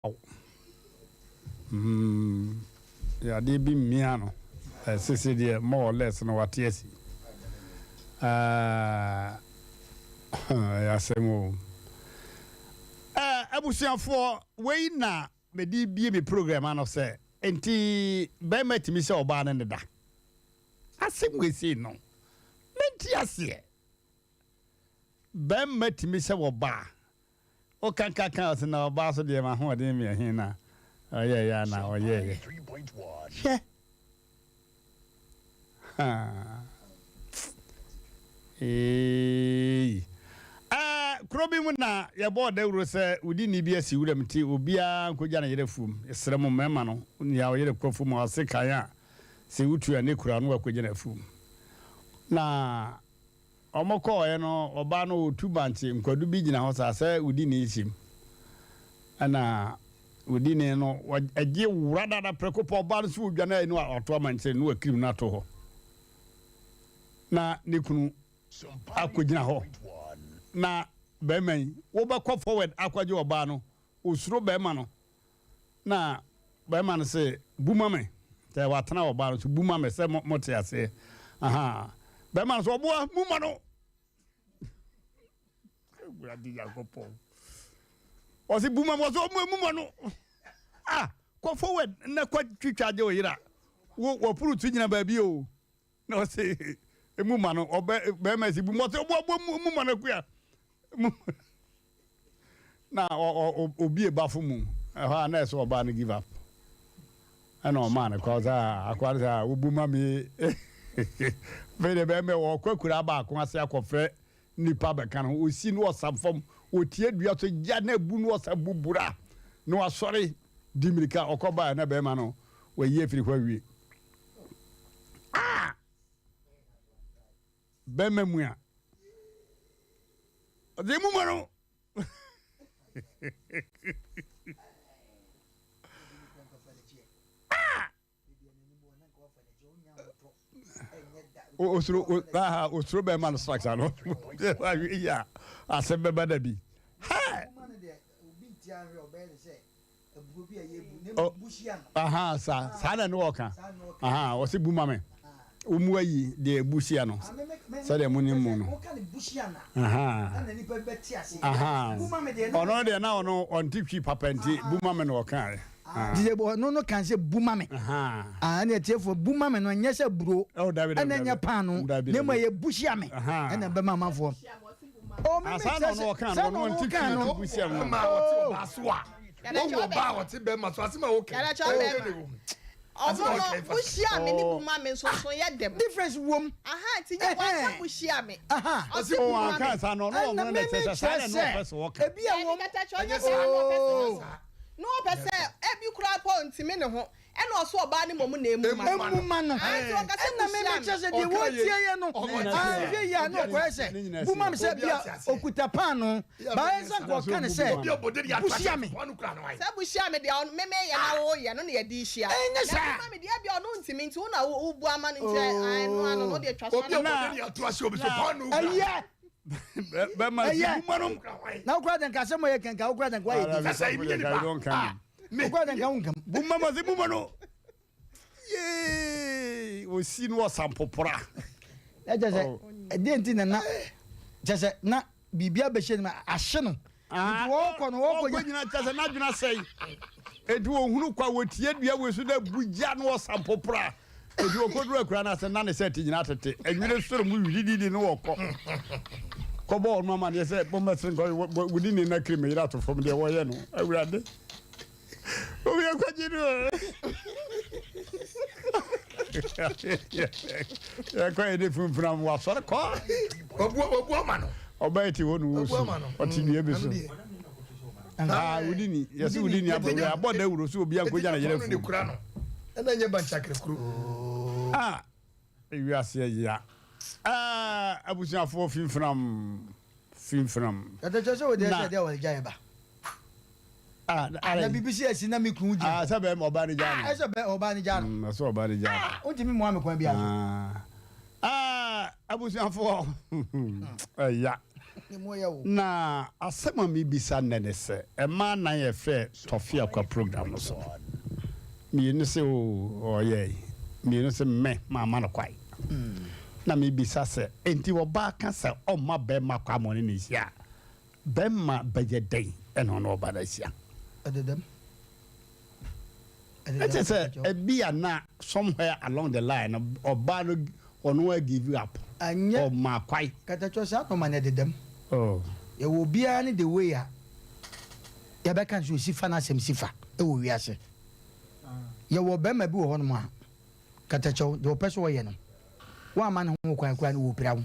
Aw. Mm, adeɛ bi mmia no. Sese deɛ more or less no wate asi. Ah, ɛyɛ asɛm o. Eh, abusuafoɔ, wei na mede bie me program ano sɛ, nti bɛrima tumi sɛ ɔbaa ne ne da. Asɛm wei sei no, mente aseɛ. Bɛrima tumi sɛ ɔbaa. Wokankaka ɔse na ɔbaa so deɛ m'ahoɔden meɛ he na ɔyɛeɛ a na ɔyɛeɛ. Hwɛ! Haa. Eeii. Ɛɛ, kuro bi mu na yɛbɔɔ dawuro sɛ wodi nni bi asi wuram nti obiara nkɔgya ne yere afuom. Yɛsrɛ mo mmarima no, nea ɔyere kɔ afuom a ɔse kan a sɛ wotu a ne kura no wakɔgya no afuom. Na Wɔkɔeɛ no, ɔbaa no ɔretu bankye, nkwadu bi gyina hɔ saa sɛ wodini hyem. Ɛna wodini no, ɛgye wura dada prɛko pɛ, ɔbaa no so ɔdwane ayi no wato amankyere no wakirim no ato hɔ. Na ne kunu akɔgyina hɔ. Na bɛrima yi, wobɛkɔ forward akɔgye ɔbaa no, ɔsuro bɛrima no. Na bɛrima no se, Bu ma me. Sɛ watena ɔbaa no so, bu ma me sɛ mote aseɛ. Aha. Bɛrima no so, ɔboa, mu ma no. Awurade Nyankopɔn. Ɔse, bu ma me. Ɔse, ɔmo mu ma no. Ah, kɔ forward na kɔ twitwa agye wo yera. Wo, wɔporo tu gyina baabi o. Na ɔse, emu ma no. Ɔbɛ, bɛrima se, bu ma. Ɔse, ɔboa, bu mu ma no akua. Mu na obie bafo mu ɛhɔ a na ɛsɛ ɔbaa no give up ɛna ɔmaa no kɔ sɛ akoa no sɛ wobu ma me afei deɛ bɛrima wɔkɔ akura baako ase akɔfrɛ nipa bɛka no ho ɔsi no ɔsa fam ɔtie dua so gya na abu no ɔsa bubura na wasɔre di mmirika ɔkɔ baa na bɛrima no wayi afiri hɔ awie ah bɛrima mu a ɔdze mu ma no. Osuro aha osuro bɛrima no structure no ahwɛ yi a asɛm bɛba da bi. Aha saa saa na ne wɔka aha wɔsi bu ma me wɔn ayi deɛ ebu hyia no sɛdeɛ mo ne mu no aha aha ɔno deɛ na ɔno ɔnte twi papa nti bu ma me na ɔka yɛ. Nti sɛ ɔno no kan sɛ bu ma me ɛna atiefoɔ bu ma me no ɛnyɛ sɛ buro ɛna ɛnyɛ paano na mmom ɛyɛ bu hyia me ɛna ɛbɛma amanfoɔ. Asa na ɔno ɔka no ɔno ɔnte twi no bu hyia no. Ma ɔte ɔbaa so a wɔn ɔbaa a ɔte bɛrima so asɛm a wɔka ɛyɛ ne wɔm. Ɔmo no bu hyia me ne bu ma me nso so yɛ dɛm. Difference wom. Aha nti nyɛ wɔn bu hyia me. Ɔsi bu ma me. Ɔka saa na ɔno ɔmo na kyerɛ sɛ saa na ɔpɛ sɛ ɔka. Ebi a wɔm. Ɛnyɛ saa na ɔpɛ sɛ ɔka. Na ɔpɛ sɛ ebi koraa pɔ ntumi ne ho ɛna ɔso ɔbaa no mmom na emu ma no. Emu ma no. Ɛna me me kyerɛ sɛ deɛ wɔtie yɛ no anhwɛ yie a na ɔkɔyɛ sɛ bu ma me sɛ bia okuta paano baayɛ sɛ nka ɔka ne sɛ buhyia me. Sɛ buhyia me deɛ ɔno me meyɛ na woyɛ no na yɛde hyia. Ɛnyɛ saa. Na bu ma me deɛ bia ɔno ntumi nti wo na wobu ama no nti ɛno ano no deɛ twa so ano. Ɛyɛ. Bɛma ɛyɛ na wokura dɛn ka asɛm ɔyɛ kɛnka wokura dɛn ka wayɛ di wokura dɛn ka wonkam buma ma se buma no yee osi no ɔsampopora na kyɛ sɛ ɛdeɛ nti na na kyɛ sɛ na biribi abɛhyɛ no mu ahye no nti wɔkɔ no wɔkɔ nyina kyɛ sɛ n'adwene asɛe enti wɔhunu kwa wɔtie dua wɔ so na bugya no ɔsampopora Enti wɔkɔduru akuraa no ase na ne sɛte nyinaa tete, nwene soro mu widididi ne wɔkɔ kɔbɔ wɔn amaneɛ sɛ mommɛsere nkɔ wodi ne na kiri me yere ato fam deɛ wɔyɛ no awurade obi akwagye no yɛkɔ yɛ ne funfunam wasɔre kɔ wabu ama no ɔbɛyɛ te hɔ no wɔsu ɔte dua bi so Ah, wodi ni. Yɛsɛ wodi ni abɔ wura abɔ dawuro so obi ankogya ne yere fo. Ɛna nyɛ bankyakere kuro. Ah, ewiase yɛ Ah, abusuafoɔ finfinam finfinam. Yɛtɛ kyerɛ sɛ wodi ɛsɛ deɛ wɔde gya yɛ ba. Ah, na biribi si asi na me kun gyina. Ah, sɛ bɛrima ɔbaa ne gya no. Ɛsɛ bɛ ɔbaa ne gya no. Ɛsɛ ɔbaa ne gya no. Ah, wontumi mmoa me kwan biara so. Ah, abusuafoɔ ɛya. Na asɛm a mebisa nnɛ ne sɛ, mmaa nan yɛfrɛ Tɔfe Akwa program no so no, mmienu se oo ɔyɛe, mmienu se me mamma no kwae. Na mebisa sɛ, enti ɔbaa ka sɛ ɔmma barima kwan ma ɔne no nhyia a, barima bɛyɛ dɛn na ɔne ɔbaa no ahyia? Ɛdedam. Na kyerɛ sɛ ebia na somewhere along the line no ɔbaa no ɔno a give up, Anyɛ ɔmaa kwae. Katakyɔ saa nɔɔma no ɛdedam. Oh. Yɛwɔ obiara ne the way a yɛbɛka no sɛ ɔsi fa n'asɛm si fa wɔ wiase. Yɛwɔ barima bi wɔ hɔnom a Katakyɛw deɛ ɔpɛ sɛ ɔyɛ no woamma ne ho kwan koraa no wɔpira wo.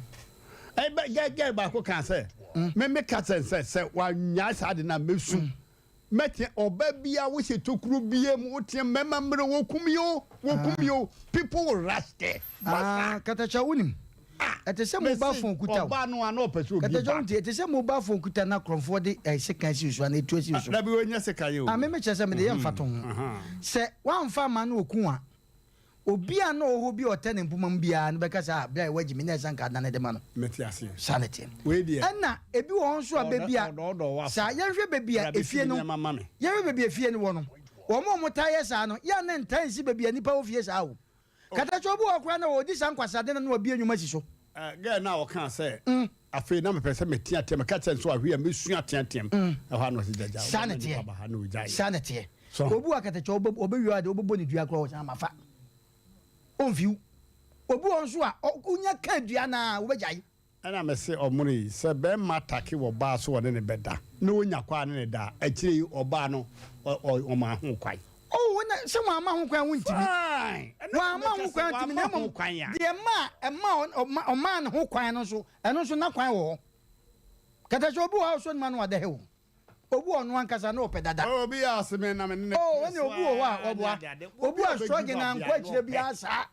Ɛbɛ gɛ gɛ baako kaa sɛ, me me ka kyerɛ no sɛ sɛ wannyae saa ade no a mɛsu. Mɛteɛ ɔba bia wo hyɛ tokuro bia mu wo teɛ mɛma mmerɛ wɔ kum yi o wɔ kum yi o people will rush there Ah katakyɛ wo nim ɛte sɛ mobile phone kuta o ɔba no a na ɔpɛ sɛ obi katakyɛ ba wo nti ɛte sɛ mobile phone kuta na korɔmfoɔ de eh, sekan si so anaa etu asi so dabi wɔnyɛ sekan yi o ah me me kyerɛ sɛ mede yɛ mfatoho sɛ wamfa ama no oku a Obi a na ɔwɔ hɔ bi a ɔtɛ ne mpoma mu biara no bɛka sɛ, Ah, bere a wagye me na ɛsɛ anka adan de ma no. Mete aseɛ. Saa na ɛteɛ. Wei deɛ. Ɛnna ebi wɔ hɔ nso a baabi a, Ɔdɔɔdɔɔ w'aso. saa, yɛnhwɛ baabi a Bra bɛsi efie me no, nneɛma ma me. yɛnhwɛ baabi a efie no wɔ no, wɔn a wɔtaa yɛ saa no, yɛ a na ɛntaa nsi baabi a nnipa wɔ fie saa o. Katakyɛ obi wɔ hɔ koraa na ɔredi saa nkwaseade no na wabue nnwom asi so. Girl no a ɔkaa sɛ, Afei na mepɛ sɛ meteateam, meka kyerɛɛ no sɛ wahwe a mɛsu ateateam. Ɛhɔ a na ɔse, Gya, gya, Saa na wobɛma ɛteɛ. nnipa aba ha, na ɔgyaeɛ. Saa na ɛteɛ. So. Obi wɔ akatakyɛ ɔbɛ ɔbɛwia ade ɔbɛbɔ ne dua koraa ɔsan mafa. Ɔmfiw. Obi wɔ hɔ nso a ɔ wonya ka dua no ara wobɛgyae. Ɛna mese ɔmono yi, sɛ bɛɛma take wɔ baa so ɔne no bɛda, na ɔnya kɔ a ne no da a, akyire yi ɔbaa no ɔ ɔ ɔmaa ho kwan. Oh, na sɛ wamma ho kwan a wontumi. Fine! Ɛno na Wamma meka ho sɛ kwan a wontumi, na wamma ho mmom kwan a. deɛ ɛma ɛma ɔma ɔmaa no ho kwan no nso, ɛno nso na kwan wɔ hɔ. Kata sɛ obi wɔ hɔ a ɔsɔ ne mu ano ada hɛ o. Obi wɔ ɔno ankasa na ɔpɛ dada. Oh, obi a ɔse me na me ne no Oh, pere ɛne so obi wɔ hɔ a ara ne ɔboa. ade ade. Obi Obi a a ɔbɛ struggle give na up ankɔ biara na akyire ɔpɛ. biara saa.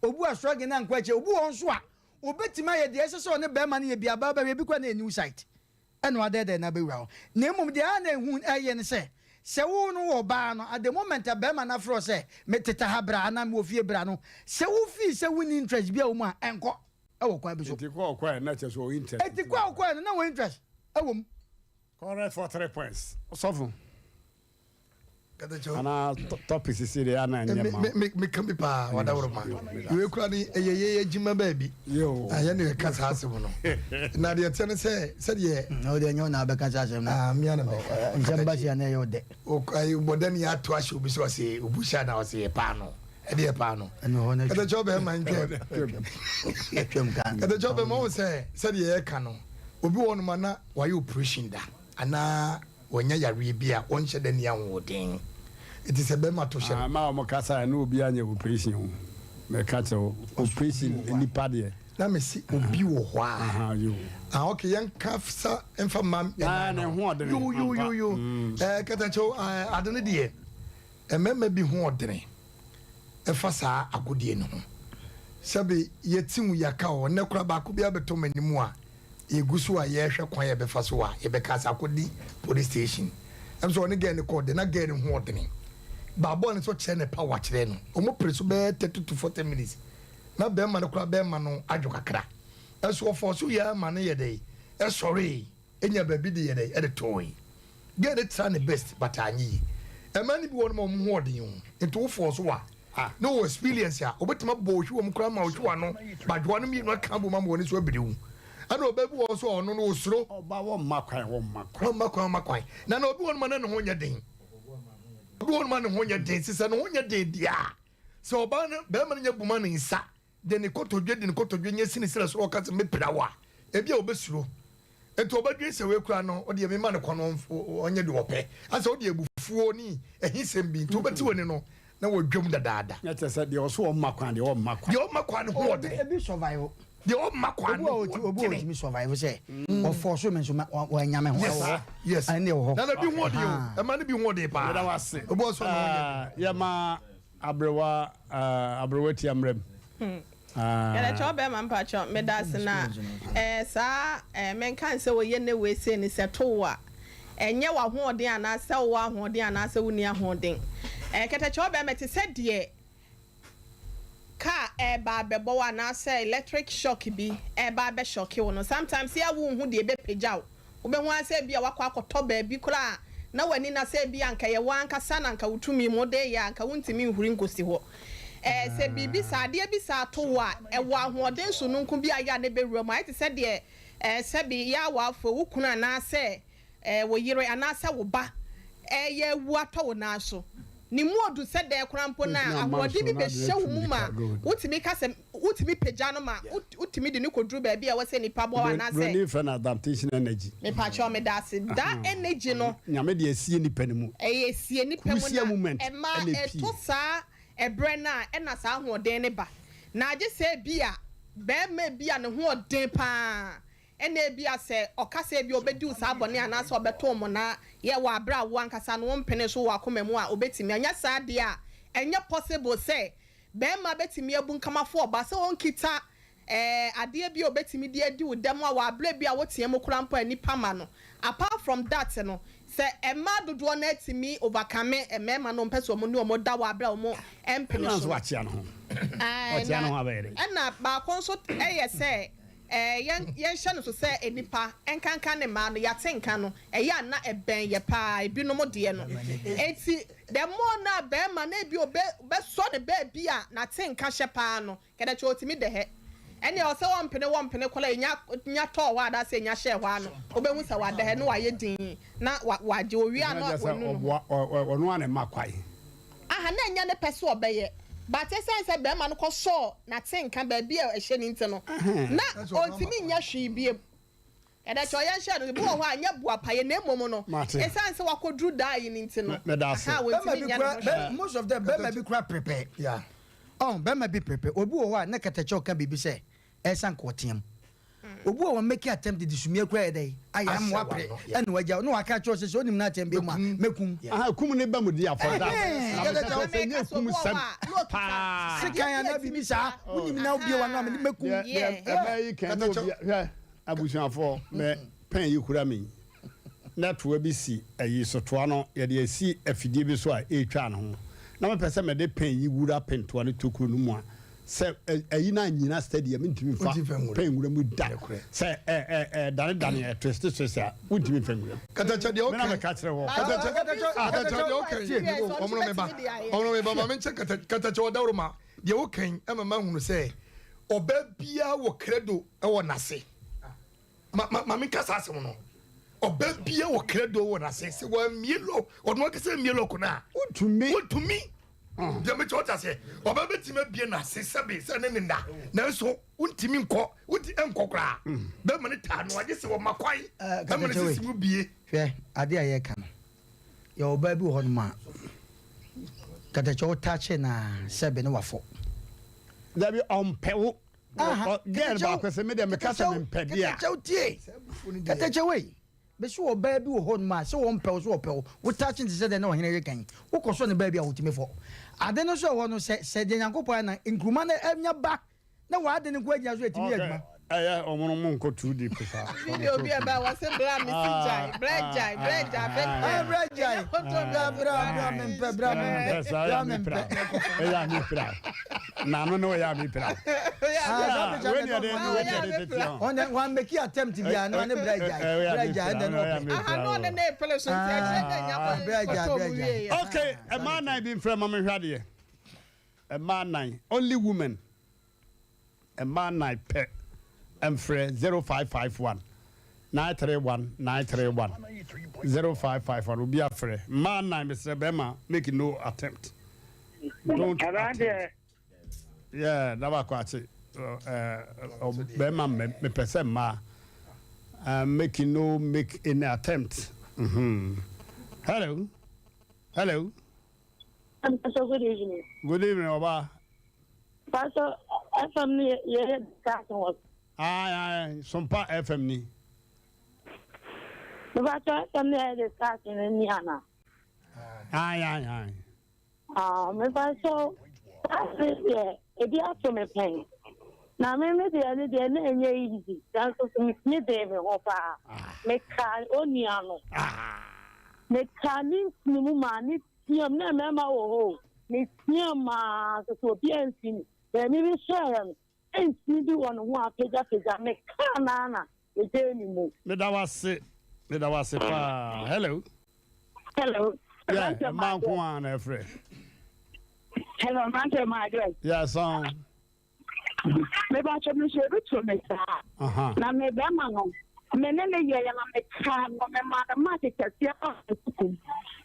Obi a struggle na ankɔ akyire. Obi wɔ hɔ nso a, obetumi ayɛ deɛ ɛsɛ sɛ ɔne barima no yɛ biara, baa bɛhwɛ ebi koraa na ɛyɛ new site ɛna wadɛɛdɛɛ no abɛwura hɔ. Na mmom deɛ a na ehu ɛyɛ ne sɛ, sɛ wo no wɔ ɔbaa no, at the moment a barima no afrɛ wo sɛ me teta ha bra anaa mewɔ fie bra no, sɛ wo feel sɛ wonni interest biara wɔ mu a, ɛnkɔ ɛwɔ kwan bi so. Enti kɔ a ɔkɔɛ no na kyerɛ sɛ ɔwɔ interest Enti kɔ a ɔkɔɛ no na ɔwɔ interest ɛwɔ mu. Correct for 3 points ɔsɔfo anaa topic sisi de ana nyɛ ma. Me me ka bi paa wadaworo ma. Iwe kura ni ɛyɛ yɛ yɛ gyima baabi. Ayɛ ne ka saa asɛm no. Na deɛ teɛ ne sɛ sɛdeɛ. Na ɔde ɛnyɛ ɔna abɛka saa asɛm no. Ah mmea na mɛka. Nsɛm ba si ana ɛyɛ ɔdɛ. Ayi bɔdɛ ni ato ahyɛ obi sɛ ɔse obu hyɛ na ɔse yɛ paano. Ɛde yɛ paano. Ɛno hɔ na. Kɛtɛkyɛ ɔbɛn ma ntwɛm. Twɛm ka. Kɛtɛkyɛ ɔbɛn ma wɔn sɛ sɛdeɛ yɛka no obi wɔ no ma na wayɛ operation da anaa wanya yareɛ bi a ɔnhyɛ da nni ahoɔden nti sɛ bɛrima to hyɛ no. Ah ma wɔn kasa ɛne obi anyɛ operation o mɛka kyerɛ wo operation nipa deɛ. Na me se obi wɔ hɔ a. Ah ok yɛn ka sa nfa ma ɛnan no. Ne ho ɔdene. Yo yo yo yo ɛɛ katakyɛw ɛɛ ade no deɛ mmarima bi ho ɔdene. ɛfa saa agodie no ho. Sɛbe yɛte wu yɛaka hɔ, nnɛ koraa baako bi abɛtɔ m'anim a yɛgu so a yɛrehwɛ kwan a yɛbɛfa so a yɛbɛka sɛ akɔdi police station. Ɛm sɛ ɔne girl no kɔɔ de, na girl no ho ɔdene. But boy no nso kyerɛ ne power kyerɛ no. Wɔn pere so bɛyɛ 30 to 40 minutes. Na bɛrima no koraa bɛrima no adwo kakra. Ɛso ɔfɔɔ so yɛ ma no yɛ dɛn? Ɛsɔree. Enya baabi de yɛ dɛn ɛde tooe. Girl no try ne best but anyɛ yie. Mmaa no bi wɔ hɔ nom a wɔn ho ɔden o, nti wo force a na ɔwɔ experience a ɔbɛtumi abɔ ohwi wɔn koraa ma ohwi w'ano, badwoa no mmienu aka abom ama w'ani so abiri wo. Ɛna ɔbaa bi wɔ hɔ nso a ɔno no ɔsuro. Ɔbaa wɔmma kwan wɔmma kwan. Wɔmma kwan wɔmma kwan. Na na obi wɔ hɔ nom a na ne ho nyɛ den. Obi wɔ hɔ nom a ne ho nyɛ den, nti sɛ ne ho nyɛ den deɛ a, sɛ ɔbaa no barima no nya bu ma ne nsa de ne kotodwe de ne kotodwe nyɛ sini srɛ so na ɔka sɛ mɛpira wo a, ebia ɔbɛsuro. Enti ɔbɛdwene sɛ wei koraa no, ɔdeɛ mema no kwan ɔnyɛ deɛ ɔpɛ. Asɛ wode abufuo ne ahisɛm bi nti wobɛte w'ani no na wadwam dadaada. Na kyerɛ sɛ deɛ ɔso ɔmma kwan deɛ ɔmma kwan. Deɛ ɔmma kwan no ho ɔdene. Ebi survive. Deɛ ɔmma kwan no ho ɔdene. Obi a ɔtumi survive sɛ ɔfɔɔso me nso wanya me ho. Yes, yes. Ɛne wɔ hɔ. Na na bi ho ɔden o. Ɛma no bi ho ɔden paa. Yɛda wo ase. Obi ɔsɔ ne ho nyɛ den. Yɛma Aberewa ah aberewa tia mmerɛ mu ah. Yɛrɛkyɛ wo bɛɛma mpakyɛw medase na eh saa eh menka nsɛ wɔ yɛ nɛ wei sei no sɛ to wo a ɛnyɛ wahoɔden anaa sɛ wowɔ ahoɔden anaa sɛ wonni ahoɔden eh kɛtɛkyɛ wo bɛɛma te sɛ deɛ. car ɛreba abɛbɔ wo anaasɛ electric shock bi ɛreba abɛshɔke wo no, sometimes yɛ a wonhu deɛ ɛbɛpagya wo. Wobɛhu ara sɛ ebia woakɔ akɔtɔ baabi koraa a na w'ani na sɛ ebia anka ɛyɛ wo ankasa na anka wo tumi mu wode reyɛ a anka wontumi nhuri nkɔsi hɔ. Ɛɛ, sɛ biribi saa, adeɛ bi saa to wo a, ɛwɔ ahoɔden sononko bi a ɛyɛ a na ɛbɛwura mu. Ayɛ te sɛ deɛ ɛɛ sɛbe yɛ awafoɔ, wo kunu anaasɛ ɛɛ wo yere anaasɛ wo ba reyɛ awu atɔ wo nan so. Ne mu ɔdu sɛ dɛn koraa mpo no a, ahoɔden bi bɛhyɛ wo mu ma wotumi ka sɛ, wotumi pagya no ma wotumi de no kɔduru baabi a ɛwɔ sɛ nnipa boa wo anaasɛ. Broni frɛ no adaptation energy. Mepakyɛw, meda ase. That energy no. Nyame de asie nipa no mu. Ɛyɛ sie nipa mu na ɛma ɛto saa ɛberɛ no a ɛna saa ahoɔden no ba. Na agye sɛ ebia barima bi a ne ho ɔden pa ara Ɛnna ebia sɛ ɔka sɛ ebia obedi wo saa bɔne anaasɛ ɔbɛto wo mmonnaa yɛ wɔ abere a wo ankasa no wompene so wɔ w'akoma mu a, obetumi. Anyɛ saa deɛ a, ɛnyɛ possible sɛ barima betumi abunkam afo ɔbaa sɛ ɔnkita eh, adeɛ bi a obetumi de adi wo dɛm a wɔ abere bi a wotea mu koraa mpo a nnipa ma no. Apart from that no, sɛ mmaa dodoɔ no ara tumi overcome mmarima no a wɔmpɛ sɛ wɔn ne wɔn da wɔ abere a wɔn mpene Ɛnna so nso no. wakyea ne ho. Ae, Ɔkyea na ne ho abɛyɛ dɛn? ɛnna baako nso yɛ sɛ Ɛɛ, yɛn, yɛnhyɛ no so sɛ nnipa, ɛnkanka ne mmaa no, yɛate nka no, ɛyɛ a na ɛbɛn yɛ paa, ebinom deɛ no. Enti, the more no a barima no ebi obe, bɛsɔ ne baabi a n'ate nka hyɛ paa no, kɛdɛkyɛ otumi dɛhɛ. Ɛnneɛ ɔsɛ wɔmpene, wɔmpene koraa, enya, nya tɔɔ hɔ anaasɛ enya hyɛɛ hɔ ara no, wobɛhu sɛ wadɛhɛ na wayɛ dinn, na wa, wagye, owie a Ɛno na kyerɛ sɛ wanu ne ho. ɔboa, ɔ, ɔ, ɔno ara na ɛma kwae. Aha, na ɛnyɛ ne pɛ sɛ ɔbɛyɛ, but esiane sɛ barima no kɔsɔɔ n'atenka baabi a ɛhyɛ no nti no, na ontumi nyɛ hwee bio. Ɛda kyɛ ɔyɛ nhyɛ no, ebi wɔ hɔ a ɛnyɛ boapayɛ na mmom no, esiane sɛ wakɔduru daa yi no nti no, aha, ontumi nyɛ ne ho hwee. Most of them, bɛrima bi kura prepare. Ɔn, bɛrima bi prepare. Obi wɔ hɔ a na kɛtɛkyɛw ka biribi sɛ ɛsan kɔ ɔteam. Obi wɔ hɔ make attempt de sumie koraa yɛ dɛn ayɛ ama wapere ɛna wagya na waka akyerɛ wo sɛ sɛ onim n'atɛm bi mu a mɛkum. Aha kum ne ba mu di afɔ da. Na meka kyerɛ sɛ nyɛ kum sɛm paa. Sekan anaa biribi saa wonim na wobie w'ano a mede mɛkum. Deɛ ɛbɛyɛ yi kɛn ne obi hwɛ abusuafoɔ mɛ pɛn yi kura mi na toa bi si ayi so toa no yɛde asi afidie bi so a ɛretwa ne ho na mepɛ sɛ mede pɛn yi wura pɛn toa no tokuro no mu a Sɛ ayi no annyina steady a, mentumi mfa pɛn nwura mu da. Sɛ ɛdanedane, ɛtwiste twiste a, wontumi mfa nwura mu. Katakyɛ deɛ Me na ɔka meka kyerɛ wɔ. Katakyɛ katakyɛ deɛ ɔka yi ɔmono me ba ɔmono me ba ma menkyɛ kata katakyɛ ɔdaworo ma deɛ ɔka yi ɛma ma hunu sɛ ɔbaa biara wɔ credo ɛwɔ n'ase ma ma ma menka saa asɛm no ɔbaa biara wɔ credo wɔ n'ase sɛ wɔamie lɔ ɔno ankasa amie lɔko no a Wontumi. wontumi Deɛ mekyɛ wote aseɛ ɔbaa bɛtumi abie n'ase sɛbe sɛ ne ne nna nanso wontumi nkɔ wonti nkɔ koraa bɛma ne taa no agye sɛ wɔma kwan ɛma ne sisi mu bie. Hwɛ adeɛ a yɛreka no yɛwɔ ɔbaa bi wɔ hɔnom a katakyɛ wo taakye no a sɛbe ne wafɔ. Dabi ɔmpɛ wo. Girl baako sɛ me deɛ meka sɛ mempɛ deɛ a. Katakyɛ tie katakyɛ wei. Mese ɔbaa bi wɔ hɔnom a, sɛ ɔmpɛ wo, sɛ ɔpɛ wo, wo touch no te sɛ deɛ na ɔhene reka yi, wokɔ sɔ no baabi a ɔtumi fɔ. Ade no nso ɛwɔ hɔ no, sɛ, sɛ deɛ Nyankopɔn ayɛ no, nkruma no anya ba na w'ade no nko agyina so a, ɛtumi yɛ adwuma. Ɛyɛ ɔmo no mo nkɔ too deep saa. Video bi ɛbaa wɔ se bra me si gyae bra gyae bra gyae afei Ah, bra gyae, bra, bra, bra me mpɛ, bra me mpɛ, bra me mpɛ. Ɛyɛ a me pira. Na ano ne ɔyɛ a mepira. Ah, wei deɛ de wei deɛ de tete hɔ. Ɔn dɛ wɔn make attempt bi a na ɔne bra gyae bra gyae ɛdɛ na ɔpɛ. Aha na ɔne ne pele so nti ɛkyerɛ dɛ nya kɔ bra gyae kɔtɔ bra mu gyae. wie yɛ. Okay, mmaa nan bi mfrɛ ma menhwɛ adeɛ. Mmaa nan, only women. Mmaa nan pɛ mfrɛ 0551 931 931 0551 obi afrɛ. Mmaa nan mesrɛ bɛrima make no attempt. Don't attempt. Yeah, na baako akye bɛrima mepɛ sɛ mmaa make no make any attempt. Mm-hmm. Hello. Hello. Pastor, good evening. Good evening, Oba. Pastor, FM ni yɛ discussion wɔ. Ayi ayi, Sompa FM ni. Pastor, FM ni yɛ discussion ni ana. Ayi ayi ayi. Ah, mepa so saa deɛ ebi ato me pɛn. Na me me deɛ ne deɛ na ɛnyɛ easy. Nanso so metumi dee me ho paa. Mekaa onua no. Mekaa ne ntini mu maa ne team na mmarima wɔ hɔ o. Meteam maa nso so obi amfi me. Baabi bi hyɛɛ no, nsi bi wɔ ne ho a apagyapagya. Mekaa no ara na ɛgyee ne mu. Meda wo ase, meda wo ase paa. Hello. Hello. Yeah, mmaa nko ara na ɛfrɛ. Hello, mmeranteɛ maa Yeah, song. Mebakyɛ me nso ebi to me saa. Na me bɛrima no, me ne ne yɛeɛ na mekaa no, memaa no mark kɛseɛ paa wɔ sukuu mu.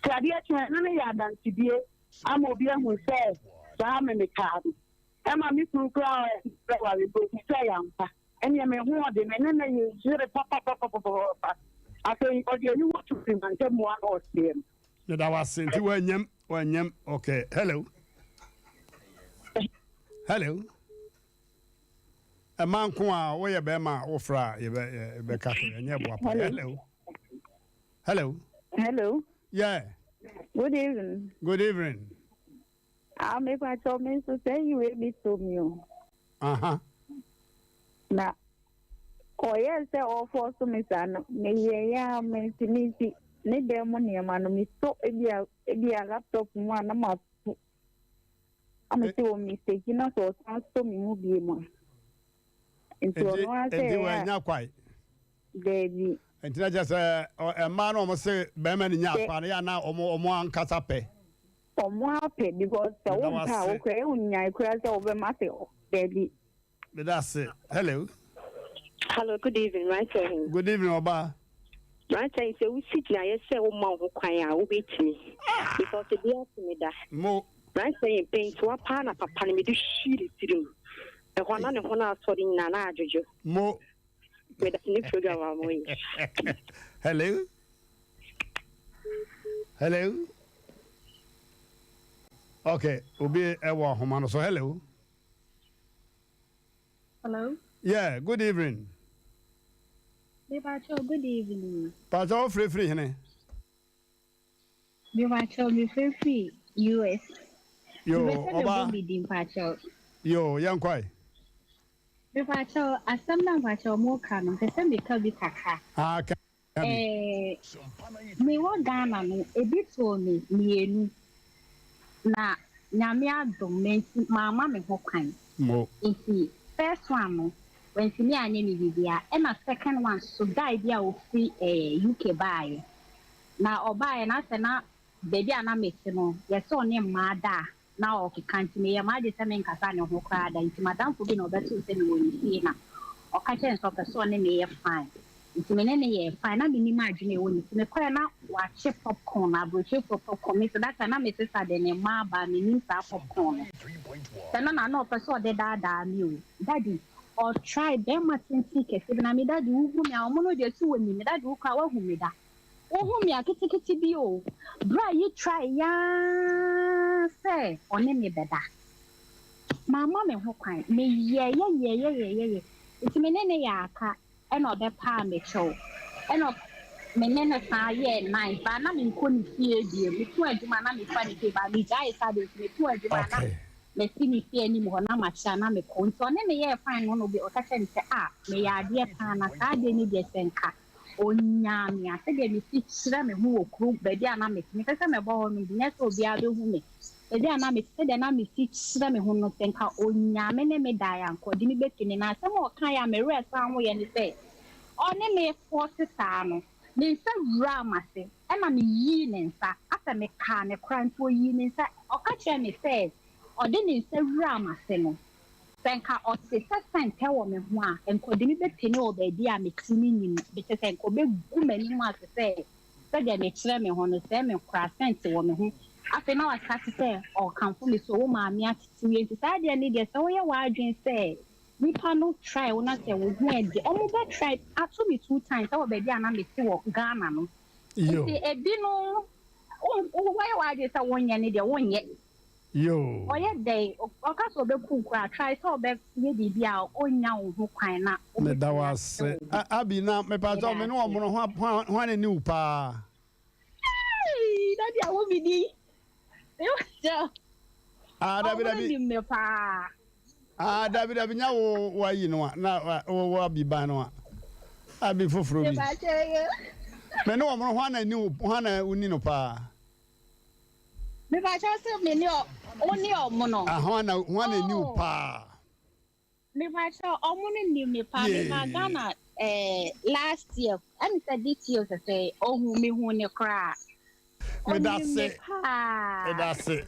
Nti adeɛ kyeeɛ no na yɛ adansedie ama obi ahu sɛ saa me mekaa no. Ɛma me kunu koraa a ɔyɛ ware mpo ɔhu sɛ ɛyɛ ampa. Ɛnneɛ me ho ɔde me ne no yere papapapapapa. Afei ɔde aniwa tu firi mantam mu a na ɔseɛ no. Meda wo ase nti wanyam wanyam okay hello hello ɛma nko a woyɛ bɛrima a wofra a yɛbɛ yɛbɛka so ɛnyɛ boa pa hello hello hello yeah good evening good evening ah me pa cho me nso sɛ yi wei bi to mi o aha na ɔyɛ sɛ ɔfɔ so me saa no meyɛ yɛ a mentumi nti ne dan mu nneɛma no mesɔ ebi a ebi a laptop mu a na mato ama sɛ wɔ mistake na sɛ ɔsan sɔ me mu bie mu a nti ɔno ara sɛ nti ɛyɛ a wanya kwae daabi nti na kyerɛ sɛ mmaa no ɔmo se bɛrima no nya akwa no yɛ ana ɔmo ɔmo ankasa pɛ ɔmo apɛ because sɛ Meda wompɛ a wo ase. wokora wonyae koraa sɛ wobɛma sɛ daabi. Meda ase. Hello. Hello, good evening, right here. Good evening, Oba. Right here, sɛ wosi gyinaeɛ sɛ woma wo ho kwan a wobɛtumi because ebi ase me da. Mo. Right here, mpɛntoa paa na papa no mede hwii ne tirim. Ɛhɔ na ne ho no asɔre nyinaa na adwodwo. Mo. Meda ne program a moyɛ. Hello. Hello. Okay, obi ɛwɔ ahoma no so. Hello. Hello. Yeah, good evening. Mepacho, good evening. Pacho wo frɛ hene? Mepacho, me frɛ US. Yo, Mepɛ sɛ ɔba. mebɔ me din pacho. Yo, yɛnkɔe. Mepacho, asɛm na mpacho mo ka no, mpɛ sɛ meka bi kakra. Ah, ka bi. Mewɔ Ghana no, ebi too me mmienu. Na Nyame adom me nti maama me ho kwan. Mo. Nti first one no, wantumi anyɛ me biribiara. Ɛna second one so guy bi a ofiri UK baeɛ. Na ɔbaeɛ na sɛ na baabi a na mete no, yɛsɛ ɔne mmaa da a na ɔkeka nti meyɛ m'adwe sɛ menkasa ne ho koraa da. Nti madamfo bi na ɔbɛtoo sɛ mewɔ ne fie na ɔka kyerɛ no sɛ ɔpɛ sɛ ɔne me yɛ fine. Nti me ne ne yɛ fine na menim adwene a ɛwɔ ne ti. Mekɔɛ na wakye popcorn, aburokyefoɔ popcorn. Me so that time na me sesa de ne mma aba menim saa popcorn no. Sɛ no na na ɔpɛ sɛ ɔde daadaa me o. Daddy, ɔtry bɛrima tenten kɛse bi na me daddy wohu me a ɔmo no deɛ so wɔ nim me daddy wo koraa woahu me da. Wohu me a ketekete bi o. Bra yi try yaa sɛ ɔne me bɛda. Mama me ho kwan. Meyɛ yɛ yɛ yɛ yɛ yɛ yɛ. Nti me ne ne yɛ aka ɛna ɔbɛpaa me kyɛw. Ɛna me ne no san yɛɛ nice ba na menkɔ ne fie bio. Meto adwuma na mefa ne fie ba megyae saa de nti meto adwuma na mesi ne fie anim hɔ na makyɛ na mekɔ. Nti ɔne me yɛɛ fine no na obi ɔka kyerɛ me sɛ ah meyɛ adeɛ paa na saa adeɛ no deɛ sɛ nka onyaa me a sɛdeɛ mesi kyerɛ me ho wɔ kurom baabi a na mete mepɛ sɛ mɛbɔ hɔ no bi nyɛ sɛ obiara bɛhu me baabi a na mete sɛdeɛ na mesi kyerɛ me ho no sɛ nka onyaa me ne me daeɛ anka ɔde me bɛfi ne na asɛm a ɔkaeɛ a mewerɛ san ho yɛ ne sɛ ɔne me fɔɔse saa no ne nsa wura m'ase ɛna meyii ne nsa asɛ mekaa ne kora nti oyii ne nsa ɔka kyerɛ me sɛ ɔde ne nsa wura m'ase no sɛ nka ɔte sɛ scent wɔ me ho a nka ɔde me bɛpene wɔ baabi a mete ne nim bɛkyɛ sɛ nka ɔbɛgu m'anim ase sɛ sɛdeɛ mekyerɛ me ho no sɛ me kora scent wɔ me ho afei na wasate sɛ ɔkamfo me so wo maame atete wie nti saa deɛ ne deɛ sɛ woyɛ w'adwene sɛ nipa no try wo na sɛ wo ho ɛde ɔmo bɛ try ato me two times ɛwɔ baabi a na mete wɔ Ghana no Yo. nti ebi no wo wɔyɛ w'adwene sɛ wonyɛ ne deɛ wonyɛ Yo. ɔyɛ dɛn ɔka sɛ ɔbɛku koraa try sɛ ɔbɛyɛ biribi a ɔnya wo ho kwan na Meda wo ase. Abi na mepakyɛ me ne ɔmo no ho ho ane ne wo paa. Hey, daddy a wo mi di. Ah, dabi dabi. Ɔmo nim me paa. Ah, dabi dabi nya wo wayi no a na wo wo abi ban no a. Abi foforɔ bi. Mepakyɛ Me ne ɔmo no ho ana ni wo ho ana woni no paa. Mepakyɛw sɛ me ne wo ne ɔmo no. Ah, hwan na hwan na ɛni wo Oh. paa? Mepakyɛw ɔmo no nim me paa. Mebaa Yee. Ghana eh, last year. Ɛne sɛ this year sɛ sɛ ohu me hu ne koraa. Meda Onim me ase. paa. Meda ase.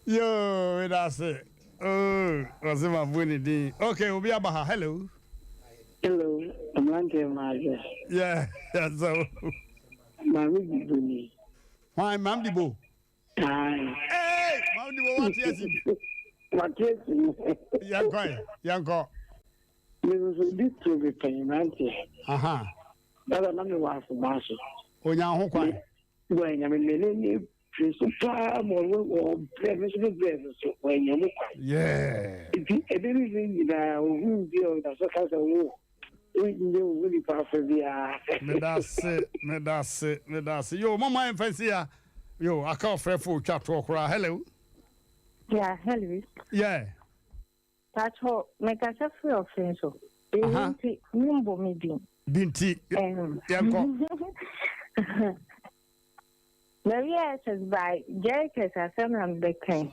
Yoo, meda ase. Oh, ɔse ma bu ne din. Okay, obi aba ha. Hello. Hello, mmeranteɛ mmaadwe. Yeah, yeah, so. Maame Dibo ni. Hwan, Maame Dibo? Aye. Hey, Maame Dibo, wate asi. Wate asi. Yɛnkɔ ɛ, yɛnkɔ. Me nso bi to me pɛn mmeranteɛ. Aha. Dada na mewɔ afoma so. Onya ho kwan. Wɔ nyame me ne ne pere so paa ma ɔwɔ ɔbrɛ me nso me brɛ no so wɔanya mu kwan. Yeah. Nti ɛbɛ bi ne nyinaa ohun bi a ɔda so ka sɛ wo wonyɛ wo nipa afa biara. Meda ase, meda ase, meda ase. Yo, mama yɛmfa nsi ya. Yo, aka ɔfrɛfo otwa toɔ koraa. Hello. Yeah, hello. Yeah. Pacho, mekasa firi ɔfe nso. Eyi nti, membɔ me din. Bi nti, yɛnkɔ. Maria SS by JHS asɛm na mebɛka yi.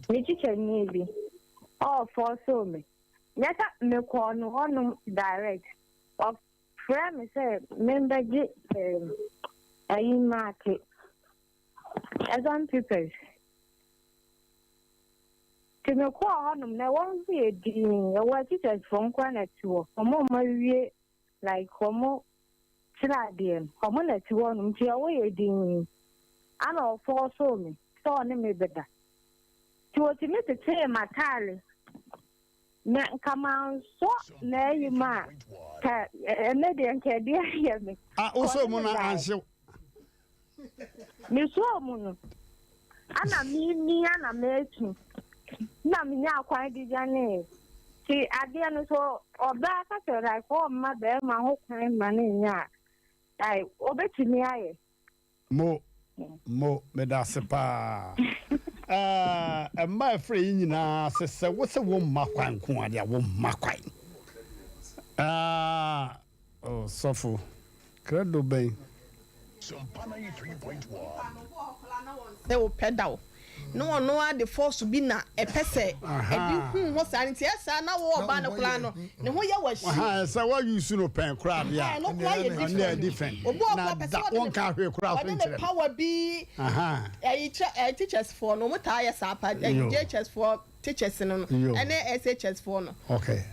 Me tikyani bi, ɔɔfɔɔsoo me. Nyɛ sɛ mekɔɔ no hɔnom direct. Ɔfrɛɛ me sɛ membɛgye ayi maake, exam papers. Nti mekɔɔ hɔnom na ɛhɔ nso yɛ dinn. Ɛhɔ teachers foɔ nko ara na ɛte hɔ. Wɔn a wɔawie like wɔn kyerɛ adeɛ no, wɔn na ɛte hɔnom. Nti ɛhɔ yɛ dinn. Ana ɔfɔɔsoo me sɛ ɔne me bɛda. Nti otumi tetee m'ataare. Na nka mansɔ n'ayi mu a, ka ɛnɛ deɛ nka ɛde ayɛ me. Ah, wosɔɔ mu no anhyew? Mesɔɔ mu no, ana memia na metu. Na menyaa kwan de dwaneeɛ. Nti adeɛ no so ɔbaa ka sɛ like ɔmma barima ho kwan ma no nyɛ a, like ɔbɛtumi ayɛ. Mo, mo, medase paa. Ɛɛ, mma ɛfrɛ yi nyinaa sɛ sɛ wo sɛ wo mma kwan nko adeɛ a wo mma kwan. Ɛɛ, oh, sɔfo, credo bɛn. Sɛ wopɛ da o na ɔno ara de force bi na ɛpɛ sɛ ɛde hu ho saa nti ɛsaa na wo ɔbaa no koraa no ne ho yɛ wɔ ahyi. Sɛ wa use no pɛn koraa deɛ a ɛno koraa yɛ different. Obi wɔ na kɔ pɛ da sɛ ɔde wɔnka hwee koraa so ɔde ne nkyerɛ no. power bi ɛyi kyerɛ ɛyi teachers foɔ no wɔn taa yɛ saa pa ɛyi JHS foɔ teachers no ɛne SHS foɔ no.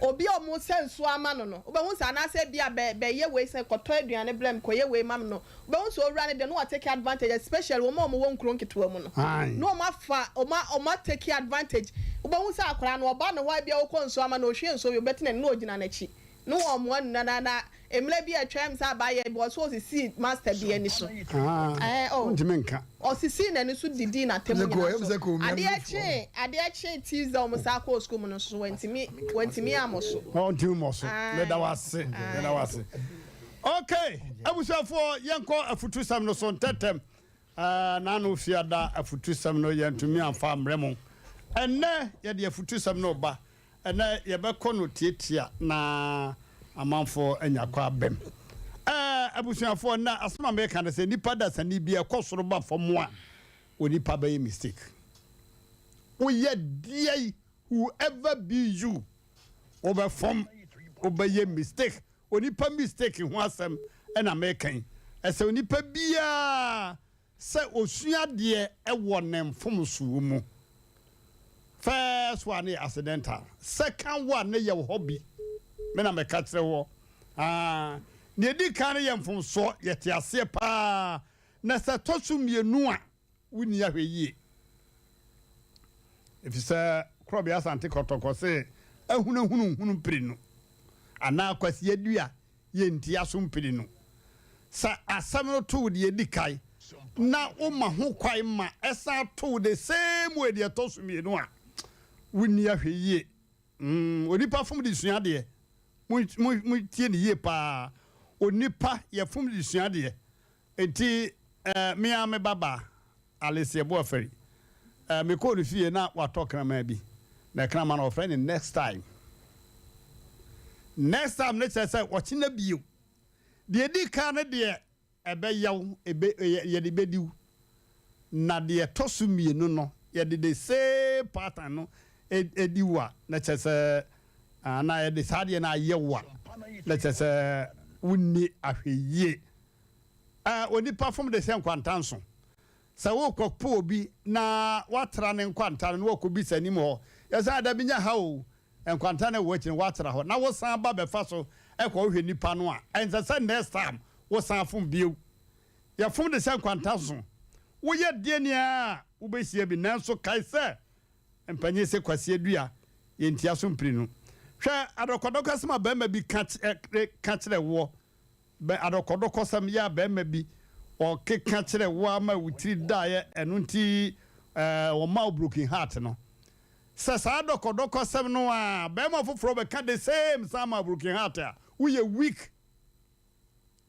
Obi a wɔn sɛ nsuo ama no no wobɛhu sɛ anaasɛ bi a bɛ bɛyɛ wei sɛ kɔtɔ aduane brɛ me kɔyɛ wei ma me no wobɛhu sɛ owura no deɛ no wa take advantage, especially wɔn a wɔwɔ nkuro nketewa mu no na wɔn afa wɔn a wɔn take advantage. Wobɛhu sɛ akwadaa no ɔba ne hɔ a bi a wokɔ nsuo ama no ohwie nsuo bi obɛte n'ani na ogyina n'akyi na wɔn mo anu na na mmerɛ bi a atwam sɛ abaayɛ bi ɔsɛ osisi master bi ani so ɛɛ oh Ntumi nka. Ɔsisii n'ani so didii n'atam nyinaa so. Adeɛ kyee adeɛ kyee Tuesday a wɔn san kɔɔ sukuu mu no nso wantumi wantumi ammɔ so. Ɔntumi mmɔ so. Ae. Meda wo ase. Meda wo ase. Okay, abusuafoɔ yɛnkɔ afutusɛm no so ntɛntɛm. Ɛɛ, n'ano fiada afutusɛm no yɛntumi amfa ammrɛ mo. Ɛnnɛ yɛde afutusɛm no reba. Ɛnnɛ yɛbɛkɔ no tiatia na amanfoɔ anya kɔ abam. Ɛɛ, abusuafoɔ, nnɛ asɛm a meka ne sɛ nipa dasani bi ɛkɔ soro ba fam a, onipa bɛyɛ mistake. Woyɛ deɛ whoever be you, wobɛfam, wobɛyɛ mistake. Onipa mistake ho asɛm ɛna meka yi. Ɛsɛ onipa biara sɛ osua adeɛ ɛwɔ ne mfomsoɔ mu. First one yɛ accidental. Second one ne yɛ hobby. Me na meka kyerɛ wɔ. Ah, nea edi kan no yɛ mfomsoɔ, yɛte aseɛ paa. Na sɛ ɛtɔ so mmienu a, wonni ahwɛ yie. Efisɛ Korɔbea Asante Kɔtɔkɔ se ahunahunu nhunu mprenu anaa Kwasi Adua yɛ ntia so mprenu. Sɛ asɛm no to wo deɛ edi kan na woma ho kwan ma ɛsan to wo the same way deɛ ɛtɔ so mmienu a, wonni ahwɛ yie. Onipa fom de sua adeɛ. Mo, mo, mo tie ne yie paa. Onipa yɛ fom de sua adeɛ. Enti, eh, me ara me babaa, Alice Yeboah-Afari, eh, mekɔɔ ne fie na watɔ kraman bi. Na kraman no wɔfrɛ no Next Time. Next time no kyerɛ sɛ ɔkyena bio. Deɛ ɛdi kan no deɛ ɛbɛyɛ wo, ebe, yɛde bɛdi wo. Na deɛ ɛtɔ so mmienu no, yɛde the same pattern no di wo a, na kyerɛ sɛ, anaa yɛde saa adeɛ no ayɛ wo a, na kyerɛ sɛ wonni ahwɛyie. Onipa fom de sɛ nkwanta nso. Sɛ worekɔpo obi na woatra ne nkwanta no na woakɔbisa anim hɔ, yɛsɛ dabi nyɛ ha o, nkwanta no ɛwɔ akyi no woatra hɔ na wosan ba bɛfa so kɔhwehwɛ nipa no a, ɛnsɛ sɛ next time wosan fom bio. Yɛfom de sɛ nkwanta so. Woyɛ deɛ ni ara a, wobɛhyia bi. Nanso kae sɛ, mpanyin se Kwasi Adua, yɛntia so mprenu. Hwɛ adɔkɔdɔkɔsɛm a barima bi ka kyerɛ woɔ. Bɛ adɔkɔdɔkɔsɛm yɛ a barima bi ɔkeka kyerɛ wo ara ma wo tiri daeɛ, ɛno nti wɔma wo broken heart no. Sɛ saa adɔkɔdɔkɔsɛm no ara barima foforɔ bɛka the same san ma wo broken heart a, woyɛ weak.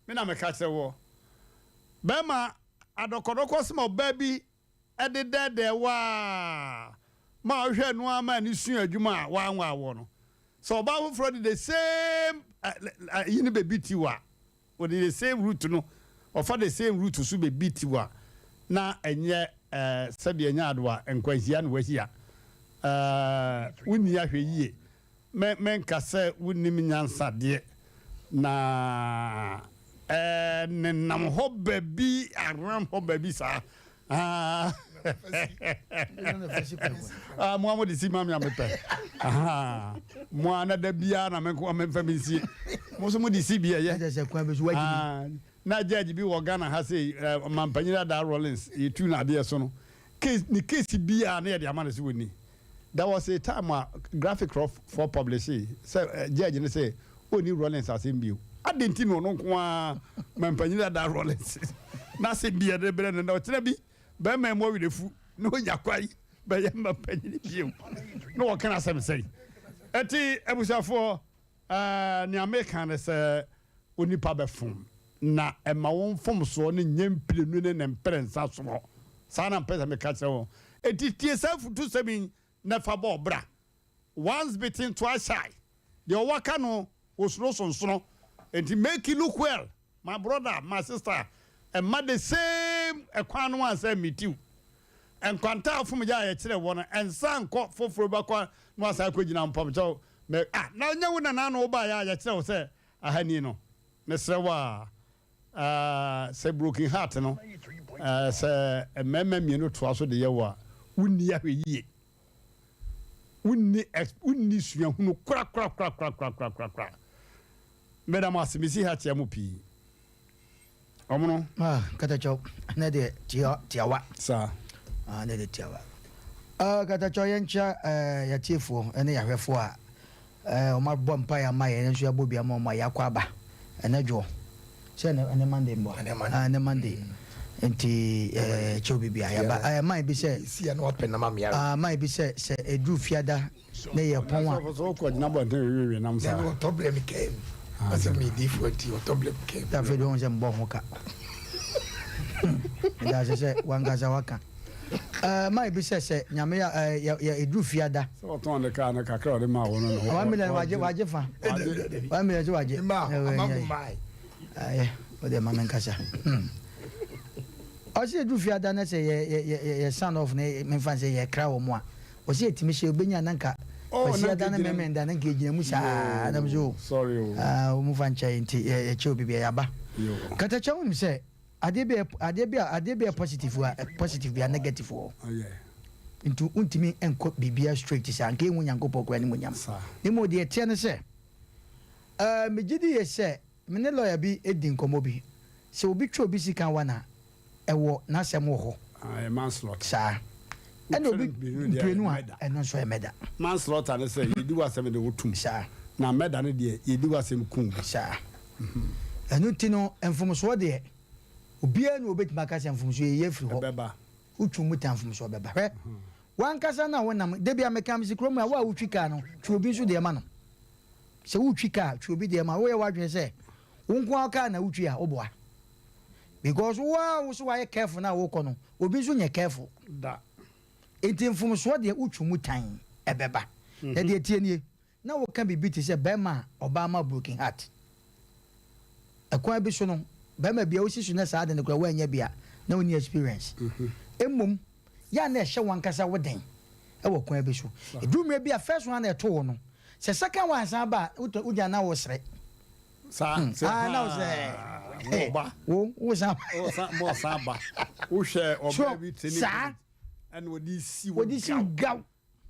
Me na meka kyerɛ woɔ. Bɛrima, adɔkɔdɔkɔ sema ɔbaa bi de dɛɛdɛɛ wo ara ma wohwɛɛ no ara ma ani sua adwuma a woanwaa woɔ no. Sɛ ɔbaa foforɔ de the same ayi no bɛbi wo a, ɔde the same route no, ɔfa the same route so bɛbi wo a, na ɛnyɛ sɛdeɛ ɛnyɛ adowa nkwanhyia na wahyia. Wonni ahwɛyie. Me menka sɛ wonnim nyansa deɛ, na ɛnenam hɔ baabi, around hɔ baabi saa. Ah, ah, mo a mode si ma me a mepɛ. Ah, mo a na da biara na me nko memfa me nsie. Mo nso mode si bi ɛyɛ. Ah, na judge bi wɔ Ghana ha sei, eh, mampanyin Adaa Rawlings, yɛtu no adeɛ so no. Case, ne case biara na yɛde ama no sɛ wɔni. There was a time a Graphic foɔ publishee sɛ judge no sɛ ɔnni Rawlings asɛm bio. Adɛn nti na ɔno nko ara mampanyin dada Rawlings n'asɛm bi yɛde brɛ no na ɔkyena bi bɛrima mu ɔwerɛfu na ɔnya kwan bɛyɛ mampanyin bio na wɔka n'asɛm sɛn. Ɛti abusuafoɔ Ɛɛ, nea meka ne sɛ, onipa bɛfom, na mma wo mfomsoɔ no nyɛ mprenu ne ne mprɛnsa soɔ. Saa na mepɛ sɛ meka kyerɛ wo. Enti tie saa afutusɛm yi na fa bɔ wo bra. Once bitten, twice shy. Deɛ ɔwɔ ka no, ɔsuro sonsono. Enti make it look well. My brother, my sister, mma the same ɛkwan no ansa mmiti wo. Nkwanta a fom yɛ a yɛkyerɛ wɔ no, nsa nkɔ foforɔ bi akɔ na wasan akɔgyina mpamokyɛw. Mɛ ah, na nyɛ wo na n'ano wobaeɛ a yɛkyerɛ wo sɛ aha ni no. Mesrɛ wo a, ah, sɛ broken heart no, eh, sɛ mmarima mmienu toa so de yɛ wo a, wonni ahwɛ yie. Wonni, wonni suahunu korakorakorakorakorakorakora. Meda mo ase, mesi ha kyea mo pii. Ɔmono. Ah, katakyɛw, ɛnɛ deɛ tia tiawa. Saa. Ah, ɛnɛ deɛ tiawa. Ah, katakyɛw yɛnkyia eh, yɛatiefoɔ ɛne yɛahwɛfoɔ a eh, wɔn abɔ mpaeɛ ama yɛn nso yɛabɔ bi ama wɔn a yɛakɔ aba ɛnɛ dwoɔ sɛ ɛnɛ ɛnɛ Monday mbɔ. Ɛnɛ Monday. Ah, ɛnɛ Monday. Nti eh, kyɛw bibi a yɛaba. Eh, man bi sɛ. Si ya na wapɛ nam amea. Ah, man bi sɛ sɛ ɛduru fiada. Ne yɛ pɔn a. Sɔfo so wokɔ gyina abɔnten wewewe nam saa. Dabi ɔtɔ brɛ me kaa mu. Ɔsɛ me diifoɔ nti ɔtɔ brɛ me kaa mu. Afei deɛ wohu sɛ mebɔ ho ka. Meda ase sɛ wankasa waka. Ɛɛ maa ebi sɛ sɛ nyame yɛ ɛɛ yɛ eduru fiada. Sɛ ɔtɔn ne kaa no kakra ɔde maa wɔn no. 1 million wagye wagye fa. 1 million sɛ wagye. Mmaa ama mo mmaa. Ɛyɛ o deɛ ma me nkasa. Ɔsɛ eduru fiada na sɛ yɛ yɛ yɛ yɛ sign off na memfa sɛ yɛ kra wɔn a. Ɔsɛ yɛtumi hyɛ obɛnya na nka Oh, na Kwasiada nka ne gyina mu. Memenda na nka ɛgyina mu saa na so Yoo, sorry o. Ah, wɔn fa nkyɛn nti yɛ yɛkyɛ obi bia yɛaba. Yoo. Katakyɛ wonim sɛ adeɛ bi a adeɛ bi a adeɛ bi a positive a positive bi a negative wɔ. Oh, yeah. Nti wontumi nkɔ biribiara straight saa nka ɛnhu Nyankopɔn koraa animuonyam. Saa. Na mmom deɛ ɛteɛ ne sɛ ɛɛ megye di yie sɛ me ne lawyer bi di nkɔmmɔ bi sɛ obi twa obi sika wa na ɛwɔ n'asɛm wɔ hɔ. Ah, ɛyɛ manslaughter. Saa. Ɛna obi mprenu a, ɛno nso yɛ murder. Manslaughter ne sɛ yɛdi w'asɛm de wo tom. Saa. Na murder no deɛ yɛdi w'asɛm kum wo. Saa. Ɛno nti no, mfomsoɔ deɛ, obiara ni obetumi aka sɛ mfomsoɔ yɛyi afiri hɔ. Ɛbɛba. Wotwi mu ta mfomsoɔ bɛba. Hwɛ, w'ankasa no a wonam, da bi a meka mesi kurom a, wo a wotwi kaa no, twi obi nso deɛ ma no. Sɛ wotwi kaa, twi obi deɛ ma no. Woyɛ w'adwene sɛ wo nko ara kaa na wotwi a, woboa. Because wo ara wo so wayɛ careful na wokɔ no, obi nso nyɛ careful. Da. Nti mfomsoɔ deɛ wotwi mu tan ɛbɛba. Na deɛ tie nie, na woka biribi te sɛ bɛrima a ɔbaa ma broken heart. Ɛkwan bi so no, bɛrima bi a wosi so na saa ade no koraa woannya bi a, na wonni experience. Mmom, yɛ a na ɛhyɛ wo ankasa wo den wɔ kwan bi so. Ɛduru mmerɛ bi a first one a ɛto wo no, sɛ second one san ba a, wogyina na wosere. Saa, Hmm. sɛ Ah, na wo haa, sɛ, wo ba. wo, wo san Wo san, mo san ba. Wohwɛ So, ɔbaa bi te ne saa. ɛna ɔde si wo Wɔde si wo gaw. gaw.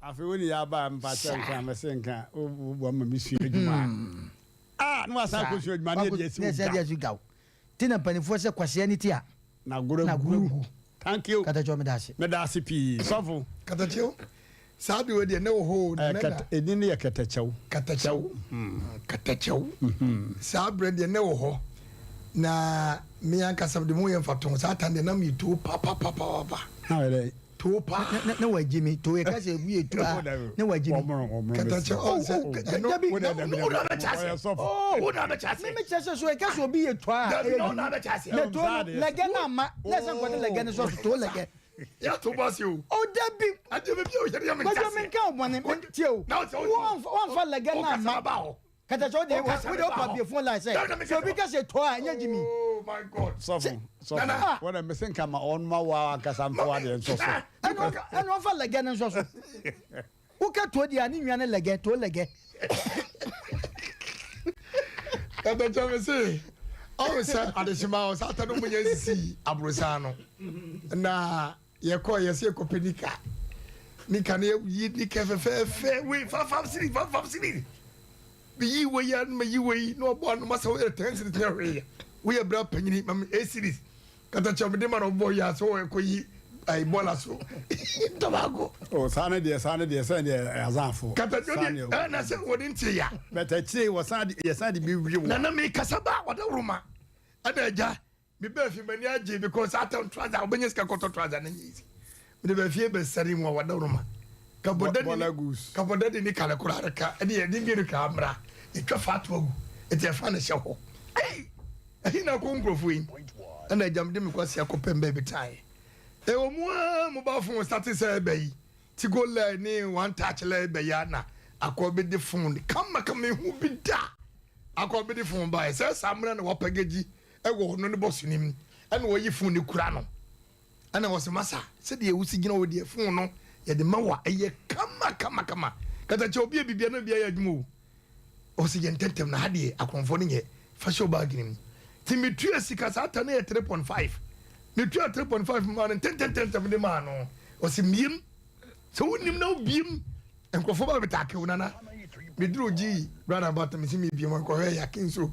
Afei wo ne yɛ aba mpakyɛ nka mɛsɛ nka wo wo ma mesua adwuma a. Ah, na wasan akɔsua adwuma ne yɛde asi Ne wo yɛde gaw. asi gaw. Ti na mpanimfoɔ sɛ kwasea ne ti a. Na agorɔ Na agorɔ agu. agu. Thank you. Katakyɛ meda ase. Meda ase pii. Sɔfo. Katakyɛw. Saa de wei deɛ ne wɔ hɔ o. Eh, Nana kat, edin no yɛ kɛtɛkyɛw. Katakyɛw. Katakyɛw. Saa berɛ deɛ ne wɔ hɔ. Na me ankasa de mu yɛ mfatoho saa tan deɛ na meyɛ tuo papapapapa. Na ɔyɛ dɛ. Tuo paa. Na na wagye mi to yɛ kasa ebu yɛ tu a na wagye mi. Wɔmoro wɔmoro Katakyɛw ɔn sɛ ɛno Dabi Wo dɛ dabi wo na bɛkyɛ Ɔyɛ ase. sɔfo. Wo na bɛkyɛ ase. Mi mi kyerɛ sɛ so yɛ kasa obi yɛ tu a. Dabi ɛyɛ na wo gyimi. na bɛkyɛ ase. Na to Saa no deɛ. lɛgɛ na ama na ɛsɛ nkɔde lɛgɛ no so to lɛgɛ. Yɛato bɔ ase o. O dabi. Adeɛ bɛ bi a woyɛ deɛ mente Kwadwo ase. mi nka ɔbɔne mi tie o. Na wo sɛ wo- Wɔnfa lɛgɛ na Wokasa ama. ba hɔ. Katakyɛ o de Wokasa o de ba o pa hɔ. bie phone line sɛ. Dabi na mi Sɛ obi kasa. kasa to a ɛnyɛ gyimi. Oh my God. Sɔfo. Sɔfo. Nana. Wɔn dɛ mese nka ma ɔnma wo ankasa mfa adeɛ nsɔ so. Ɛna ɔnfa lɛgɛ no nsɔ so. Woka to deɛ a ne nua ne lɛgɛ to lɛgɛ. Katakyɛ me se ɔn sɛ adehyema ɔ saa ta no mu nyɛ sisi aborosan no na yɛkɔ yɛsɛ yɛkɔpɛ nika nika no yɛyi nika fɛfɛɛfɛ wei 5 5 cedis 5 5 cedis meyi wei a na mayi wei na ɔbɔ ano masa woyɛ 10 cedis nyɛ hwee woyɛ bra panyini ma me 8 cedis Katakyɛ mede ma na ɔbɔ yi a sɛ wɔkɔyi ayi bɔɔla so ntɔbaako. O saa ne deɛ saa ne deɛ sɛ deɛ azanfo. Katakyɛ deɛ ɛna sɛ wɔde nte ya. Bɛtɛ akyire wɔsan de yɛsan de bi wie wo. Nana mi kasa ba ɔda woroma ɛna agya mi bɛɛ fi m'ani agye because atam trouser wobɛnya sika kɔtɔ trouser no nyɛ easy mede bɛ fie bɛsɛre mu a wɔda woroma Bɔla goose. kabɔdadi ne kale koraa reka ɛne yɛde mmienu kaa mmra yɛtwa fa ato agu ɛti ɛfa ne hyɛ hɔ ei ɛhe na akɔ nkurɔfoɔ yi ɛna agya mede me kwasi akɔpɛm baabi taeɛ ɛwɔ mu a mobile phone start sɛ ɛbɛ yi tigo lɛ ne one touch lɛ ɛbɛ yi ana akɔ bɛde phone kama kama ehu bi da akɔ bɛde phone ba sɛ saa mmerɛ na wapagagyi ɛwɔ ɔno ne bɔso nim ɛna wɔyi phone ne kura no ɛna wɔsɛ masa sɛdeɛ wosi gyina wɔ deɛ phone no yɛde ma wa ɛyɛ kama kama kama katakyɛ obi a bibia no bia yɛ adwuma o ɔsɛ yɛ ntɛntɛm na ha deɛ akorɔmfoɔ no nyɛ fa hyɛ ɔbaagi no mu nti metua sika saa ta no yɛ 3.5 metua 3.5 maa no ntɛntɛntɛntɛm de maa no ɔsɛ miem sɛ wonim na wobiem nkurɔfoɔ ba bɛtaake wo nana meduru gyi brother but mesi mebiem nkɔhwɛ yɛ aken so.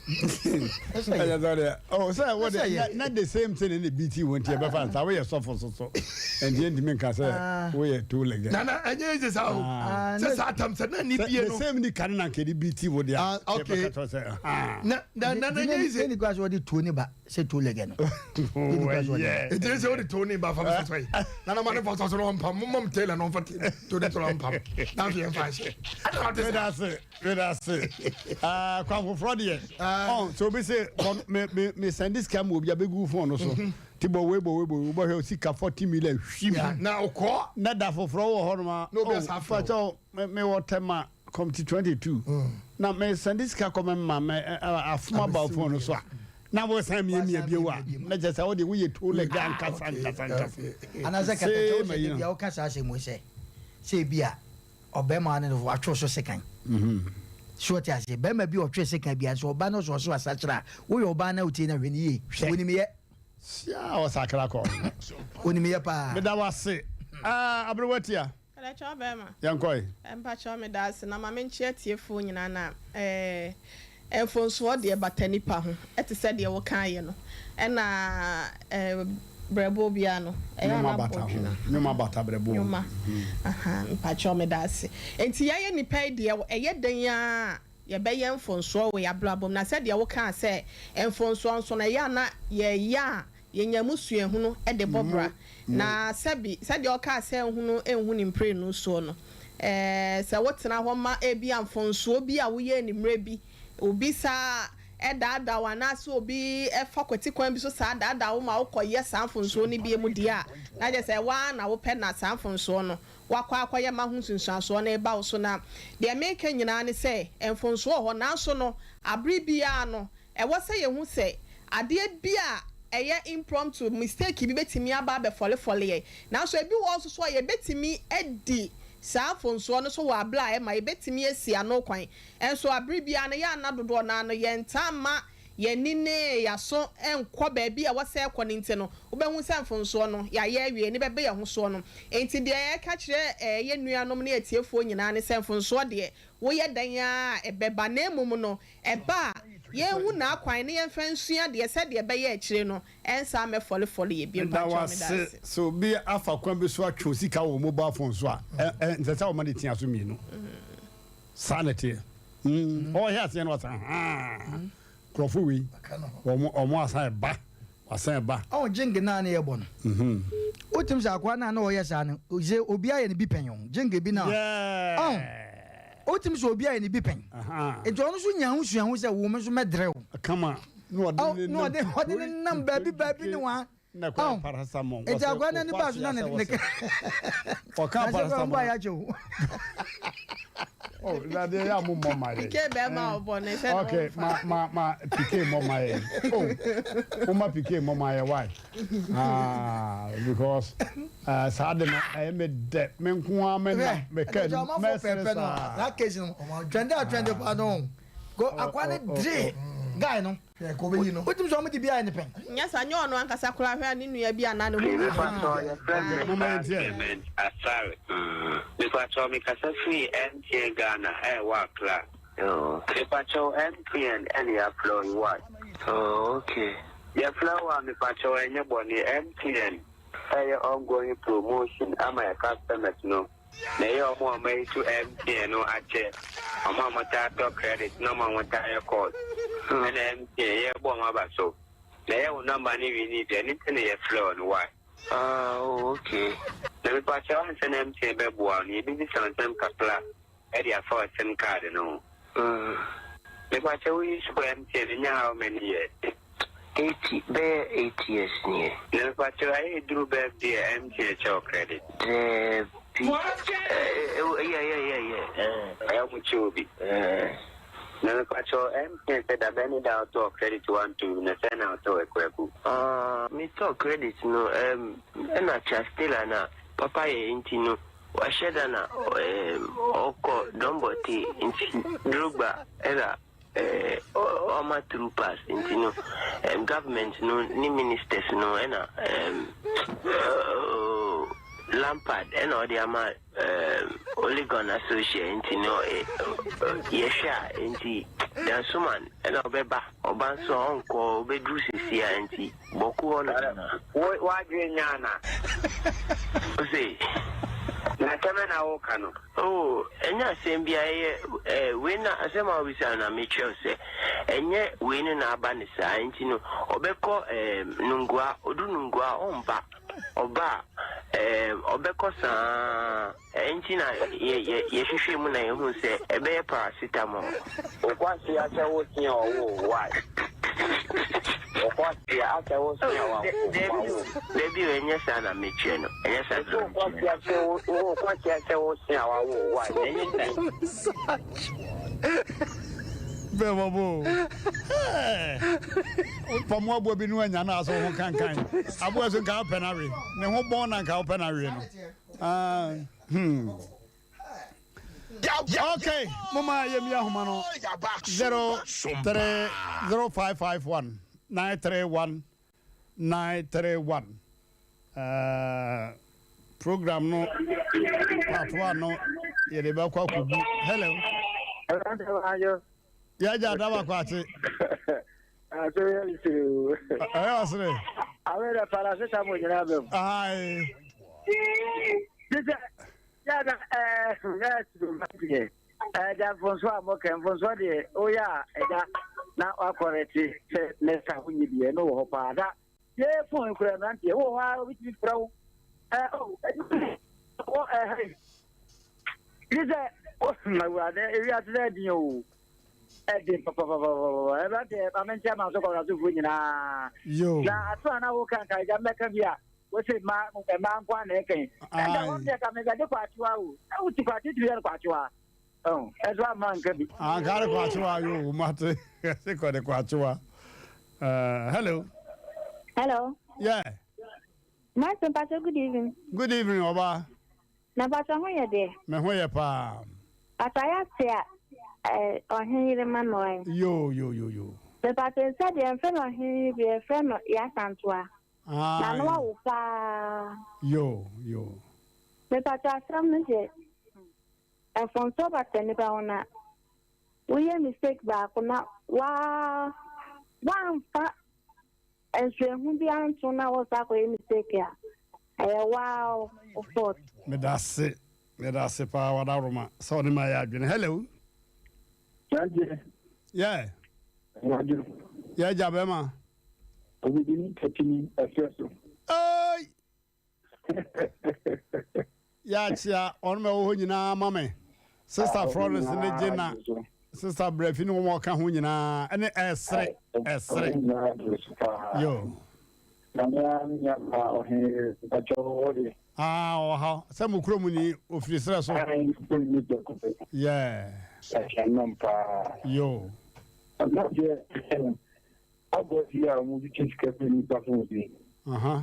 Ɛyɛ sɛ deɛ oh sɛ wo de na the same thing ne bi ti wo nti ɛbɛfa nsa woyɛ sɔfo so so nti yɛntumi nka sɛ woyɛ two legged. Nana ɛnyɛ easy saa o sɛ saa tam sɛ na ni bie the no same ni kane na nkɛde bi ti wo deɛ Ah, okay. yɛbɛka kyerɛ sɛ ah. Na na na ɛnyɛ easy. Ɛni kura sɛ wɔde tuo ne ba sɛ tuo lɛgɛ no. Oh, ɛyɛ. Eti sɛ wode to ne ba fa me so yi nana ma ne fa so so no ɔmpam mo mam tailor no ɔmfa to ne to no ɔmpam na afei ɛmfa nhyɛ ɛna ɔte Meda saa ase, meda ase. Ah, kwan foforɔ deɛ. Ɔn, sɛ obi se bɔ me me me send sika ma obi abɛgu phone no so. Ti bɔ wei bɔ wei bɔ wei wobɛhwɛ sika 40 million hwim. Ya, na ɔkɔ Na da foforɔ wɔ hɔ nom a. Na obi oh, asa afrɛ wo. fakyɛw me me wɔ Tema committee 22. Na me send sika kɔ me ma me afoma ba phone no so a. Na wo san miamia bio a. Na kyerɛ sɛ wo de woyɛ two leg ankasa ankasa ankasa. Anaasɛ katakyɛ wo Same sɛ ayi da no. bia woka saa asɛm wei sɛ sɛ ebi a ɔbɛrima ne no watwe so sekan. So ɔte aseɛ bɛrima bi a ɔtwe sekan bia nso ɔba no so ɔso asakyera a woyɛ ɔbaa na wotie no hwɛ ne yie. Hwɛ. Onimyɛ. Sia ɔsakra kɔ. Onimyɛ paa. Meda wo ase. Ah, aberewa tia. Katakyɛ ɔbɛrima. Yɛnkɔe. Mpakyɛw meda ase na ma menkyea atiefoɔ nyinaa na eh, mfonsoɔ deɛ bata nipa ho ɛte sɛ deɛ wokaeɛ no ɛna eh, brɛboɔ biara no ɛyɛ Nnwuma ana bata ho. bɔdwena Nnwuma bata brɛboɔ. nnwuma aha mpakyɛw meda ase nti yɛyɛ nipa yi deɛ ɛyɛ den a yɛbɛyɛ mfonsoɔ wɔ yɛabrabɔ mu na sɛdeɛ wokaa sɛ mfonsoɔ nso no ɛyɛ ana yɛyɛ a yɛnya mu suahunu de bɔ bra na sɛbi sɛdeɛ ɔkaa sɛ nhunu nhu ne mprenu soɔ no sɛ wotena hɔ ma ebi a mfonsoɔ bi a woyɛ ne mmerɛ bi obi saa ɛdaadaa wo anaasɛ obi ɛfa kwati kwan bi so saa daadaa wo ma wokɔyɛ saa mfonsoɔ no bi mu deɛ a na kyerɛ sɛ waa na wopɛ na saa mfonsoɔ no wakɔ akɔyɛ ma ho nsunsuansoɔ no ɛba wo so. Na deɛ meka nyinaa ne sɛ mfonsoɔ wɔ hɔ nanso no abere biara no ɛwɔ sɛ yɛhu sɛ adeɛ bi a a ɛyɛ impromptu mistake bi bɛtumi aba abɛfɔlefɔle yɛn. Nanso ebi wɔ hɔ nso so a yɛbɛtumi adi saa mfomsoɔ no so wɔ abere a ɛma yɛbɛtumi asi ano kwan. Nso abere biara no, yɛ ana dodoɔ no ara no, yɛntaa mma yɛn ani ne yɛn aso nkɔ baabi a ɛwɔ sɛ ɛkɔ no nti no, wobɛhu sɛ mfomsoɔ no, yɛayɛ awie, ne bɛbɛ yɛn ho soɔ no. Enti deɛ yɛka kyerɛ yɛn nuanom ne atiefoɔ nyinaa ne sɛ mfomsoɔ deɛ, woyɛ dɛn ara a ɛbɛba, na mmom no, ɛba a, yɛnhu n'akwan na yɛmfa nsua adeɛ sɛdeɛ ɛbɛyɛ akyire no, ɛnsan mmɛfɔlefɔle yɛn bio. Meda wo Mpakyɛw, meda ase. ase. Sɛ obi afa kwan bi so atwe wo sika wɔ wo mobile phone so a, ɛ ɛ ɛnsɛ sɛ woma no tia so mmienu. Saa na ɛteɛ. Mm, ɔrehwɛ aseɛ no wasan haa. Nkurɔfo wei, wɔn wɔn asan ɛba, wasan ɛba. Ɔn jingle naa ne yɛbɔ no. Wotim sɛ akoa naa na ɔyɛ saa no sɛ obi ayɛ no bi pɛn o jingle bi naa ɔn wotim sɛ obi ayɛ no bi pɛn nti ɔno nso nya ho sua ho sɛ wo me nso mɛdrɛ wo. Kama na ɔde ne nam ɔde ne nam baabi baabi ne wa. Na kɔ paracetamol. Nti akoa no ani baa so na ne ne Ɔka paracetamol. ayɛ akyɛ o. Oh, na deɛ yɛ a mo mmɔ ma yɛ. Pike bɛrima ɔbɔ ne sɛ na Okay, ma ma ma pike mmɔ ma yɛ. Oh, mo ma pike mmɔ ma yɛ why? Ah, because saa de no ɛyɛ me dɛ me nko ara me nam me ka ni mɛsere saa. That case no, trende a trende pa no. Go akoa ne dre guy no. Hwɛ kɔ bɛyi no. Wotumi sɛ wɔn de bi ayɛ ne pɛn. Nyɛ saa, nyɛ ɔno ankasa koraa, hwɛ a ne nua bi anaa ne ho Me patrɔ yɛfrɛ me Mister Clement Asare. Me patrɔ me kasa firi MTN Ghana a ɛwɔ Accra. Me patrɔ MTN ɛna yɛafrɛ wo yi what? Oh okay. Yɛfrɛ wo a me patrɔ ɛnyɛ bɔne MTN ɛyɛ ongoing promotion ama yɛ customers no. Na ɛyɛ wɔn a wɔayi so MTN no akyɛ, wɔn a wɔtaa tɔ credit na wɔn a wɔtaa yɛ calls. Ɛna MTN yɛrebɔ wɔn aba so. Na ɛyɛ wo number no winni deɛ, ɛno nti na yɛfrɛ wo no, why? Ah, oh, okay. Na mepakyɛw ansa na MTN bɛboa wo no, yɛbɛbisa wo nsɛm kakra de afa wo sim card no ho. Mepakyɛw wo use MTN no nya how many years? Eight, bɛyɛ eight years nie. Na mepakyɛw ayɛ duru birthday a MTN kyɛ wo credit? Daabi, eh, yeah, yeah, yeah, yeah, eh. Ɛyɛ ɔmo kyɛ wo bi? Eh. Na mepakyɛw MTN sɛ dabɛn ne da a wotɔɔ credit one two na sɛn na wotɔɔ akuaku? Ah, metɔɔ credit no, ɛɛm, ɛna Charles Taylor na papa yɛ nti no, wahyɛ da na, ɛɛm, ɔkɔ Dɔmbɔte nti Drogba ɛna. Eh, ɔma through pass nti no um, government no ne ministers no ɛna um, uh, Lampard ɛna ɔde ama um, Ole Gunnar Solskjaer nti no eh, yɛhwɛ a nti Dansoman ɛna ɔbɛba ɔba nso a ɔnkɔ ɔbɛduru sisi a nti bɔku hɔ no na. Wo w'adwene nyɛ ana? Ose. Na asɛm bɛn na woka no? Oh, ɛnyɛ asɛm biara, ɛyɛ eh, wei na asɛm a wobisa no na mekyerɛ wo sɛ ɛnyɛ wei no na aba no saa, nti no ɔbɛkɔ eh, Nungua, ɔdu Nungua a ɔmba, ɔba a eh, ɔbɛkɔ saa, ɛnti na yɛ, yɛ, yɛhwehwɛ mu na yɛhu sɛ ɛbɛyɛ paracetamol. Okwasia sɛ wo sea ɔwoo why? Okwasia asɛ wo sea wa wo. Dabi o, ɛnyɛ saa na mekyerɛ no, ɛnyɛ saa na mekyerɛ no. Okwasia sɛ wo sea wa wo why? Ɛnyɛ saa. Bɛɛ bɔbɔ o. Pam aboa bi no anya na asɛ wo ho kankan. Aboa so nka wopɛ no awe. Ne ho bɔn na nka wopɛ no awe no. Ah, hmm. Okay, moma yɛmi ahoma no 03 0551 931 931 uh, program no part 1 no yɛde bɛkɔ akɔgu. Hello. Yɛagya adaba kɔ akye. Ɛyɛ ɔsere. Awɛrɛ paracetamol nyinaa bɛm. Aye. Yàda ɛɛ ɛɛ ɛda mfonso a mɔkɛ mfonso deɛ oyɛ a ɛda na wakɔrɛ te sɛ nɛsa wonyi deɛ ɛno wɔ hɔ paa da yɛ fon kura mmeranteɛ wɔ hɔ a obi tumi frɛ wo ɛɛ o wɔ ɛha yi sɛ awurade ewiase sɛ ɛden o ɛden papapapapa ɛmmeranteɛ amenkyɛ ma so kɔrɔsofoɔ nyinaa na ato a na woka nka agya mmɛka bi a wose mma mmaa nko a na ɛka yi ɛnna wɔn deɛ ka mɛgade kwakyewa o na wosi kwakye tumi yɛ no kwakyewa ɔn ɛso ama nka bi. Ankare kwakyewa yo mate ɛse kɔde kwakyewa. Hello. Hello. Yeah. Martin Pastor, good evening. Good evening, Oba. Na Pastor ho yɛ deɛ. Me ho yɛ paa. Pastor yɛ ase a eh, ɔhen yere ma no ɛ. Yo yo yo yo. Me pastor nsa deɛ mfrɛ no ɔhen yere bi yɛfrɛ no Yasantoa. Na no awo paa. Yo yo. Me pastor asɛm no deɛ mfomsoɔ bata nipa ho na woyɛ mistake baako na waa wamfa Nsuahu bi anto na wo san akɔyɛ mistake a, ɛyɛ waa wo fault. Medase medase paa wadaworoma sɛ ɔne mayɛ adwene hello. Nanteɛ. Yeah. Anadwo. Yeah gya bɛma. Obibini katini ɛsrɛ so. Hey. Yɛakyea wɔn ma ɛwɔ hɔ nyinaa ma me. Sista Florence ne Gina, Sista Brɛfi ne wɔn a wɔka ho nyinaa ɛne ɛsere ɛsere. Yo. Ah, ɔwɔ ha sɛ mo kurom ni ofiri serɛ so. Yeah. Yo. Uh-huh.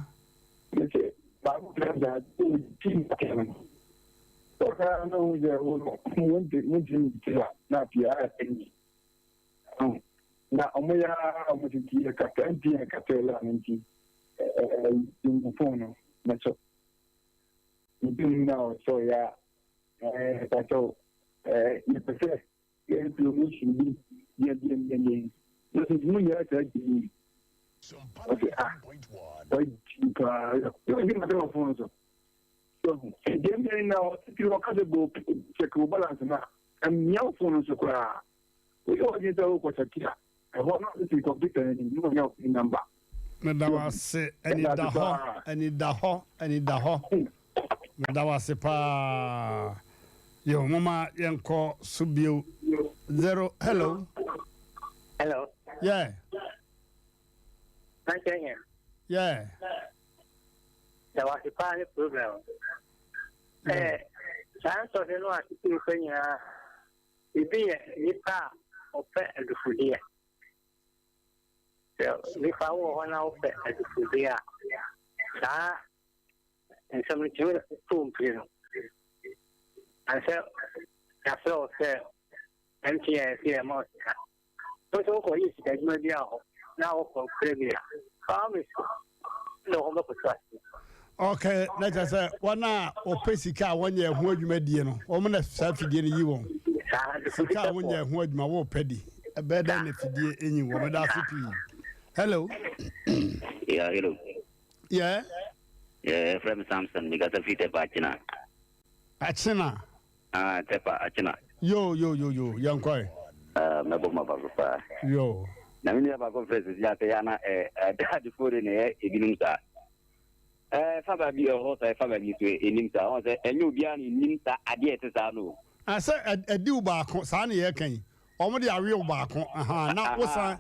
Mese baako pɛ da ti kɛ no ɔka na ɔhu sɛ wo no wontumi nti a na afei ayɛ ɛnyi na ɔmo yɛ a ɔmo tete yɛ kata nti yɛ kata la no nti ɛɛ fon no na so nti na ɔsɔ ya ɛɛ kata ɛɛ yɛpɛ sɛ Yɛn promotion bi deɛ deɛ deɛ deɛ na sɛ mo nyɛ saa gyimi ɔsɛ ah wagyi paa yɛ ɔgye ma sɛ wɔ fon so deɛ mmea na ɔtitiri ɔka sɛ go check wo balance na mmea wo fon so koraa woyɛ ɔgye sɛ wokɔ check a ɛhɔ no ɔtitiri kɔmputa no anim na ɔnya wo pin number. Meda wo ase anidahɔ anidahɔ anidahɔ meda wo ase paa yo moma yɛnkɔ so bio zero hello. Hello. Yeah. Nankyɛ Yeah. Da wo ase paa ne program. Eh, saa nsɔhwɛ no a titiri fɛ nyinaa ebi yɛ nipa a ɔpɛ adufudeɛ. Sɛ nipa wɔ hɔ na wopɛ adufudeɛ a, saa nsɛm no tumi to mpire no. Ansɛ yɛafrɛ wo sɛ MTN sɛ yɛma wo sika. Wo nso wokɔyɛ sika adwuma bi a hɔ na wokɔ frɛ bi a, fa wo na wɔn bɛkoto ase. Okay, na kyerɛ sɛ wɔn a wɔpɛ sika a wɔnyɛ ɛho adwuma die no, wɔn na saa fidie no yi wɔn. Sika a wɔnyɛ ɛho adwuma wɔpɛ di. Ɛbɛyɛ dɛn na fidie enyi wɔn? Ɛda ase pii. Hello. Yeah, hello. Yeah. Yeah, from Samson. Because of it, Achina. Achina. Ah, Tepa, Achina. Yo, yo, yo, yo. Yankoi. Ah, mɛbɔ ma baako paa. Yo. Na me nua baako frɛ sisi asɛ yɛ ana ɛ adadefoɔ de na ɛyɛ ebinom saa. Ɛɛ fa baabi ɛwɔ hɔ saa ɛfa baabi nso enim saa wɔn sɛ ɛnyɛ obiara na enim saa adeɛ ɛte saa no. Asɛ ɛdi wo baako saa na yɛka yi wɔn de awe wo baako ahan na wosan.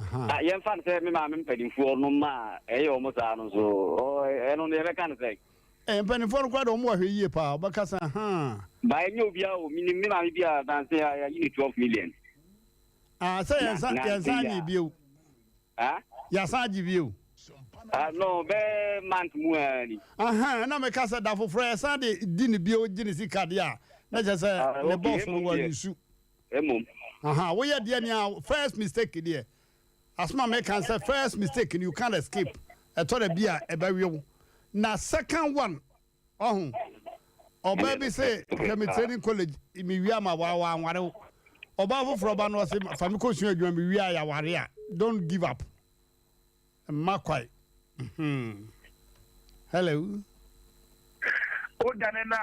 Ah, yɛmfa no sɛ me maame mpanimfoɔ no ma a ɛyɛ wɔn saa no nso ɛno no yɛbɛka no sɛ. Eh, mpanimfoɔ no koraa de wɔn wɔ ahwɛ yie paa wɔbɛka sɛ ahan. Ba ɛnyɛ obiara o menim me maame bi a nanse a yɛayi ne 12 million. Ah, sɛ yɛnsa yɛnsa nye bio. Ah? Yɛasan agye bio. Ah, no, bɛɛ month mu ara ni. Ahan, na meka sɛ da foforɔ yɛsan de di ne bio gye ne sika deɛ a, na kyerɛ sɛ ne bɔs no wɔ nsu. Mmom. Ahan, woyɛ deɛ nea first mistake deɛ, asɛm a meka sɛ first mistake you can't escape, ɛtɔ da bi a ɛbɛwe wo. Na second one, Ɔho, ɔbaa bi se hwɛ me training college me wie ama wa wa anware wo. Ɔbaa foforɔ ba no ɔse fa me kɔ sua adwuma me wie a yaware a don't give up. Mma kwae. Hmm. Hello. Wo dane no a,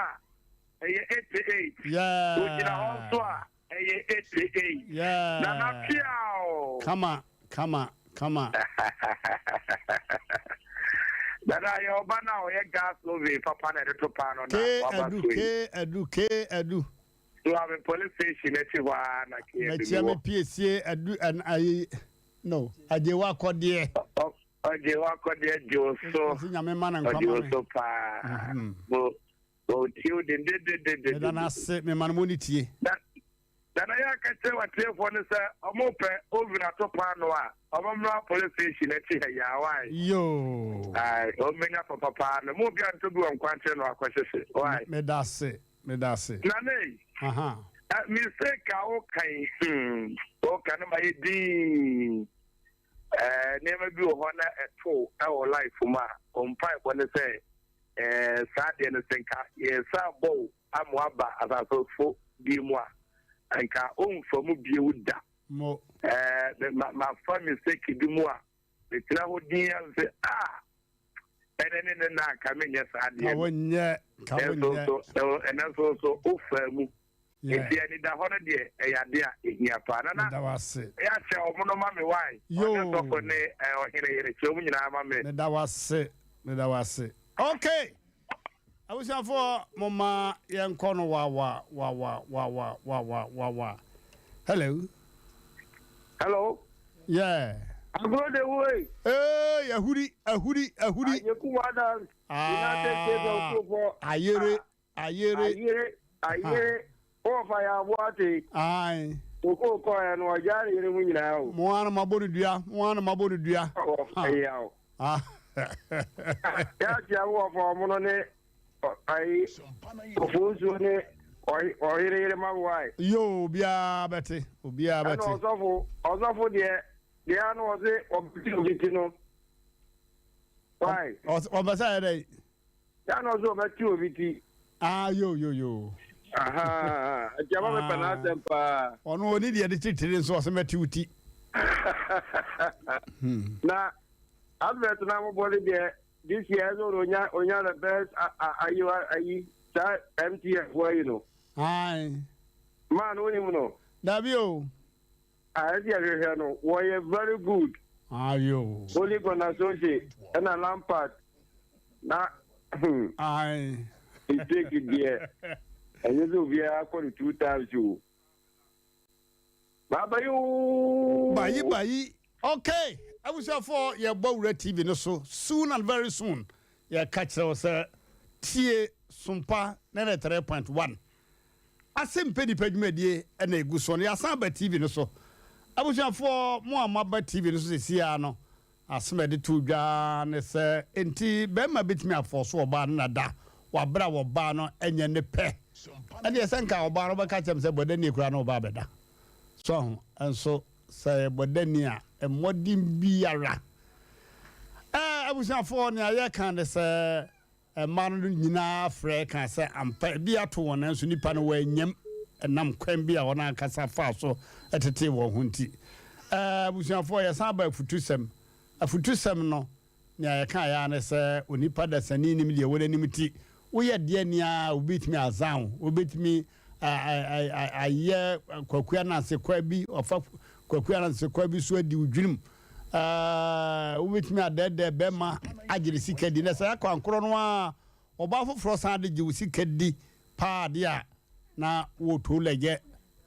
ɛyɛ 88. Yeah. Wo gyina hɔ nso a, Ɛyɛ ete ei. Yeah. Nana Piaw. Kama kama kama. Nana yɛ ɔba no a ɔyɛ gas oven papa na ɛde to paano na waba so yi. K adu K adu. So ame police station akyi hɔ ara na K adu mi wɔ. Mɛkyia me piesie adu ɛn ayi no agyewa kɔdeɛ. Ɔgyewa kɔdeɛ gye wo so. Ɔsi nyame ma no nkwa ma me. Ɔgye wo so paa. Bo bo tie wo dendendendenden. Meda no ase mema no mo ne tie. Nana yɛ aka kyerɛ w'atiefoɔ no sɛ ɔmo pɛ oven ato paano a ɔmo mmra police station akyi ha yi a why? Yoo. Ae ɔmo bɛnya papa paa no mo obi antɔ bi wɔ nkwankyɛn na wakɔhyehye why? Medase medase. Nana ei. Aha. Eh, mistake a woka yi hmm woka no ma yɛ dinn eh, nneɛma bi wɔ hɔ na ɛto ɛwɔ life mu a mpaebɔ ne sɛ eh, saa deɛ no sɛ nka yɛsan bɔ wo ama waba asase so bio mu a, nka ɔmfa mu bio da. Mo. Ɛɛ, ma mafa mistake bi mu a, metena hɔ din ara sɛ, ah, ɛnɛ ne ne na nka menyɛ saa adeɛ no. Ka wonyɛ, ka wonyɛ. Nanso nso, ɛnɛ nso nso, wofaa mu. Nti anidahɔ no deɛ, ɛyɛ adeɛ a ɛhia paa. Nana, Meda wo ase. yɛ akyɛ wɔn no ma me why? Yoo. Ɔne sɔfo ne ɔhene yere, kyɛ wɔn nyinaa ma me. Meda wo ase, meda wo ase. Okay! Abusuafoɔ momma yɛnkɔ no wawa wawa wawa wawa wawa hello. Hello. Yeah. Agro de wo yi. Ee ahuri ahuri ahuri. Ayeku Adams. United States of Kuropɔ. Ayere ayere. Ayere ayere. Wɔfa yɛ aboa ate. Ayi. Koko kɔɛ no ɔgya ne yere mu nyinaa o. Mo ara mo abɔ no dua mo ara mo abɔ no dua. Wɔfa yɛ o. Yɛakyea wo wɔfa ɔmono ne ayi ofonsuo ne ɔyere yere ma wo ayi. Yoo obiara bɛte obiara bɛte. Ɛna ɔsɔfo ɔsɔfo deɛ deɛ ano ɔse ɔbɛti obi ti no. Why? Ɔbɛ sɛ ayɛ dɛ. Deɛ ano ɔse ɔbɛti obi ti. Ah yo yo yo. Ahaa nti ama mepɛ n'asɛm paa. Ɔno ɔni deɛ de titiri nso ɔse mɛte wo ti. Na advert na mo bɔ ne deɛ this year ɛsɛ ɔno onya onya the best ayi ayi saa MTN fo ayi no. Ayi. Maa no onim no. Dabi o. Ah ɛsɛ yɛhwehwɛ no wɔyɛ very good. Ayi o. Ole Gunnar Solskjaer ɛna Lampard na hmm. Ayi. Mistake deɛ ɛnyɛ sɛ obiara kɔ no two times o. Bye oo. Bayi bayi okay abusuafoɔ yɛbɔ wura TV no so soon and very soon yɛka kyerɛ wo sɛ tie Sompa 93.1 ase mpɛ nipa dwumadie na egu soɔ no yɛasan aba TV no so abusuafoɔ mo a moaba TV no so seesei ara no Asɛm a ɛde too dwa ara ne sɛ, enti barima betumi afɔɔso ɔbaa no na da wɔ bere a ɔbaa no nyɛ ne pɛ? Ɛnneɛ sɛ nka ɔbaa no bɛka kyerɛ me sɛ bɔdani koraa na ɔbaa bɛda. So ahu? Nso sɛ ɛyɛ bɔdani a, mmɔden biara. Ɛɛ, abusuafoɔ, nea yɛreka ne sɛ, Mmaa no nyinaa frɛɛ kaa sɛ ampa ebi ato wɔn nanso nnipa no wɔannyam ɛnam kwan bi a wɔn ankasa faa so tetee wɔn ho nti. Ɛɛ, abusuafoɔ, yɛsan aba afutusɛm. Afutusɛm no, nea yɛkaeɛ ara ne sɛ onipa dasani nnim deɛ ɛwɔ n'anim nti, woyɛ deɛ ni ara a, obi bɛtumi azan wo, obi bɛtumi ayɛ Kwaku Ananse kwa bi, ɔfa Kwaku Ananse kwa bi so adi wo dwenem. Wobɛtumi adɛɛdɛɛ bɛrima agye ne sika di, na sɛ akɔ ankorɔ no a, ɔbaa foforɔ san de gye wo sika di paa deɛ a, na woreto lɛgyɛ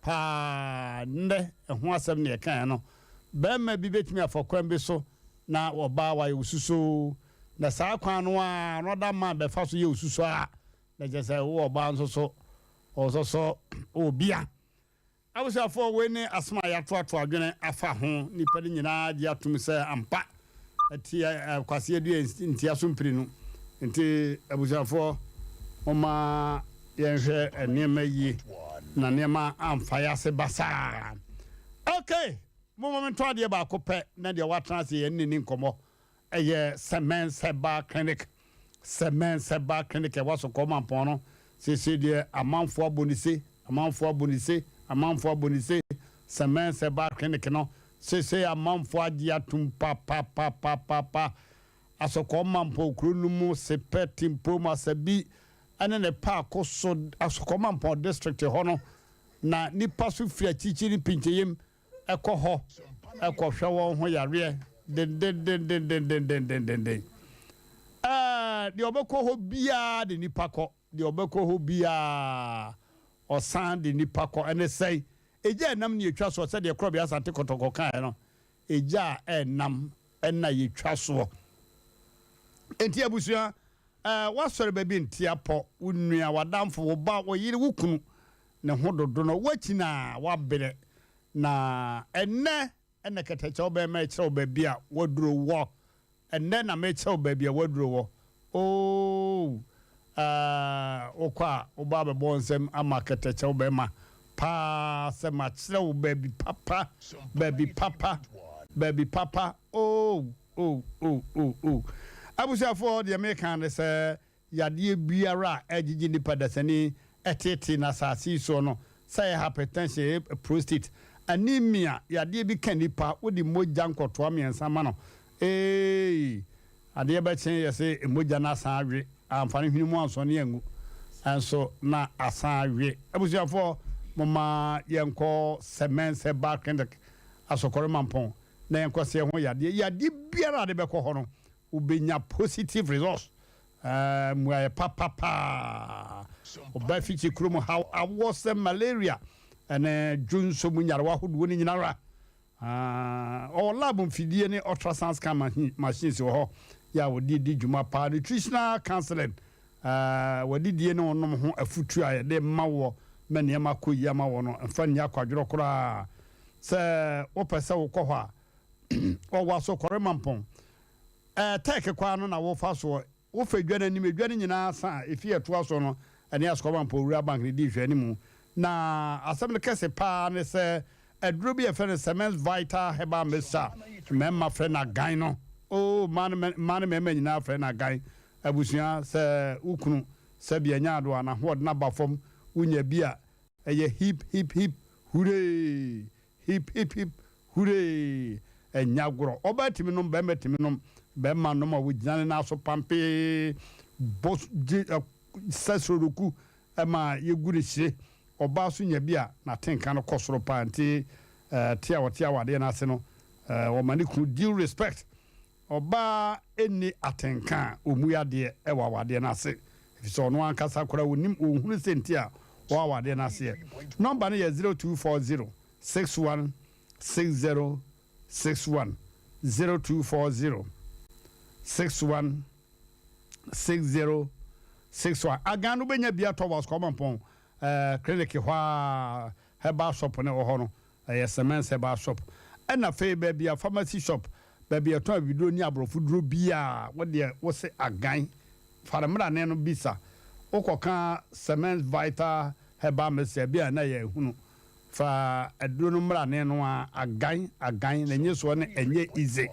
paa. Nnɛ ɛho asɛm na yɛkaeɛ no. Bɛrima bi bɛtumi afa kwan bi so na ɔbaa wayɛ wo susoo, na saa kwan no ara another man bɛfa so yɛ wo susoo a, Na kyerɛ sɛ wowɔ ɔbaa nso so, ɔwɔ sɔ wɔ bia. Abusuafoɔ, wei ne asɛm a yɛatoato adwene afa ho. Nnipa no nyinaa gye atom sɛ ampa, ɛte Kwasi Adua ntia so mprenu. Nti abusuafoɔ, momma yɛnhwɛ nneɛma yie na nneɛma amfa yɛn ase basaa. Ok, momma mentɔ adeɛ baako pɛ na deɛ watena ase yɛne no nni nkɔmmɔ. Ɛyɛ Cement Herbal Clinic. Cement Herbal Clinic ɛwɔ Asokɔ Mampɔn no. Seesei deɛ amanfoɔ abɔ ne se, amanfoɔ abɔ ne se, amanfoɔ abɔ ne se. Cement Herbal Clinic no, seesei amanfoɔ agye atum papapapapapa. Asokɔ Mampɔn kuro no mu, Sepɛ, Timpom, Asabi ɛne ne paako so, Asokɔ Mampɔn district hɔ no, na nnipa so firi akyirikyiri ne pinkyɛyem kɔ hɔ kɔhwɛ wɔn ho yareɛ dendendendendendendenden. Ɛɛ, deɛ ɔbɛkɔ hɔ biara de nipa kɔ, deɛ ɔbɛkɔ hɔ biara ɔsan de nipa kɔ. Ɛne sɛn? Egya a ɛnam ne yɛtwa soɔ, sɛdeɛ Korɔbea Asante Kɔtɔkɔ kaeɛ no, egya a ɛnam na yɛtwa soɔ. Enti abusua, ɛɛ, woasɔre baabi nte apɔ, wo nua, w'adamfo, wo ba, wo yere, wo kunu. ne ho dodo no, woakyin a woabrɛ. Na ɛnnɛ na kɛtɛkyɛw bɛn mɛkyerɛ wo baabi a w'aduro wɔ. Ɛnnɛ na mekyerɛ wo baabi a w'aduro wɔ. Oh, eh, wokɔ a woba abɛbɔ nsam ama kɛtɛkyɛw bɛma paa sɛ makyerɛ wo baabi papa, baabi papa, baabi papa. Oh, oh, oh, oh, oh. Abusuafoɔ, deɛ meka ne sɛ Yadeɛ biara a ɛgyegye nnipa dasani teetee no asase yi soɔ no, sɛ ɛyɛ hypertension, ɛyɛ prostate, anemia, yadeɛ bi ka nnipa, wode mogya nkɔtoa mmiɛnsa ma no, eei, adeɛ bɛkye yɛse mogya no asan awe, amfa ne hwene mu ansɔne angu, nso na asan awe. Abusuafoɔ, momma yɛnkɔ Semens Herbal Clinic, Asɔkɔre Mampɔn, na yɛnkɔsɛ yɛn ho yadeɛ. Yadeɛ biara a wode bɛkɔ hɔ no, wobɛnya positive results, mmuaeɛ papa paa. Ɔba afikyi kurom haw awoɔ sɛ malaria ne dwonsɔ mu nyarewa ahodoɔ no nyinara. Ɔwɔ lab mfidie ne ultrasound scan machines wɔ hɔ yɛ a wɔde di dwuma paa. Nutritional counseling, wɔadidie ne wɔnom ho afutuo a yɛde ma woɔ ma nneɛma kɔ yie ama wɔ no, mfa nni akwadworɔ koraa. Sɛ wopɛ sɛ wokɔ hɔ a, ɔwɔ Asokɔre Mampɔn. Ɛɛ Tɛɛke kwan no na wofa soɔ. Wofa dwa no anim, edwa no nyinaa sa a, efie a ɛtoa soɔ no ne Asokɔre Mampɔn Rural Bank no di nhwɛanimu. Na asɛm no kɛse pa ara ne sɛ, aduro bi a yɛfrɛ no Semens Vital Herbal Mixture a mmarima frɛ no agan no, oo, mmaa ne mmaa ne mmarima nyinaa frɛ no agan. Abusua, sɛ wo kunu sɛbi anya ado a, n'ahoɔden aba fam, wonya bi a, ɛyɛ hip, hip, hip, huree! Hip hip hip huree! Ɛnyɛ agorɔ. Ɔbaa tumi nom, barima tumi nom. Barima nom a ɔgyina ne nan so pampee bɔ gye sɛ soroku ma yɛgu no hyire. Ɔbaa nso nya bi a, n'atenka no kɔ soro paa nti te a ɔte awadeɛ no ase no, ɔma ne kunu due respect. Ɔbaa nni atenka a ɔmmu adeɛ wɔ awadeɛ no ase, ɛfiri sɛ ɔno ankasa koraa ɔnnim, ɔnhunu sɛ nti a ɔwɔ awadeɛ no aseɛ. Nɔmba no yɛ 0240 61 60 61, 0240 61 60 61. Agan no wobɛnya bi atɔ wɔ Asukɔmampɔn eh, clinic hɔ a, herbal shop no wɔ hɔ no. Ɛyɛ cement herbal shop. Ɛna afei baabi a pharmacy shop, baabi a yɛtɔn abibiduro ne aborɔfo duro biaa, wo deɛ wo se agan, fa no mmrane no bisa. Wo kɔ ka cement vital herbal mixture bi a na yɛ hunu. Fa aduro no mmrane no a, agan, agan, na nye soɔ no ɛnyɛ easy.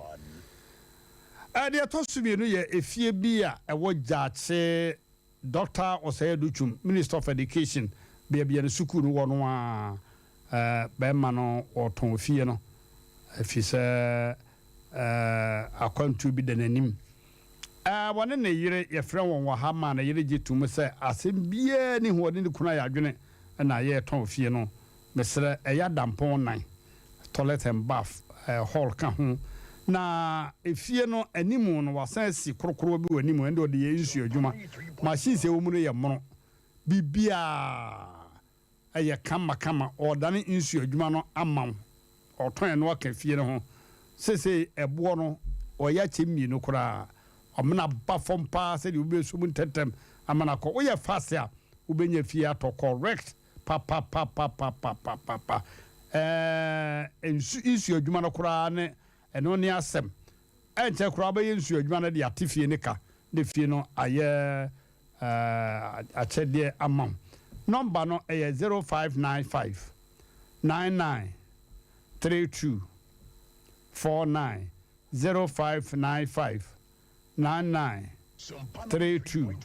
Deɛ ɛtɔ so mienu yɛ efie bi a ɛwɔ Gyaakye. Dɔkta Osei Adutwum, Minister of Education, baabi a ne sukuu no wɔ no ara, bɛrima no ɔretɔn fie no efisɛ akwantuo bi da n'anim. Wɔne ne yere, yɛfrɛ wɔn wɔ ha ma ne yere gye tom sɛ asɛm biara nni ho, ɔne ne kunu ayɛ adwene na yɛretɔn fie no. Mesrɛ, ɛyɛ adampɔn nan, toilet and bath, hall ka ho. Na efie no anim no, wɔasan asi korokorowa bi wɔ anim, ɛnde wɔde yɛ nsuo adwuma. Machines a ɛwɔ mu no yɛ mono. Biribiara yɛ kamakama. Ɔredane nsuo adwuma no ama wo. Ɔretɔn ɛno aka fie no ho. Seesei ɛboɔ no, ɔreyɛ akyɛ mmienu koraa. Ɔmena ba fam paa sɛdeɛ wobɛsɔ mu ntɛmntɛm ama no akɔ. Woyɛ fast a, wobɛnya fie atɔ correct. Papapapapapapapa ɛɛ nsu nsuo adwuma no koraa ne ɛno ne asɛm. Ɛnkyɛ koraa wobɛyɛ nsuo adwuma no de ate fie no ka na fie no ayɛ ɛɛ akyɛdeɛ ama wo. Nɔmba no ɛyɛ 0595 99 32 49 0595 99 32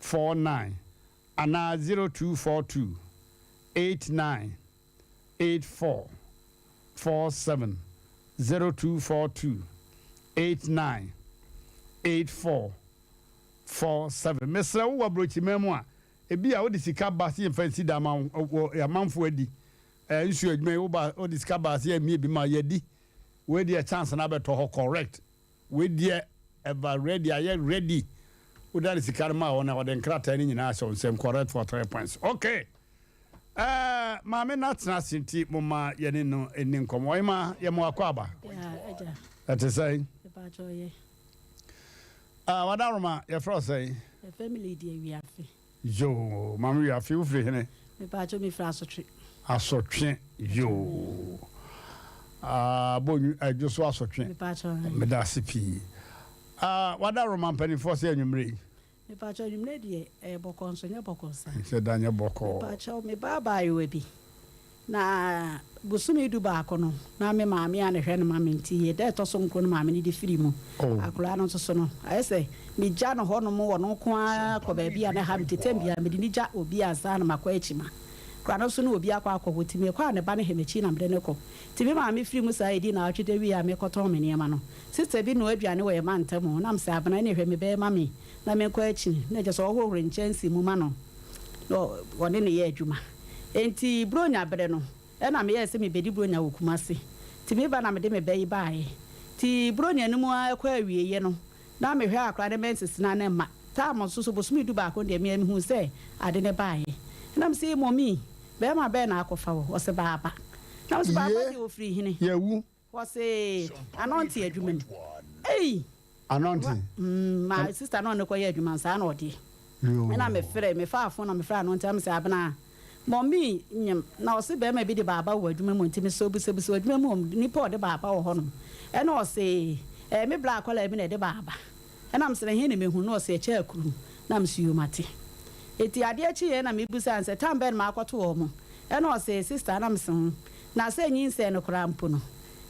49. Anaa 0242 89 84 47, 0242 89 84 47. Mesrɛ wo wɔ aburokyiman mu a, ebia wode sika ba sɛ yɛmfa nsi dan ma wo, wɔ amanfoɔ adi. Ɛɛ nsuo adwuma yi woba wode sika ba sɛ yɛmmie bi ma yɛadi. Wei deɛ chance no abɛtɔ hɔ correct. Wei deɛ ever ready ayɛ ready woda ne sika no maa wɔn a wɔde nkrataa no nyinaa ahyɛ wo nsam correct for three points okay ɛɛ maame no atena ase nti mo ma yɛne no ɛni nkɔmmɔ ɔyema yɛ mo akɔ aba ɛte sɛn ah wadaroma yɛfrɛ wo sɛn? Yɛfrɛ me Lady Awiafe. Yoo maame Wiafe wofiri hene? Mepaakyɛw mefiri Asotwe. Asotwe yoo. Ah, Bonyu Adwo so Asotwe. Mepaakyɛw. Meda ase pii. Ah, wada Roma mpanimfoɔ sɛ anwummerɛ yi. Mepaakyɛw anwummerɛ deɛ ɛyɛ bɔkɔɔ nso nyɛ bɔkɔɔ saa. Nhyɛ da nyɛ bɔkɔɔ. Mepaakyɛw me ba abaayewa bi na bosome du baako no na me maame a na ɛhwɛ no ma me nti yɛ da ɛtɔ so nkron no maame no de firi mu. Oh. Akwadaa no nso so no ayɛ sɛ megya no hɔ nom wɔ no nko ara kɔ baabi a na ɛha me nti tɛm biara mede no gya obi ansa na makɔ akyi ma akwadaa no nso ne obi akɔ akɔ hɔ nti mekɔ a ne ba no hɛ m'akyi na mede no kɔ nti me maame firi mu saa ɛdi naawɔtwe da wie a mekɔtɔn me nneɛma no sister bi noa aduane wɔ yɛn mantam hɔ na mesɛ abena ɛne hwɛ me bɛyɛ ma me na menkɔ akyi na kyerɛ sɛ ɔhohoro nkyɛnse mu ma no na ɔne no yɛ adwuma. Enti Buronya bere no na meyɛɛ sɛ mebɛdi Buronya wɔ Kumasi. Nti meba na mede me ba yi baeɛ. Nti Buronya no mu ara kɔ awieeɛ no, na mehwɛ akwadaa no mensesena ne mma. Tam nso so, bosome dubaako no deɛ, me ara mehuu sɛ ade no baeɛ. Ɛna mese, Mummy, barima bɛn na akɔfa wo? Ɔse, Baaba. Na mese, Baaba Ye, deɛ ɔfiri hene? yɛawu. Wɔse anɔnte adwuma mu ei. Anɔnte. Mm my sister na ɔne kɔ yɛ adwuma saa na ɔdeɛ. Ɛna me frɛ me faa phone na me frɛ anɔnte na me sɛ abena mummy nyem na ɔse bɛɛma bi de baaba wɔ adwuma mu nti me sɛ obisabisa wɔ adwuma mu wɔ nipa ɔde baaba wɔ hɔ nom ɛna ɔse ɛɛ me bla akɔlaa bi na ɛde baaba ɛna me sɛ na he na mehu na ɔse ɛkyɛ akuru na me sɛ yoo mate eti adeɛ kyeeɛ na me busaa no sɛ time bɛn na makɔto wɔn ɛna ɔse sister na me se ho Na sɛ nyinsɛn no koraa mpo no,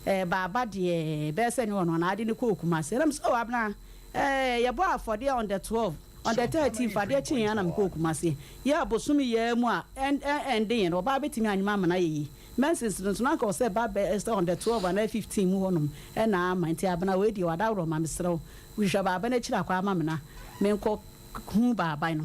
eh, baaba deɛ, ɛbɛyɛ sɛ ɛnyɛ ɔno anaa ade no kɔɔ Kumasi. Ɛna mese, oh, Abena, eh, yɛbɔɔ afɔdeɛ on the 12, on the 13th, adeɛ kyeeɛ ara na mekɔɔ Kumasi. Yɛ bosome yi ara mu a, ɛn, ɛn, ɛnde yɛn, ɔbaa bɛtumi anyem ama no ayɛ yie. Menses no nso, na anka ɔwɔ sɛ ɛba bɛyɛ sɛ on the 12 anaa 15 mu hɔnom ɛna ama. Nti Abena, wei deɛ, wadaworɔ ma, mesrɛ wo, hwehwɛ baaba no akyiri akwan ma me na menkɔ hu baaba no.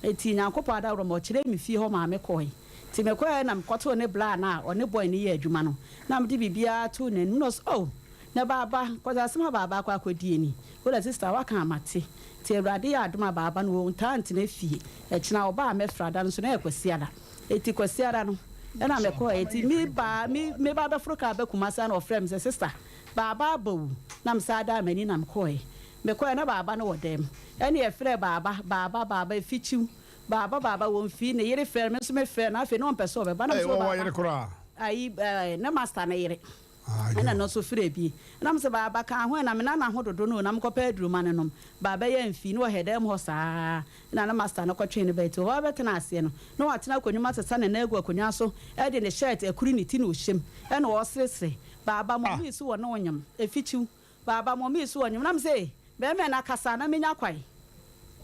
Nti Nyankopɔn adaworɔ ma ɔkyerɛɛ me fie hɔ maa mekɔɔe. Nti mekɔeɛ na mekɔtoo ne bra no a ɔne boy no yɛ adwuma no na mede biribiara too n'anim na ɔse oh na baaba cause asɛm a baaba akɔ akɔdie ni woda sister waka a mate nti Awurade yɛ adom a baaba no ɔntaa ntena fie ɛkyena ɔba a mɛfra da no nso na ɛyɛ Kwasiada nti Kwasiada no ɛna mekɔeɛ nti me baa me meba bɛforo car ba Kumasi a na ɔfrɛ me sɛ sister baaba aba o na mesan daa m'ani na mekɔeɛ mekɔeɛ na baaba no wɔ dɛm ɛne yɛfrɛɛ baaba baaba baaba ɛfikyiw Baaba baaba wɔ mfii ne yere frɛ no me nso me frɛ no afei na ɔmpɛ sɛ ɔbɛba na me Ei sɛ wɔwɔ yere baaba koraa. ayi ɛɛ ne master ne yere Ah ɛna yo. no nso frɛ bi ɛna me sɛ baaba ka ho ɛna me nana ho dodo no o na me kɔ pɛ aduro ma no nom baaba yɛ mfii na ɔhɛ dɛm hɔ saa ɛna ne master no kɔ twee no bɛɛ ti ɔba bɛtena aseɛ no na watena akonnwa mu asesa ne nan agu akonnwa so ɛde ne shirt akuri ne ti na ɔhyɛ mu ɛna ɔresresre baaba Ah. mɔmii so wɔ ne onyam efikyiw Baaba mɔmii so wɔ nwom na mese bɛɛma na kasa na menya kwan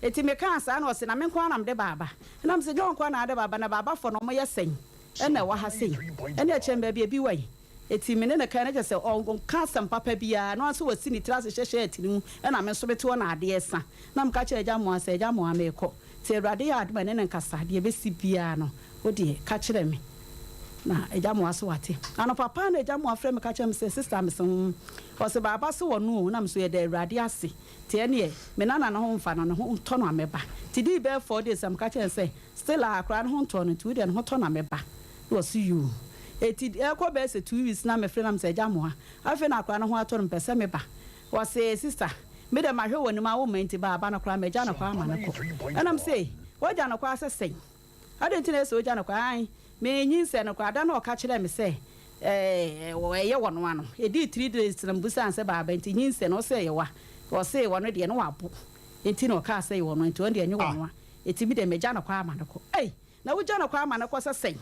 eti mekaa saa na ɔse na me nko ara na mede baaba na mese nyɛ wo nko ara na ade baaba na baaba fɔ no ɔmo yɛ sɛn ɛna ɛwɔ ha sei ɛne ɛkyerɛ me baabi ebi wɔ yi eti me ne no kae na kyerɛ sɛ ɔnka asɛm papa biara na ɔnso wasi ne tiri ase hyɛ shirt no mu ɛna me nso mete hɔ na adeɛ resa na meka kyerɛ agya moa sɛ agya moa meekɔ nti awurade yɛ adom a ɛne no nkasa deɛ ɛbɛsi biara no Wo deɛ, ka kyerɛ me. Na Agya Moa so wate. Anɔpa paa na Agya Moa frɛ me ka kyerɛ me sɛ, Sista, mese ho. Ɔse, Baaba se wɔno o, na me so yɛda Awurade ase. Nti ɛneɛ, me nana no ho mfa no, ne ho ntɔ no a mɛba. Nti dii bɛyɛ four days a meka kyerɛɛ no sɛ, Still a, akwadaa no ho ntɔɔ no, nti wo deɛ ne ho tɔ no a mɛba. Na ɔse, Yoo. Enti ɛrekɔ bɛyɛ sɛ 2 weeks na mefrɛ no na mese, Agya Moa, afei na akwadaa no ho atɔ no, mepɛ sɛ meba. Ɔse, Sista, me deɛ mahwɛ w'anim a womma nti, baaba no koraa magya no kwan ama no kɔ. Ɛna mese, Woagya no kwan sɛ sɛn? Adɛn nti na ɛsɛ sɛ ogya no kwan? Aane, menyinsɛn no koraa, da no a ɔka kyerɛɛ me sɛ ɛyɛ wɔn a no, ɛdii 3 days na mebisaa no sɛ baaba nti nyinsɛn no? Ɔse ɛyɛ wa. Ɔse ɔno deɛ na wabo nti na ɔkaa sɛ ɛyɛ wɔn a nti ɔno deɛ ɛnyɛ wɔn a, nti me deɛ magya no kwan ama no kɔ. Ei, na wogya no kwan ama no kɔ sɛ sɛn?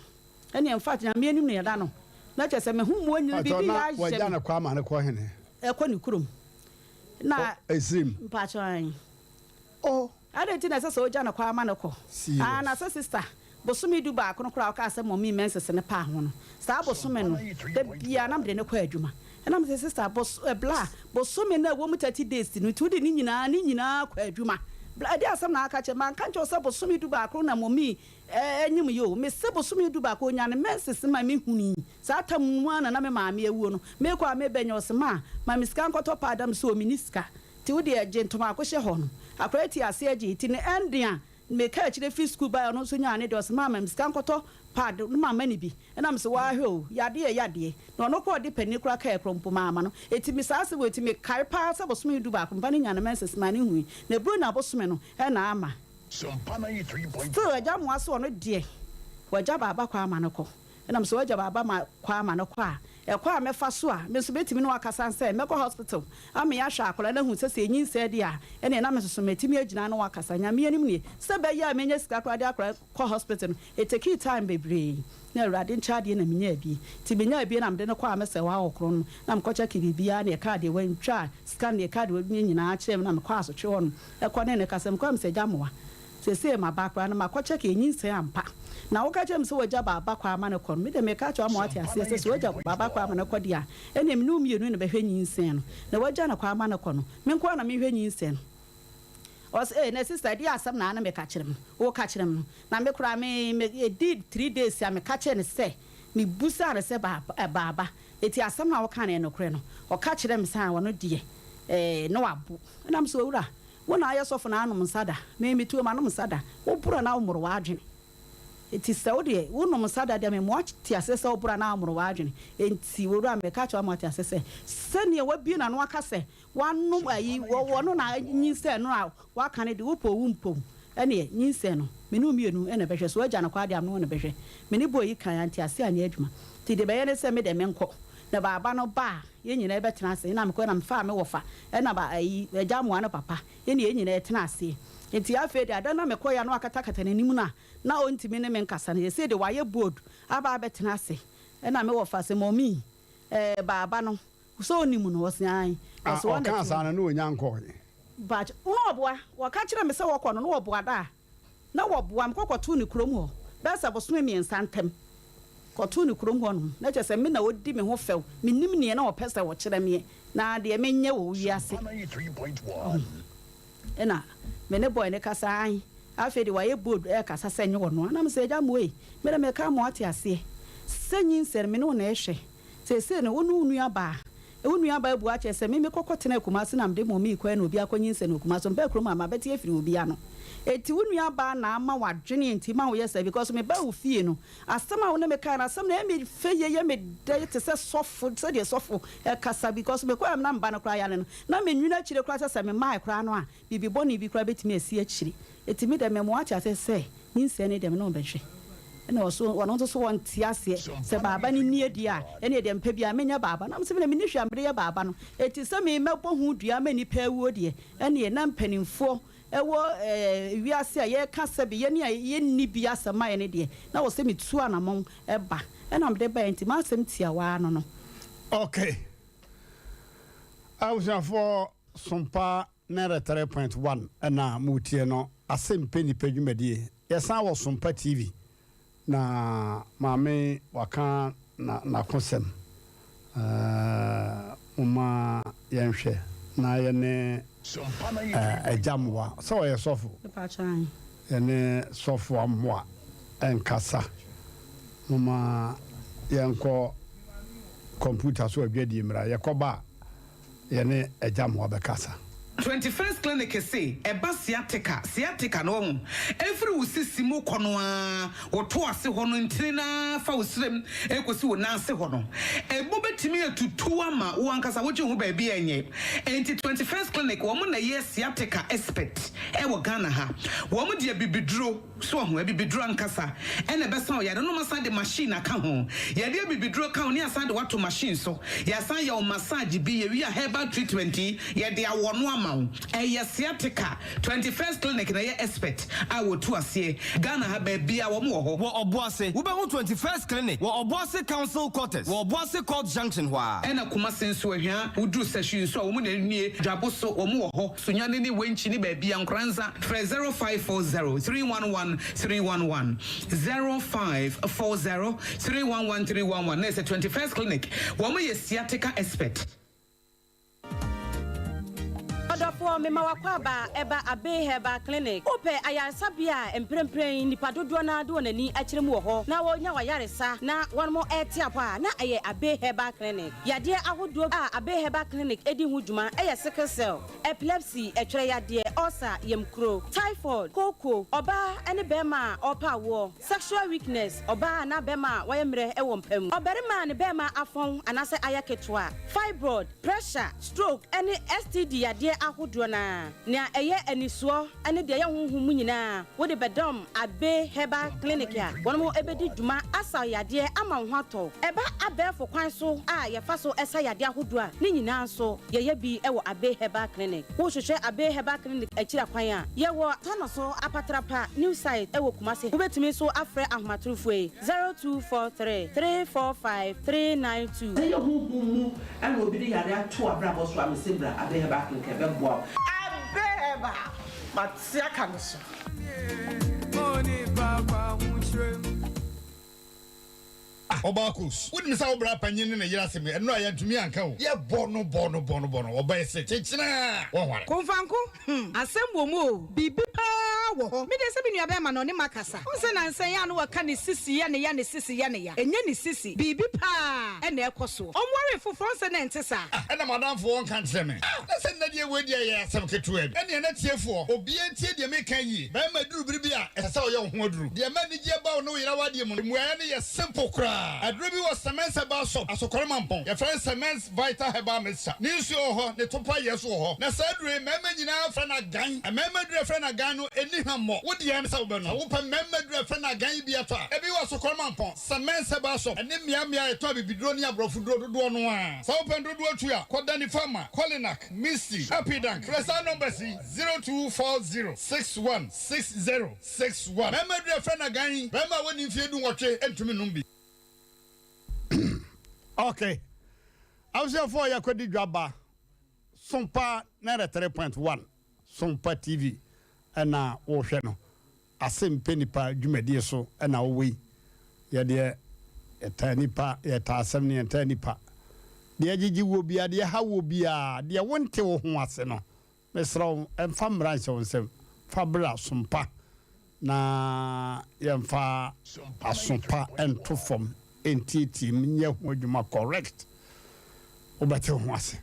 Ɛnneɛ infact Nyame anim na yɛda no, na kyerɛ sɛ me ho mmoa nyina Pakyɛ biribi na yɛ ahyɛ wagya me. no kwan ama no kɔ hene? Ɛkɔ ne kurom. Na. Esirim. Mpakyɛ aane. Oh adɛn nti na ɛsɛ sɛ ogya no kwan ma no kɔ? Ah na sɛ sister, bosome du baako no koraa a wokaa sɛ mummy menses no paa ho no, saa bosome no, da biara na mede no kɔ adwuma. Ɛna mese sister, bos eh, bla, bosome no a ɛwɔ mu 30 days no nti wode ne nyinaa, ne nyinaa kɔ adwuma? Bla, ɛdeɛn asɛm na aka kyerɛ me? Manka nkyerɛ wo sɛ bosome du baako na mummy eh, anyim yɛ o. Mese bosome du baako, onya ne menses ma mehunii. Saa tam no mu ara na na me maame awuo no. Mekɔ a meba nya ɔse ma, ma me sika nkɔtɔ paada, mese o menni sika. Nti wo deɛ gye ntoma ko hyɛ hɔ no. Akwadaa yi te aseɛ gyee ti ne ɛnde a me kaa akyire firi sukuu baeɛ ɔno nso nyaa ne deɛ ɔse maama me sika nkɔtɔ pad no mamma no bi ɛna mese waa hwɛ o yadeɛ yɛ yadeɛ na ɔno koraa ɔde panin koraa kaa kora mpo mamma no ɛti me saa asɛm wei ti me kae paa sɛ bosome du baako meba no nyaa ne menses maa no hui na ɛburo nya bosome no ɛna ama still agya moa so ɔno deɛ. Wagya baaba kɔ ama no kɔ. Ɛna me sɛ wagya baaba ma kɔ ama no kɔ a, ɛkwan a mɛfa so a me nso mɛtumi ne wo akasa ne sɛ mɛkɔ hospital ama yɛahwɛ akwadaa no ahu sɛ sɛ ɛnyinsɛn deɛ a, ɛneɛ na me nso so mɛtumi agyina ne wo akasa. Nyame anim nie, sɛ ɛbɛyɛ a mɛnya sika koraa de akwadaa kɔ hospital no, ɛtekii time bebree. Na Awurade nkyɛ adeɛ na menyaa bi. Nti menyaa bi na mede no kɔɔ Amesɛ hɔ a wɔ Korɔ no, na mekɔ kyɛke biribiara na yɛkaa deɛ wantwa scan na yɛkaa deɛ wanyɛ nyinaa kyerɛɛ me na mekɔɔ asotwe hɔ nom ɛkɔ ne no kasa. Mekɔɔ a mesɛ agya mmoa. Seesei maba koraa no, makɔ kyɛke ɛnyinsɛn ampa. Na woka kyerɛ me sɛ wagya baaba kɔ ama no kɔ no, me deɛ meka akyerɛ wo ama woate aseɛ sɛ, sɛ wagya baaba kɔ ama no kɔ deɛ a, ɛnneɛ me ne wo mmienu na bɛhwɛ nyinsɛn no. Na wagya no kɔ ama no kɔ no, me nko ara na mehwɛ nyinsɛn no. Ɔse, Ei, na sister, ɛdeɛn asɛm na na meka kyerɛ me no, woka kyerɛ me no? Na me koraa, me, me, ɛdii 3 days a meka kyerɛɛ no sɛ, mebusaa no sɛ, Baaba, baaba, enti asɛm no a woka no yɛ nokorɛ no? Ɔka kyerɛɛ me sɛ, Aane, ɔno deɛ, ɛɛ, na wabo. Ɛna mese, Owura, Wo na ayɛ sɔfo na anom nsa da. Me metuo manom nsa da. Wo boro anaa wo mmoro w'adwene. Enti sɛ wo deɛ wo nom nsa da deɛ me moa te aseɛ sɛ wo boro anaa wo mmoro w'adwene. Enti owura meka akyerɛ wo ama wate aseɛ sɛ sɛdeɛ wabue n'ano aka sɛ wanom ayi wɔ ɔno na anyinsɛn no a waka no deɛ wo pɛ o wo mpɛ o ɛneɛ nyinsɛn no me ne wo mmienu na ɛbɛhwɛ so wagya no kɔ adeɛ a me ne wo na ɛbɛhwɛ. Me ne boy yi kan a nteaseɛ anyɛ adwuma. Nti deɛ ɛbɛyɛ ne sɛ me deɛ menkɔ na baaba no ba a Yɛn nyinaa bɛtena ase. Ɛna mekɔe na mefaa me wɔfa ɛna ba ayi agya amoa no papa. Yɛne yɛn nyinaa tena aseɛ. Nti afei deɛ ada no a mekɔeɛ a na wakatakata n'anim no a na ɔntumi ne me nkasa no, seesei deɛ wayɛ bold aba abɛtena ase. Ɛna me wɔfa se, Mummy, ɛɛ baaba no, sɛ wonim no? Ɔse aane. Ah, Ɔse wɔn na ɔkaa ɛte saa hɔ. no na ɔnya nkɔɔe. But na ɔboa. Wɔka kyerɛɛ me sɛ wɔkɔ no na wɔboa da a. Na wɔboa me kɔ kɔtoo no kurom hɔ bɛyɛ sɛ bosome mmiɛnsa ntam. Kɔtoo no kurom hɔ nom. Na kyerɛ sɛ me na ɔdi me ho fɛw. Mennim neɛ na ɔpɛ sɛ ɔkyerɛ meɛ na deɛ menyɛ wɔ wiase. Ɔho. Ɛna me ne boy no kasa ae. Afei deɛ wayɛ bold ɛrekasa sɛ nyɛ ɔno a. Na mesɛ agya Moe, me deɛ meka ama woate aseɛ sɛ nyinsɛn no me ne wo na ɛhwɛ. Seesei no, wo ne wo nuabaa, wo nuabaa abua akyerɛ sɛ me mekɔ kɔtenaa Kumasi na mede mɔmii kɔɛ na obi akɔnyinsɛn wɔ Kumasi, ɔmbaa kurom a mabɛte afiri obi ano. Enti wo nuabaa na ama w'adwene enti ma woyɛ saa because mebaa wo fie no, asɛm a wo ne me kae no, asɛm no ɛyɛ me fɛ yie, ɛyɛ me dɛ te sɛ sɔfo, sɛdeɛ sɔfo kasa because mekɔɛ a na meba no koraa yare no, na menwene akyire koraa sɛ sɛ memae koraa no a, biribi bɔne bi koraa bɛtumi asi akyire. Enti me deɛ mema woate aseɛ sɛ nyinsɛn no deɛ me ne wo bɛhwɛ. Ɛna ɔso ɔno nso so ɔnte aseɛ sɛ baaba no nni adi a ɛneɛ deɛ mepɛ biara menyɛ baaba no. Na mese medeɛ menni hwee a mede yɛ baaba no. Enti sɛ me mɛbɔ ho dua ama nnipa awuo deɛ ɛneɛ na mpaninfoɔ ɛwɔ wiase a yɛreka sɛbe yɛne a yɛnni bi asɛm ma yɛn deɛ na wɔ sɛ metu anamɔn ba. Ɛna mede baeɛ nti m'asɛm tiawa ara no no. Ok abusuafoɔ Sompa 93.1 na moretie no Asɛmpɛ Nnipa dwumadie. Yɛsan wɔ Sompa TV na maame waka na n'akosɛm. Ɛɛ momma yɛnhwɛ na yɛne Agya Mmoa, sɛ ɔyɛ sɔfo, yɛne sɔfo Amoa nkasa. Momma yɛnkɔ kɔmputa so adwadie mmra. Yɛkɔba a. yɛne Agya Mmoa bɛkasa. 21st Clinic se ɛba sciatica, sciatica no wahu, ɛfiri wo sisi mu kɔ no ara, wo to ase hɔ no ntini no ara fa wo srem ɛkɔsi wo nan ase hɔ no, ɛmu bɛtumi atutu ama wo ankasa wogye ho baabi a ɛnyɛ. Enti 21st Clinic wɔn na ɛyɛ sciatica expert ɛwɔ Ghana ha. Wɔn de abibiduro. So wahu? Abibiduro ankasa na ɛbɛsa wo yare no. Wɔasan de machine aka ho. Yɛde abibiduro ka ho na yɛasan de wo ato machine so. Yɛasan yɛ wo massage bi. Yɛwie a herbal treatment yi, yɛde awɔ no ama wo. Ɛyɛ sciatica. 21st Clinic na ɛyɛ expert a wɔtu aseɛ. Ghana ha baabiara wɔn wɔ hɔ. Wɔ Ɔboase, wobɛhu 21st Clinic wɔ Ɔboase Council Quarters wɔ Ɔboase Court Junction hɔ ara. Ɛna Kumasi nso, Ahwea, woduru Sahwi nso a, wɔn na ɛnie. Dwabo so, wɔn wɔ hɔ. Sunyani ne Wenchi ne baabia Nkoranza frɛ 0540 311 311 0540 311 311 na ɛsɛ 21st clinic wɔn yɛ sciatica expert. Ɔdɔfoɔ, mema w'akwaaba ɛba Abbey Herbal Clinic. Wopɛ ayaresabea a mprempren nnipa dodoɔ no ara de wɔn ani akyerɛ mu wɔ hɔ na wɔnya w'ayaresa na wɔn rete apɔ a, na ɛyɛ Abbey Herbal Clinic. Yadeɛ ahodoɔ a Abbey Herbal Clinic di ho dwuma yɛ sickle cell, epilepsy, ɛtwerɛ yadeɛ, ulcer, yamkuro, typhoid, kooko, ɔbaa ne barima a ɔrepɛ awoɔ, sexual weakness, ɔbaa anaa barima a wayɛ mmerɛ wɔ mpa mu, ɔbarima a ne barima afɔn anaasɛ ayɛ ketewa, fibroid, pressure, stroke ne STD yadeɛ ahodoɔ. dodoɔ no ara, nea ɛyɛ anisoɔ ne deɛ ɛyɛ honhom mu nyinaa, wode bɛdɔm Abbey Herbal Clinic a wɔn bɛdi dwuma asa wo yadeɛ ama wo ho atɔ wo. Ɛba abɛɛfo kwan so a yɛfa so sa yadeɛ ahodoɔ a, ne nyinaa nso yɛyɛ bi wɔ Abbey Herbal Clinic. Wohwehwɛ Abbey Herbal Clinic akyiri akwan a, yɛwɔ Tanoso Apatrapa New Site wɔ Kumasi. Wobɛtumi nso afrɛ ahomatorofoɔ yi, 0243 345 392. Sɛ ɛyɛ honhom mu na obi de yare ato w'abrabɔ so a, mese bra Abbey Herbal Clinic ɛbɛboa wo. Abbey Herbal, mate aka no so. Ah Ɔbaakus, wonim sɛ wo bra panyin ne ne yere asɛm yi, ɛno a yɛantumi anka o. Yɛbɔ no bɔ no bɔ no bɔ no, ɔbɛyɛ se kyekyena a, wɔnware. Komfanko, hmm, asɛm wɔ mu o, biribi paa wɔ hɔ. Me deɛ sɛ me nua bɛɛma no ɔne makasa. Wohu sɛ nansa yi a na wɔka ne sisi yɛ ne ya, ne sisi yɛ ne ya. Ɛnyɛ ne sisi, biribi paa na ɛkɔ soɔ. Ɔnwaree foforɔ, wohu sɛ na ɛnte saa. Ah, ɛna m'adamfo ɔnka nkyerɛ me. Ah, na sɛ nnɛ deɛ wei deɛ ɛyɛ asɛm ketewa bi. Ɛnneɛ na tiefoɔ, obiara ntie deɛ meka yie. Barima duru bere bi a, ɛsɛ sɛ ɔyɛ wo ho aduru. Deɛ ɛma anigyeɛ ba wo ne wo yere awadeɛ mu no, mmuaeɛ no yɛ simple koraa. Aduro bi wɔ Semens Herbal Shop, Asokore Mampong. Yɛfrɛ no Semens Vital Herbal Mixture. Ne nsuo wɔ hɔ, ne topa yɛ nso wɔ hɔ. Na saa aduro yi, mmarima nyinaa frɛ no agan. Mmarima aduro a yɛfrɛ no agan no, ɛnni hwammɔ. Wo deɛ ne sɛ wobɛnom. Sɛ wopɛ mmarima aduro a yɛfrɛ no agan yi bi atɔ a, ebi wɔ Asokore Mampong, Semens Herbal Shop, ne mmeammea a yɛtɔn abibiduro ne aborɔfoduro dodoɔ no ara. Sɛ wopɛ dodoɔ tu a, kɔ Danny Pharma, Kolinak, Misty, Happy Dank. Frɛ saa numbers yi, 0240 61 60 61. Mmarima aduru a yɛfrɛ no agan yi, barima a wadi mfeɛ dunwɔtwe ntumi nnom bi. Ok abusuafoɔ yɛakɔdi dwa ba Sompa 93.1 Sompa TV ɛna wohwɛ no ase mpɛ nipa dwumadie so ɛna wowɔ yi yɛdeɛ yɛtaa nipa yɛtaa asɛm no yɛntaa nipa deɛ ɛgyegye wuo biara deɛ ɛha wuo biara deɛ wonte wo ho ase no Mesrɛ wo, mfa mmara nhyɛ wo nsam. Fa bra som pa, na yɛmfa aso pa nto fam ntiatia mu nyɛ ho adwuma correct. Wobɛte wo ho ase.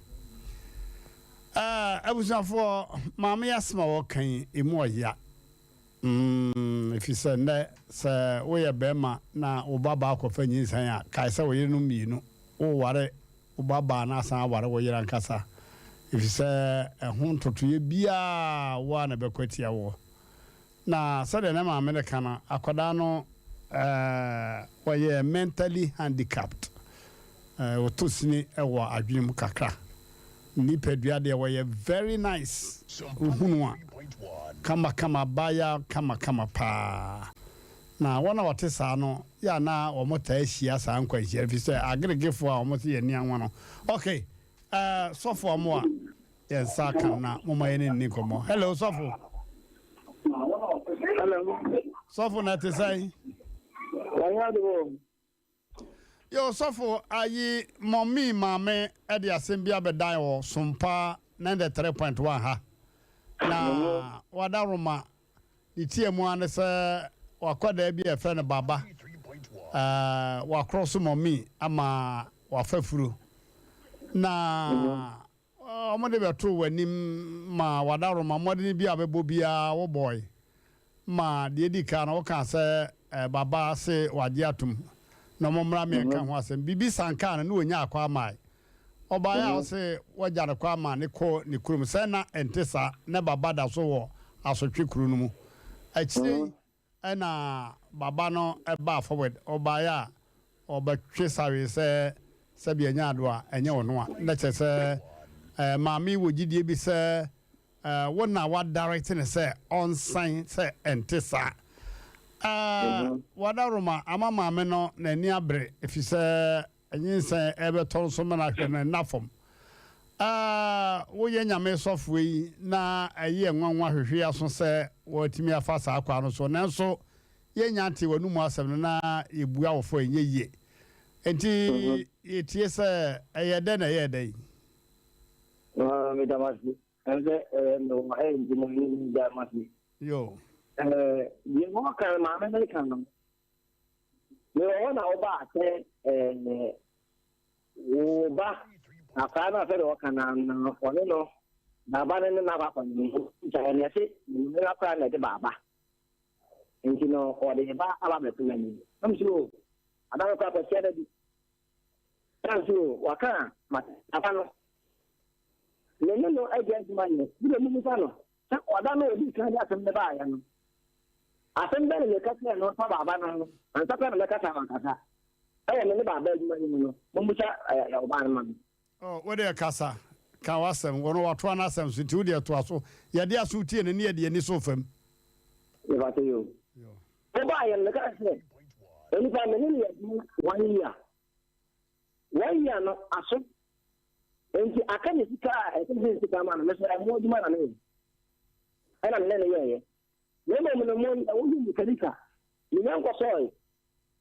Eh, abusuafoɔ, maame yi asɛm a wɔka yi, emu ɔya. Mm, ɛfiri sɛ nnɛ, sɛ woyɛ barima na wo babaa kɔfa nyinsɛn a, kae sɛ wo yerenom mmienu, woware wo babaa na asan aware wo yere ankasa, efisɛ ɛho ntotoeɛ biara wo ara na ɛbɛkɔ atia woɔ. Na sɛdeɛ ne maame no ka no, akwadaa no ɔyɛ mentally handicapped, ɔtɔ sini wɔ adwene mu kakra. Ne nipadua deɛ ɔyɛ very nice, wohunu a kamakama, abaayewa kamakama paa. Na wɔn a wɔte saa no, yɛ a na wɔtaa hyia saa nkwanhyia no, efisɛ Agregefoɔ a wɔte yɛn ani anwa no. Ok, eh, sɔfo Amoah, yɛn nsa aka no na momma yɛne no nni nkɔmmɔ. Hello, sɔfo. Hello. Sɔfo, na ɛte sɛn? Nyame adom o. Yo, sɔfo, ayi mɔmii maame de asɛm bi abɛdan wɔ Sompa 93.1 ha. Na wada Roma Ne tia mu ara ne sɛ wakwadaa bi a yɛfrɛ no Baba, wakorɔ so mɔmi ama wafa furo. Na wɔde bɛtoo w'anim ma wadaworoma mmɔden bi a bɛbɔ biara wobɔe. Ma deɛ ɛdi kan no wokaa sɛ Baba se wagye atom na wɔmmra mmɛnka ho asɛm. Biribi sankaa no na ɔnyaa akɔ amae. Ɔbaeɛ a ɔse wagya no kwan ma no kɔ ne kurom. Sɛ na ɛnte saa, na Baba da so wɔ asotwe kuro no mu. Akyire yi na Baba no baa forward. Ɔbaeɛ a ɔbɛtwe sawee sɛ sɛbi ɛnyɛ ado a ɛnyɛ ɔno a. Na kyerɛ sɛ maame yi wɔ gyidie bi sɛ wo na wa direct no sɛ ɔnsan sɛ ɛnte saa. Wadaworoma ama maame no n'ani abere ɛfiri sɛ Nyinsɛn ɛbɛtɔ nso mena hwɛ no nna fam. Ah, woyɛ Nyame sɔfoɔ yi na ɛyɛ nwanwa hwehwe aso sɛ wɔatumi afa saa kwan no so, nanso yɛnnya ntee w'anomu asɛm no na yɛbua wo fɔ ɛnyɛ yie. Enti yɛtie sɛ ɛyɛ dɛn na ɛyɛɛ dɛn? Ah, meda mo ase. Ɛm sɛ eh, mewɔ ha nti no meda mo ase. Yo. Eh, deɛ wɔka no maame no ka no, Mewɔ hɔ na wobaa sɛ ɛɛ wo ba akwadaa no a sɛdeɛ wɔka no no ɔne no baaba no ne no akɔ akɔnyem nti ɛne ɛse ne akwadaa na ɛde baaba nti no ɔde ba aba abɛto n'anim na mo so ada no kora kɔsia da bi na nso waka a mate aba no. Me ne no agya adwuma yɛ. Bi deɛ mommisa no sɛ ɔda no a ɔdii kan de asɛm no baeɛ no, asɛm bɛn na meka kyerɛɛ no fa baaba no ho ansa koraa na mɛkasa mankasa wɔ me ne baaba adwuma no mu no, mommisa ɔbaa no ma me. Oh, wo deɛ kasa, ka w'asɛm, wɔn watoa n'asɛm so, nti wo deɛ toa so. Yɛde aso tie no ne yɛde ani so fam. Mepakyɛ yoo. Wobaeɛ no mekaa sɛ, onipa me ne no yɛ adwuma one year. One year no aso, nti aka ne sika a ɛsɛ sɛ sika ma no, me so ɛho adwuma na meyɛ. Ɛna me ne no yɛeɛ. Na mmom no mo deɛ woyi mekanika, menya nkɔsɔe.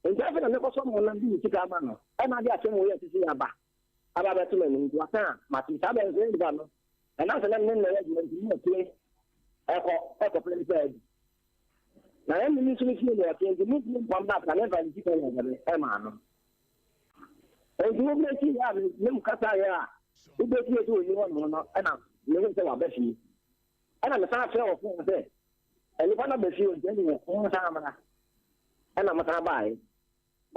Nti afei na mekɔsɔ mo na mede me sika ama no. Ɛna ade akyɛ mo yɛ sisi aba. Aba abɛto m'anim nti waka a mate. Saa bɛn nso nipa no, ɛnam sɛ na me ne no na ɛyɛ adwuma nti me ɔpue ɛkɔ ɛkɔpɛ nipa adi. Na ɛne me nso me fie na ɔte nti mentumi mpam no afei na memfa ne sika yɛ dɛm ɛmaa no. Enti wobɛsi yɛ a me mu kasa yɛ a wobɛsi yɛ sɛ ɔnni hɔ nom no ɛna mehu sɛ waba fie. Ɛna mesan frɛ wɔ fon sɛ nnipa no aba fie nti ɛne monsan mmra. Ɛna mosan baeɛ.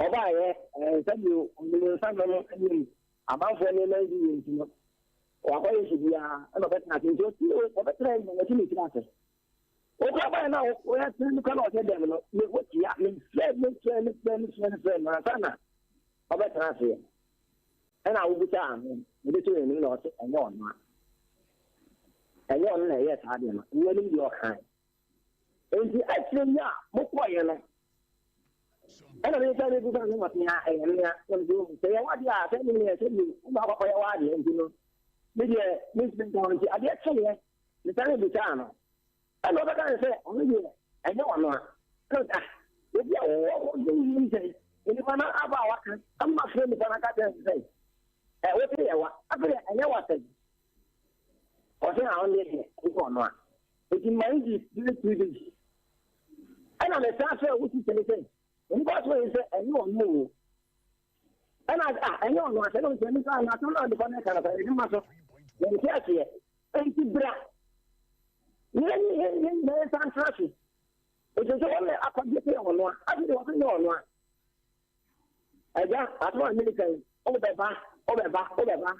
Ɔbaeɛ ɛɛ sɛdeɛ ɔnim nsa nom nim amanfoɔ nneɛma nsi yie nti no wakɔyɛ nhye biara ɛna ɔbɛtena ase nti ɔsi ɔbɛtena nyina n'akyi ne tiri ase. Okura baeɛ no a wɔyɛ tena no kora na ɔhyɛ dɛm no me wɔtia me frɛ me frɛ me frɛ me frɛ me frɛ no ansa na ɔbɛtena aseɛ. Ɛna wobisa ano mede to anim na ɔse ɛnyɛ ɔno a ɛnyɛ ɔno na ɛyɛ saa deɛ no wɔnim deɛ ɔkae. Enti akyire yi a mokɔeɛ no, ɛna me nsa bɛgu ba no ɔte a ɛyɛ mmea. Na mese o sɛ yɛ w'adeɛ a sɛ ne yɛ sɛ bio wobɛ akɔkɔyɛ w'adeɛ nti no me deɛ mentumi nka ho nti adeɛ kyeeɛ mesane bisaa no ɛna ɔbɛka ne sɛ ɔno deɛ ɛnyɛ ɔno a ɛna ɔsɛ ah obi a wɔwɔ hɔ yɛ yie sɛ nipa no aba a waka ama frɛ nipa no aka kyerɛ sɛ ɛ wote yɛ wa afei ɛnyɛ wa sɛ ɔsɛ a ɔno deɛ ɛnyɛ ɔno a Enti ma no di bɛyɛ 3 days. Ɛna me san frɛ wo sista yi sɛ, onipa so yi sɛ ɛnyɛ ɔno o. Ɛna ah ɛnyɛ ɔno asɛ no nsɛ nipa na asɛm na nipa no ɛka no sɛ ɛde ma so. Yɛnte aseɛ. Enti bra. Yɛn yɛn yɛn nyinaa yɛn san tena ase. Enti sɛ wɔn na akɔgye sɛ ɔno a, afei de wɔsɛ nyɛ ɔno a. Agya, asɛm a meka yi, wobɛba, wobɛba, wobɛba.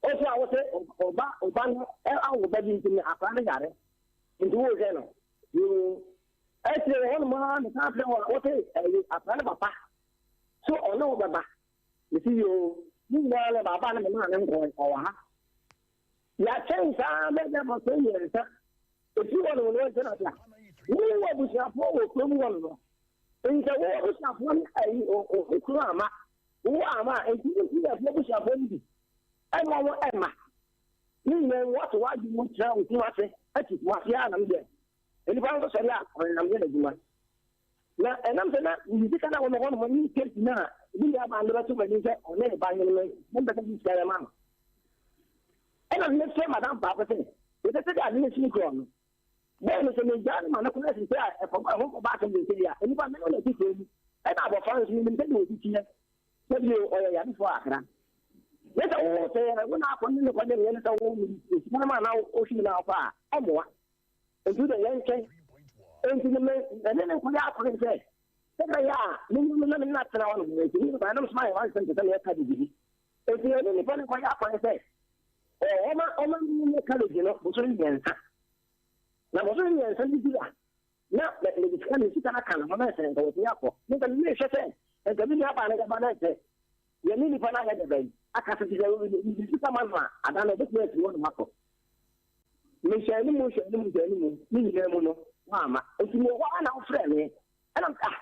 Wo nso a wose ɔba ɔba no awo ba bi nti no akwadaa no yare nti wohwɛ no yoo akyire wɔ hɔnom ara mesan frɛ wɔ wose ɛyi akwadaa no papa so ɔne wo bɛba mesi yoo ne nyinaa no baaba no memaa ne nkɔɔ ɔwɔ ha yɛakyɛn saa bɛyɛ bɔsɛ mmiɛnsa ɛfiri hɔ nom no wɔnkyɛ no ase a wowɔ abusuafoɔ wɔ kurom hɔ nom nti wowɔ abusuafoɔ no ayi wo kunu ama Wo ama a, enti wo Judafoɔ abusuafoɔ no bi mma wo mma. Ne nyinaa mu, woato w'adwene mu tena wo kunu ase atu Kumasi ara na me deɛ, nnipa nso sɔre a, ɔnenam yɛ n'adwuma. Na ɛnam sɛ na mede sika no a wɔ me hɔ nom ne case no a me nuabaa no de bɛto m'anim sɛ ɔne ne ba nyene me, mempɛ sɛ mede sika bɛma no. Ɛna mefrɛ madam baako sɛ, mepɛ sɛ de ade no si korɔ no. Bɛn no sɛ megyaa no ma no kɔ asi sɛ ɛkɔba ɛho kɔba asɛm de sɛ a, nnipa me ne no te kuro mu. Ɛna abɔfra nso menim sɛdeɛ ɔsi teɛ, sɛdeɛ ɔyɛ yarefoɔ akra. Ne sɛ wo sɛ wo na akɔ ne no kɔgye ne sɛ wo sika no ma na wohwii no akɔ a, ɔmmoa. Nti wode yɛnkyɛn. Nti no me ɛne ne nkɔyɛ akɔne sɛ sɛ bɛyɛ a menyɛ no na me ne no atena hɔ nom. Nti me ba nam so mayɛ w'asɛm te sɛ meyɛ ka biribi. Nti ɛne nipa no nkɔyɛ akɔne sɛ ɔma ɔma me college no bosome mmiɛnsa. Na bosome mmiɛnsa no di a na mede sika me sika aka ne ho na sɛ nka wɔtumi akɔ. Me nka mehwɛ sɛ nka me nua baa no bɛba na sɛ yɛne nipa no ayɛ dɛ bɛn aka sɛ sɛ mede sika ma no a ada no ɔbɛtumi afiri hɔ nom akɔ. Mehyɛ anim hyɛ anim hyɛ anim ne nyinaa mu no woamma. Nti mewɔ hɔ a na wofrɛ me ɛna ah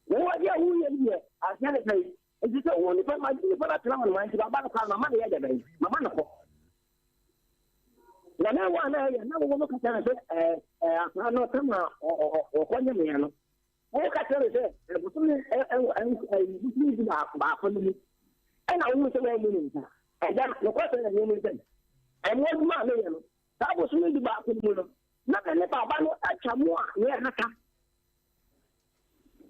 wo adeɛ a woyɛ no deɛ aseɛ ne sɛn nti sɛ wo nipa ma nipa no atena hɔ nom nti maba no koraa mama no yɛ dɛ bɛn mama no kɔ. Na na ɛwɔ a na ɛyɛ na wɔwɔ no ka kyerɛ no sɛ ɛɛ ɛɛ akwadaa no tam a ɔkɔ nyɛ mmea no wɔn ka kyerɛ no sɛ ɛbosome ɛ ɛ ɛ bosome du baako baako no mu ɛna wɔn sɛ wɔn mu ne nsa ɛda nokɔ sɛ ɛnyɛ ne nsɛm ɛmo adwuma a meyɛ no saa bosome du baako no mu no na me ne baaba no atwa mu a yɛhata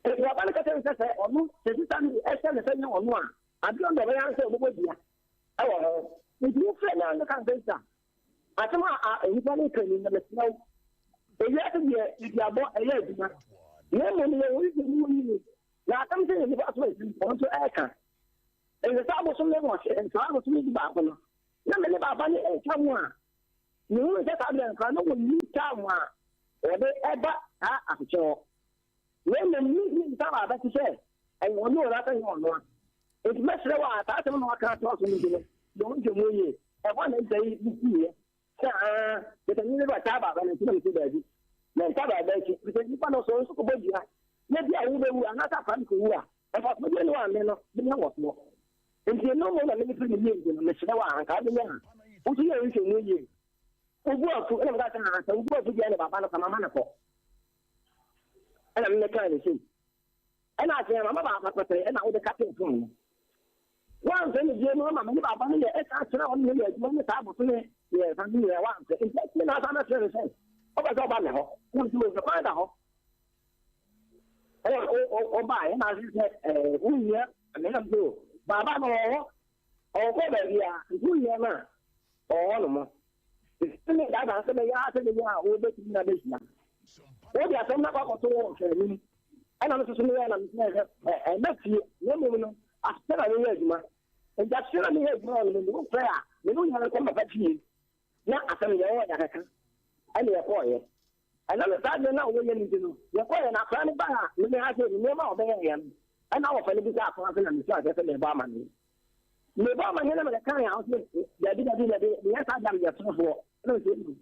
nti baaba no ka kyerɛ no sɛ sɛ ɔno sɛ sisa no ɛhyɛ ne sɛ nyɛ ɔno a adeɛ ɔno ɔbɛyɛ sɛ ɔbɛbɔ dua wɔ ho. Nti wofrɛ me a meka sɛ sa asɛm a a nnipa no ka ni na mesrɛ wo. Ewiase deɛ duabɔ ɛyɛ adwuma na mmom yɛn wɔ Israel mu yie na asɛm sɛ nnipa so asi wɔn nso ɛreka. Ɛsɛ sɛ abosom ne wɔhyɛ saa abosom yi baako no. Na me ne baaba no retwa mu a, mehuu sɛ saa berɛ no koraa na wɔnni time a wɔde ɛba saa asekyɛ hɔ. Na mmom mentumi nsa baaba ti sɛ ɛyɛ ɔno o anaasɛ ɛnyɛ ɔno a. Enti mɛsrɛ wo a saa asɛm na waka atoa so no nti no, yɛ wo nhwɛmu yie. Ɛhɔ na nsa yi siiɛ sɛ aa, kyerɛ sɛ me ba taa baaba no akyi na mese daabi, mɛnta baaba akyi, ɛfiri sɛ nnipa no sɛ wo nso kɔbɔ dua na bi a wobɛwu anaasɛ akwadaa no kɔwu a, mfasoɔ biara nni hɔ a me no menya wɔ soɔ. Enti ɛno mmom na mede firi me yie nti no, mesrɛ wo a anka wobɛnya a, wo nso yɛ wo nhwɛmu yie. Wo bo afu? Ɛna mekaa sɛ aa, sɛ wo bo afu deɛ ɛne baaba no ka mama no kɔ. Ɛna me mekaa no sei. Ɛna afei mama baaba pɛpɛɛ ɛna wode katee fon no. Woamfrɛ me bio no ama me ne baaba no yɛ ɛsan tena hɔ ne yɛ adwuma ne saa bosome mmiɛnsa no nyinaa woamfrɛ. Nti akyire na asan bɛfrɛ me sɛ wopɛ sɛ woba me hɔ. Na mese o sɛ kwan da hɔ. Ɛna ɔbaeɛ na ase sɛ ɛɛ wohia me na mese o baaba no ɔwɔ hɔ ɔnkɔ baabi a nti wohia no a ɔwɔ hɔ nom. Nti me daadaa sɛ bɛyɛ a sɛ bɛyɛ a wobɛtumi na bɛhyia. Wode asɛm no akɔ akɔto wɔ ɔhwɛ anim. Ɛna me nso so meyɛɛ na mesɛ sɛ ɛmɛ fie na mmom no asɛ na meyɛ adwuma. Nti asɛ na meyɛ adwuma wɔ no mu wofrɛ a me ne wo nyinaa nkɔ mmɛfa fie na asɛm deɛ wɔwɔ yɛakeka ɛne yɛkɔɔyɛ. Ɛnam saa adeɛ no a wɔyɛ no nti no yɛkɔɔyɛ na akwadaa no baa a meme ha sɛ nneɛma a ɔbɛyɛeɛ no ɛna wɔfa no bisa akwadaa sɛ na mesu aseɛ sɛ mebɔ amanneɛ. Mebɔ amanneɛ na mede kae a ɔsɛ dabi dabi dabi meyɛ saa deɛ a meyɛ torofoɔ ɛna mesɛ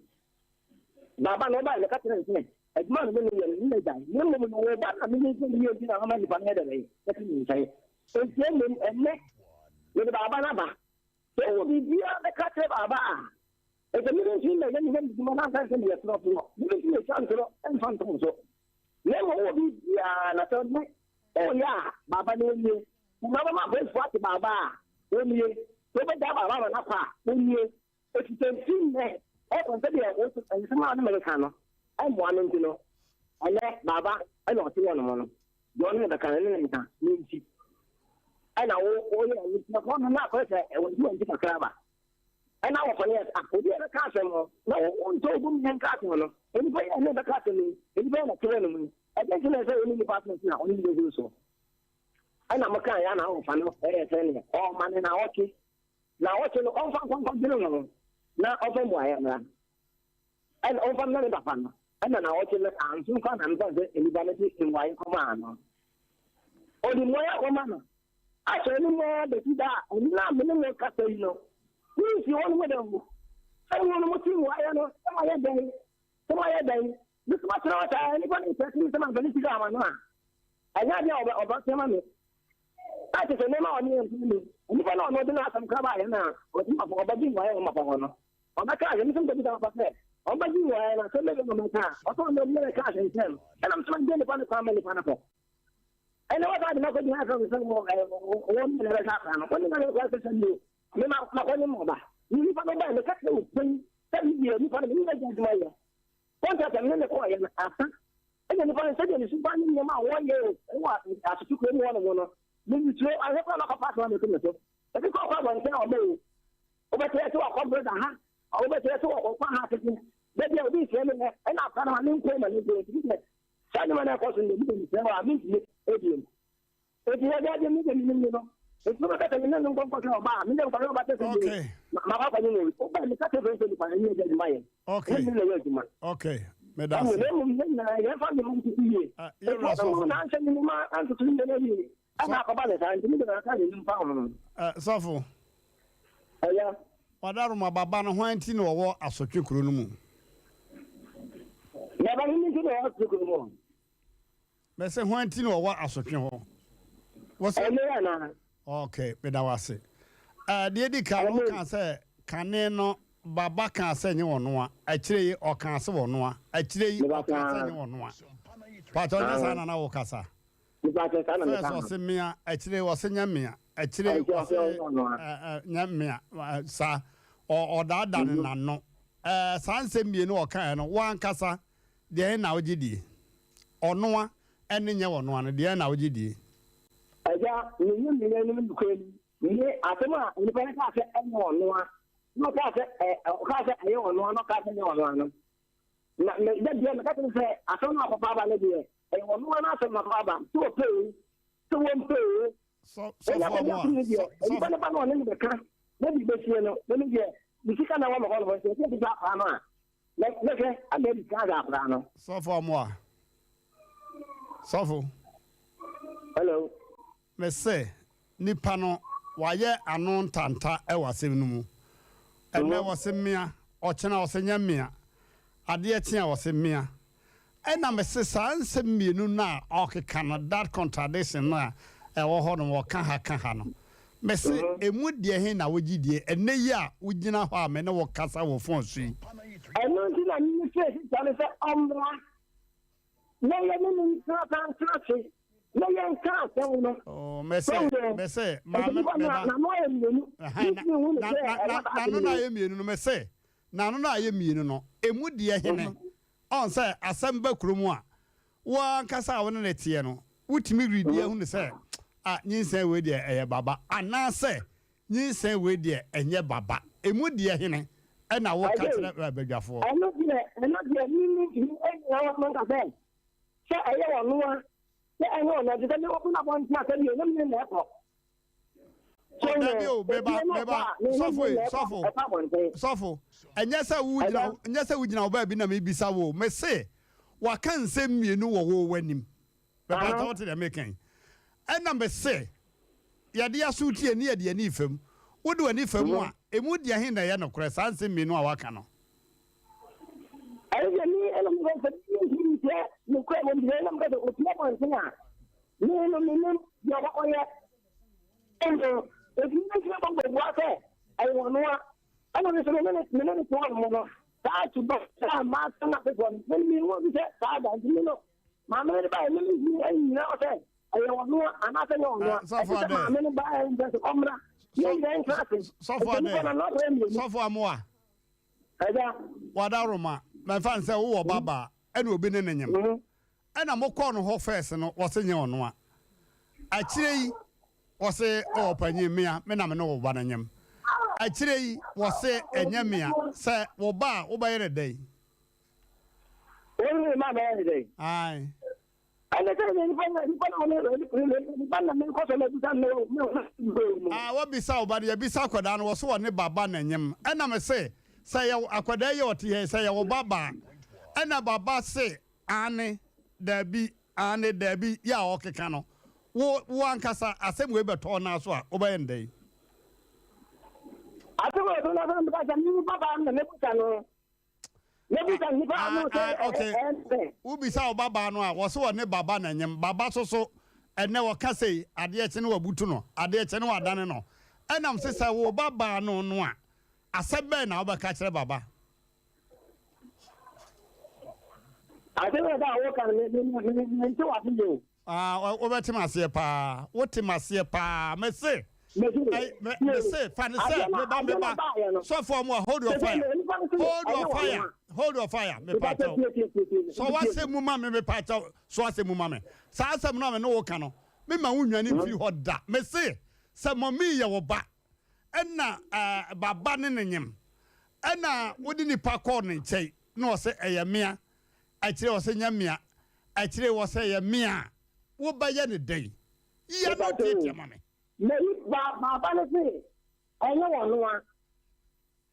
Baaba no ɔbae no, ɔka kyerɛɛ no sɛ, Adwuma a me ne no yɛ no, me na agyae, na mmom no, wo ba no a menyinsɛn no yie nti na mama nnipa no yɛ dɛn? Wɔte me nkyɛn. Enti mmom ɛnnɛ, mede baaba no aba. Sɛ wowɔ biribiara bɛka kyerɛ baaba a, ɛsɛ merentumi mmɛyɛ me nyamedwuma no ansa sɛ meyɛ torɔfoɔ. Merentumi ntwa ntorɔ mfa nto wo so. Na mmom wowɔ biribiara na sɛ ɔnnɛ woyɛ a, baaba no ɔnnie. Sɛ mabɛma apolisifoɔ ate baaba a, ɔnnie. Sɛ wobɛgyaa baaba ama no akɔ a, ɔnnie. Efisɛ fi nnɛ rekɔ sɛdeɛ wo nso nsɛm a wo ne me reka no mmoa me nti no, ɛnnɛ baaba na ɔte hɔnom no, deɛ ɔne me bɛka no, ne ne nka, me nti ɛna wo woyɛ ɛno nti ɛhɔ no na akɔyɛ sɛ ɛwɔ nti wɔn ti kakra aba ɛna wɔkɔ ne yɛ ah obi a ɛbɛka asɛm no na wontɔ obu mu nka asɛm no nnipa yɛ ne bɛka asɛm yi nnipa yɛ na te hɔnom yi ɛdɛn nti na ɛsɛ wɔne nnipa asɛm na ɔne ne bɛhuru so ɛna mo kaa yɛ na wɔfa no ɛyɛ sɛ neɛ ɔma ne na ɔte Naawɔtwe no, ɔmfa nkɔ nkɔdwene ho na ɔmfa mmuaeɛ mmra. Ɛna ɔmfa mmrɛ ne papa no. Ɛna naawɔtwe no anso nkɔ na mefa sɛ nnipa no de mmuaeɛ kɔmaa no. Ɔde mmuaeɛ akɔma no. Ahyɛ no mu ara bɛsi da a ɛno a me ne mo kasa yi no, mensi hɔ no mu da o. Sɛ mo no mote mmuaeɛ no, sɛ moayɛ dɛn? Sɛ moayɛ dɛn? Me nso matena hɔ saa, nnipa no mpɛ sɛ mamfa ne sika ama no a, ɛnyɛ adeɛ a ɔbɛte ama me. Na kyerɛ sɛ nneɛma a ɔne yɛn ntam no, onipa no a ɔno ɔde n'asɛm kora baeɛ no a ɔte mapa ɔbɛgye mmuaeɛ wɔ mapa hɔ no, ɔbɛka asɛm nso mbɛbisa papa sɛ ɔbɛgye mmuaeɛ no asɛm bɛbɛ na ɔbɛka a ɔsɛ ɔno ɔde bɛka asɛnsɛm ɛna nso magye nipa no kwan ma nipa no kɔ ɛna wɔsa de makɔgyina asɛm sɛ wɔn nyina bɛhwɛ akora no wɔn nyina bɛkɔ sɛ sɛ bio me makɔnye mmɔba ne nipa no bae meka kyerɛ wo pɛn sɛ medeɛ nipa no mene agya adwuma yɛ Contract a me ne no kɔeɛ no asa. Ɛna nipa no sɛdeɛ ne suban ne nneɛma a wɔyɛ wɔ asotwe kurom hɔ nom no, mesuro anhwɛ koraa na ɔkɔfa asɛm abɛto me so. Ebi kɔ ɔkɔ abɔnten a ɔma o, wobɛte sɛ wakɔ brother ha, wobɛte sɛ wɔkɔ ha tete. Da bi a obi mfrɛ me nɛ, ɛna akora no ma me nko ma me nko nti sɛ saa nneɛma no ɛkɔ so no deɛ mede mesrɛ wɔ a mentumi ebiem. Enti yɛde adeɛ mi de menim ni no. Nti wobɛka sɛ me ne no nkɔ nkɔhwɛ ɔba a, me deɛ nkɔhwɛ ɔba kyɛ sɛ deɛ makɔ akɔnye no. Woba meka kyerɛ sɛ sɛ nipa no ɛnyɛ adwuma yɛ. Okay. Ɛnyɛ na ɛyɛ adwuma. Okay. Meda ase. Na mmom yɛn nyinaa yɛmfa nneɛma ntoto yie. Yɛwura sɔfo. Na anhyɛ nneɛma antoto nneɛma yie. Ɛna akɔba ne saa nti me deɛ aka n'anim fa ho no. Sɔfo. Ɛya. Wadaroma baba no hwan nti na ɔwɔ asotwe kuro no mu? Baba no nti na ɔwɔ asotwe kuro mu. Mese hwan nti na ɔwɔ asotwe hɔ? Wose. Ɛne anaa? Ok, meda wo ase. Eh, deɛ edi kan no, wokaa sɛ kane no Baba kaa sɛ nye wɔnoa, akyire yi ɔkaa sɛ wɔnoa, akyire yi ɔkaa sɛ nye wɔnoa. Pakyɛ ɔnyɛ saa na na wokasa? First ɔse mea, akyire yi ɔse nyɛ mea, akyire yi ɔse eh, nyɛ mea, saa. Ɔdaada ne n'ano. Eh, saa nsɛm mmienu ɔkaeɛ no, wo ankasa Deɛn na wogye die? Ɔnoa ɛne nyɛ ɔnoa no, deɛn na wogye die? Agya, menim me nuanom nokorɛ mu, me, asɛm a onipa no kaa sɛ ɛnyɛ ɔnoa, na ɔkaa sɛ ɛ, ɔkaa sɛ ɛyɛ ɔnoa, na ɔkaa sɛ ɛnyɛ ɔnoa no, na me, da biara meka kyerɛ no sɛ, asɛm no a ɔkɔfa aba no deɛ, ɛyɛ ɔnoa n'asɛm na ɔkɔfa aba, sɛ wɔpɛ o, sɛ wɔmpɛ o, Sɔfo ɛnyɛ Amoah, asɛm no deɛ, sɔ, onipa no ba na ɔne no bɛka. na bi bɛsie no, na me deɛ, me sika na ɛwɔ me hɔ nom, nti ɛsɛ sɛ akwadaa no a, mɛhwɛ ama adi kan ahwɛ akwadaa no. Sɔfo Amoah. Sɔfo. Hello. Mese nipa no wayɛ ano ntanta wɔ asɛm no mu. Ɛnɛ wɔse mea, ɔkyena wɔse nyɛ mea, adeɛ kye a wɔse mea. Ɛna mese saa nsɛm mmienu no a ɔkeka no, that contradiction no a ɛwɔ hɔ no, ɔka ha ka ha no, mese ɛmu deɛ he na wogye die ɛnnɛ yi a wogyina hɔ a me ne wo kasa wɔ phone so yi? Ɛno nti na mefrɛɛ sista no sɛ ɔmmra na yɛne no ntena saa ntena ase na yɛnka asɛm no. Oh, mese, mese, maame, meba. N'ano ayɛ mmienu. N'ano no ayɛ mmienu no, mese, n'ano no ayɛ mmienu no, emu deɛ hene? Ɔn sɛ asɛm ba kurom a, wo ara ankasa a wo ne no teɛ no, wotumi redi ahu no sɛ, ah, nyinsɛn wei deɛ ɛyɛ baba, anaasɛ nyinsɛn wei deɛ ɛnyɛ baba. Emu deɛ hene na woka kyerɛ badwafoɔ? Ɛno deɛ, ɛno deɛ, me mentumi nnyina hɔ nka sɛ, sɛ ɛyɛ ɔno a, sɛ ɛnyɛ ɔno a, ɛfiri sɛ me ɔko no abɔnten a, sɛdeɛ na me ne na ɛkɔ. Oh, dabi o, meba, meba, sɔfo e, sɔfo, sɔfo, ɛnyɛ sɛ wogyina, ɛnyɛ sɛ wogyina wo baabi na mebisa wo, mese, waka nsɛm mmienu wɔ wo w'anim. Bɛba ta wote deɛ meka yi. Ɛna mese, yɛde aso tie ne yɛde ani fam. Wode w'ani fam a, emu deɛ he na ɛyɛ nokorɛ, saa nsɛm mmienu a waka no? Ɛno deɛ me ɛna meka sɛ mentumi nkyerɛ nokorɛ wɔ mu deɛ ɛna meka sɛ ɔpie abɔnten a, me no menim deɛ ɔbɛkɔyɛ. Ɛnna efi ne nkyɛn bɔ bua sɛ, Ɛyɛ ɔno a. Ɛnna me nso me ne me ne no te hɔnom no, saa suban a mate no ase soɔ no, me mehu bi sɛ saa da nti me no, maame no de baeɛ, me mentumi nnyina hɔ sɛ ɛyɛ ɔno a anaasɛ ɛnyɛ ɔno a. Sɔfo Ɛte sɛ Adɛ. maame no baeɛ nkyɛn sɛ ɔmmra, yɛn nyinaa ntena ase. Sɔfo Nti nnipa Adɛ. no ano akɔyɛ mmienu. Sɔfo Amoah. Agya. Wadaroma, mɛmfa no sɛ wowɔ ba baa ɛna obi ne no nyem. Ɛna mo kɔɔ no hɔ first no wɔse nyɛ ɔno a. Akyire yi wɔse oh ɔpanyin mea me na me ne wo ba no nyem. Akyire yi wɔse ɛnyɛ mea sɛ wo ba a wobɛyɛ no dɛn? Wo ne me ba bɛyɛ no dɛn? Ae. Ɛne sɛ nipa na nipa na ɔne nipa na mekɔ so mabisa no me. Ah wabisa wo ba no yɛbisa akwadaa no wɔse ɔne ba ba na nyem ɛna me se sɛ yɛ akwadaa yi a ɔte ha yi sɛ yɛ wo ba ba a ɛna ba ba se Aane, daabi, aane, daabi, yɛ a ɔkeka no, wo, wo ankasa, asɛm wei bɛtɔ wo nan so a, wobɛyɛ no dɛn? Asɛm wei bɛtɔ wo nan so a, meka sɛ, me babaa no na mɛbisa no. Mɛbisa nnipa ano sɛ, Ah, okay. ɛyɛ dɛn? Wobisa wo babaa no a, wɔse ɔne baba na nyem. Baba so so, ɛnnɛ wɔka sei, adeɛ kye no wabutu no, adeɛ kye no wadane no. Ɛnam se sɛ wo babaa no no a, asɛm bɛn na wobɛka akyerɛ baba? Asɛm a ɛda a woka no, me me me mente w'ase yie o. Ah, wobɛte m'aseɛ paa. Wote m'aseɛ paa. Mese, mese, fa ne sɛ, meba, meba. Sɔfo ɔmo a, hold your fire. Hold your fire. Hold your fire. Mepa kyɛw. Sɔ w'asɛm mu ma me, mepa kyɛw. Sɔ asɛm mu ma me. Saa asɛm no a me ne wo ka no, me ma wo nwane mfiri hɔ da. Mese, sɛ mɔmi yɛ wo ba, ɛna eh, baba ne ne nyem ɛna wode nipa kɔɔ ne nkyɛn na ɔsɛ ɛyɛ mea akyire ɔsɛ nyɛ mea akyire ɔsɛ ɛyɛ mea a wobɛyɛ ne dɛn yɛ no tiatia ma me. Mary ba baaba no se ɛnyɛ wɔn a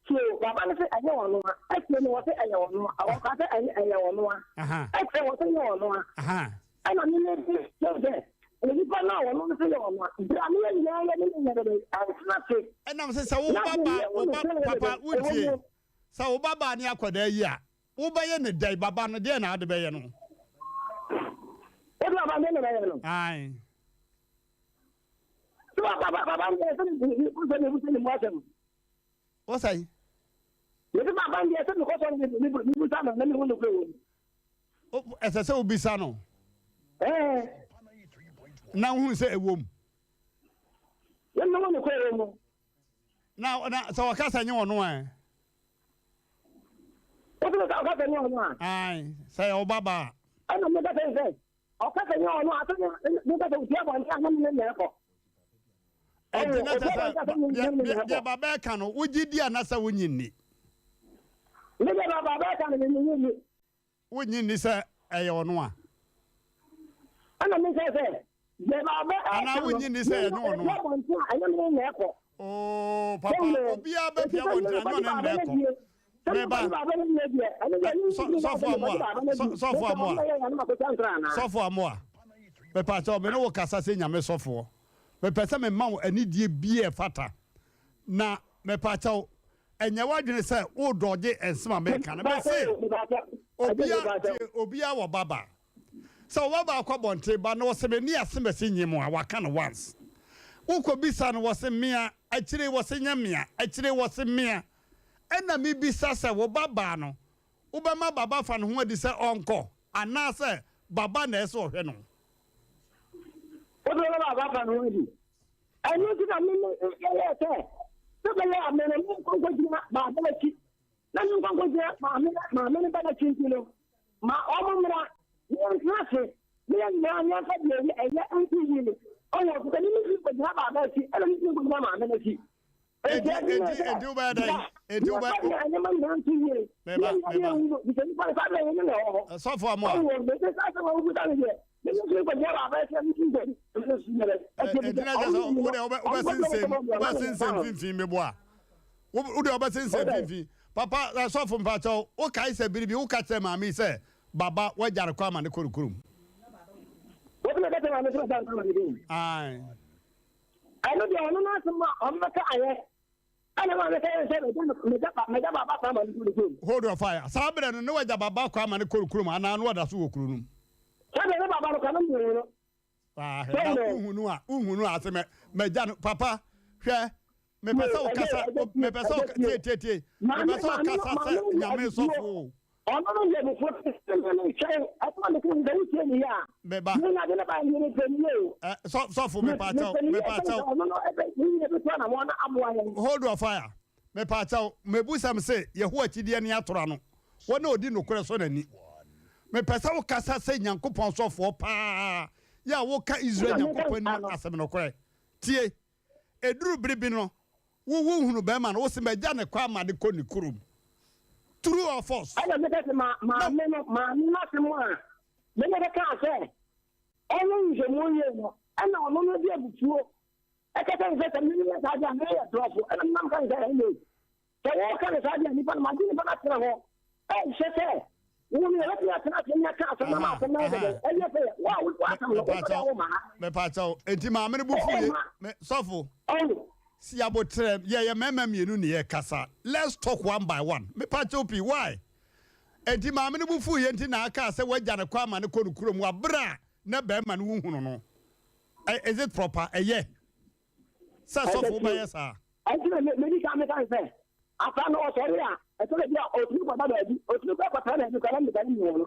so baaba no se ɛnyɛ wɔn a akyire no wɔse ɛyɛ wɔn a wɔka sɛ ɛnyɛ ɛyɛ wɔn a akyire wɔse nyɛ wɔn a Ɛna me ne de kyerɛ sɛ onipa no a wɔnom no sɛ yɛ ɔno a, berɛ a meyɛ nyinaa yɛ ne ne nyɛ dɛdɛ ɛntena ase. Ɛnam sɛ sɛ wo ba ba wo ba papa wontie sɛ wo ba baa ne akwadaa yi a wobɛyɛ ne dɛn baba no deɛ na ade bɛyɛ no. Wode baba deɛ na bɛyɛ no. Ae. Sɛ baba baba deɛ sɛ ne sɛ ne sɛ ne mu asɛm. Wosɛn. Mede baba deɛ sɛ mekɔ sɔ ne ne ne no na mehu no kura wɔ mu. Ɛsɛ sɛ wobisa no na wohunu sɛ ɛwom. Na na sɛ wɔka sɛ nye ɔno ɛ. Ae, sɛ yɛ wo ba ba a. Ɛna meka sɛ sɛ ɔka sɛ nye ɔno a sɛ meka sɛ otua bɔnten a na mene na ɛkɔ. Ɛnti na kyɛ sɛ deɛ ba bɛɛka no wogye di anasɛ wonye nni? Me deɛ ba bɛɛka no menye nni. Wonnye nni sɛ ɛyɛ ɔno a? Ɛna me sɛ sɛ deɛ ba bɛ ɛka Anaa no wonnye nni sɛ ɛnyɛ ɔno a? ɛnyɛ me na ɛkɔ. Oo papa obiara bɛpia abɔnten anyɛ ɔne nnɛ kɔ. Meba. Sɔfo Amoa, sɔfo Amoa, sɔfo Amoa, mepa kyɛw me ne wo kasa sɛ Nyame sɔfoɔ. Mepɛ sɛ mema wo anidie bi a ɛfata. Na mepa kyɛw, ɛnyɛ w'adwene sɛ wo dɔgye nsɛm a meka no. Mese, obia, tie, obia wɔ baba. Sɛ wo babaa kɔ abɔnten ba na ɔse me ne asemasi nye mo a, waka no once. Wokɔ bisa no wɔse mea, akyire wɔse nyɛ mea, akyire wɔse mea. Ɛna me bisa sɛ wo ba baa no wobɛma baba afa ne ho adi sɛ ɔnkɔ anaasɛ baba na ɛsɛ ɔhwɛ no? Wobɛma baba afa ne ho adi. Ɛno nti na me meyɛɛ sɛ sɛ bɛyɛ a me no menkɔ nkɔgyina baaba akyi na menkɔ nkɔgyina maame maame no ba no akyi nti no ma ɔmo mmra na yɛntena ase na yɛn nyinaa yɛmfa deɛ ɛyɛ nto yie. Ɔwɔ sɛ me mentumi nkɔgyina baaba akyi ɛna mentumi nkɔgyina maame no akyi. Enti enti enti wobɛyɛ dɛn? Enti wobɛ. Meba meba. Sɔfo Amoa. Enti na kyerɛ sɛ wo deɛ wobɛsensɛn wobɛsensɛn mfimfini meboa. Wo deɛ wobɛsensɛn mfimfini. Papa sɔfo mpakyɛw wokae sɛ bere bi woka kyerɛ maame yi sɛ baba woagya no kwan ma ne kɔ ne kurom. Ae. Ɛno deɛ ɔno n'asɛm a ɔno bɛka ayɛ ɛna ma meka yɛ sɛ mɛgya mɛgya baaba kwan ma no kɔ ne kurom. Hold on fire. Saa berɛ no ne wagya baaba kwan ma no kɔ ne kurom anaa na ɔda so wɔ kuro no mu? Sɛdeɛ ne baaba no kɔ no mehu no. Ah, hwɛ na wohu no a wohu no a sɛ mɛ mɛgya no papa hwɛ mepɛ sɛ wokasa mepɛ sɛ woka tie tie tie mepɛ sɛ wokasa sɛ nyame sɔfo o. Ɔno no yɛ befo ne ne nkyɛn ɛfɔ ne kunu sɛ wotie ne yɛ a. Meba. Ne na de ne ba yɛ ne pɛ nie o. Ɛ sɔ sɔfo mepa kyɛw mepa kyɛw. Ɔno no ɛbɛ ne yɛ bɛtu anamɔ na aboa yɛn. Hold your fire mepa kyɛw mebusɛm se Yehowa akyideɛ ne atora no wɔn a ɔdi nokorɛ sɔ n'ani mepɛ sɛ wokasa sɛ Nyankopɔn sɔfoɔ paa yɛ a woka Israel Nyankopɔn anim asɛm nokorɛ tie Ɛduru bere bi no, wo wohunu barima no, wose magya ne kwan ma no kɔ ne kurom. True or false? Ɛna meka sɛ ma maame no maame no asɛm a me ne bɛkaa sɛ ɔnyɛ nhwehwɛmu yie no ɛna ɔno no de abufuo ɛkasa ne sɛ sɛ me meyɛ saa deɛ a meyɛ torɔfo ɛna menam ka ne sɛ ɛnne Sɛ woka no saa deɛ a, nnipa no, magye nnipa no atena hɔ. Ɛnhyɛ sɛ wo no yɛbɛtumi atena ase ne aka asɛm no ama asɛm no ayɛ dɛdɛ. Ɛnyɛ sɛ wo a wode w'asɛm no, wopɛ dɛ woma ha. Mepakyɛw, enti maame no bo fu ye. Me, sɔfo, si aboterɛ, yɛyɛ mmarima mmienu ne yɛkasa. Let's talk one by one. Mepakyɛw pii, why? Enti maame no bo fu ye nti na aka sɛ wagya no kwan ma no kɔ ne kurom wɔ bere a na barima no wohunu no. Is it proper? Ɛyɛ sɛ sɔfo wobɛyɛ saa? Ɛnti na medi kan meka ne sɛ, akora no ɔsɔre a, ɛtɔ da bi a ɔtumi kɔda baabi, ɔtumi kɔ kɔtena baabi kora na meda ne mu no.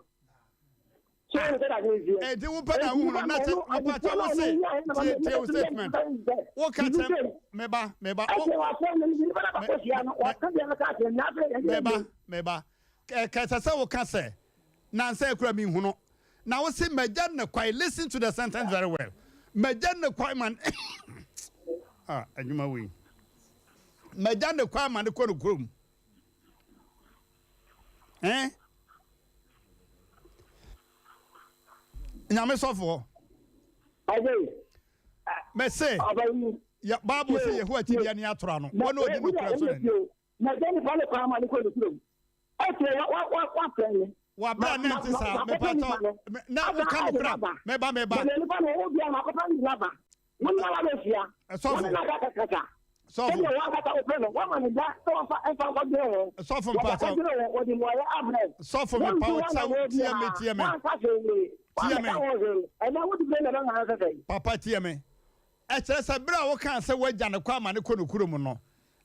So ɛne sɛ dade nsiɛ. Ɛnti wopɛ na wohunu na kyɛ nipa kyɛ wo se tie tie wo statement. Woka kyerɛ meba meba. Meba meba. Kɛsɛ sɛ woka sɛ nansa ekura mi hunu Na wo se magya no kwae, listen to the sentence very well, magya no kwae ma ah, adwuma wei. Magya no kwae ma no kɔ no kurom. Eh? Nyame sɔfoɔ. Mese, Bible sɛ Yehowa akyideɛ ne atora no, wɔn a ɔdi nokorɛ so n'ani. Magya nipa no kwan ma no kɔ ne kurom. Ɛkyerɛ wa wa wa wafrɛ me. Wabra na ɛnte saa mepatɔ na woka nokora meba meba. Mede nipa no ɔwɔ bia makɔfa ne naba. Wo ne wa bɛhyia. Sɔfo. Wo ne na kakasa. Sɔfo. Sɛdeɛ wankasa wopɛ no wama ne da sɛ wɔmfa ɛmfa nkɔdwene ho. Sɔfo mpatɔ. Wɔde akɔdwene ho wɔde mmuaeɛ abrɛ. Sɔfo mepa wo kyɛw tie me tie me. Wanka hwee. Tie me. Wanka ho hwee. Ɛnɛ wode bɛ na bɛma no sɛsɛe. Papa tie me. Ɛkyerɛ sɛ bere a wokaa sɛ woagya no kwan ma no kɔ ne kurom no,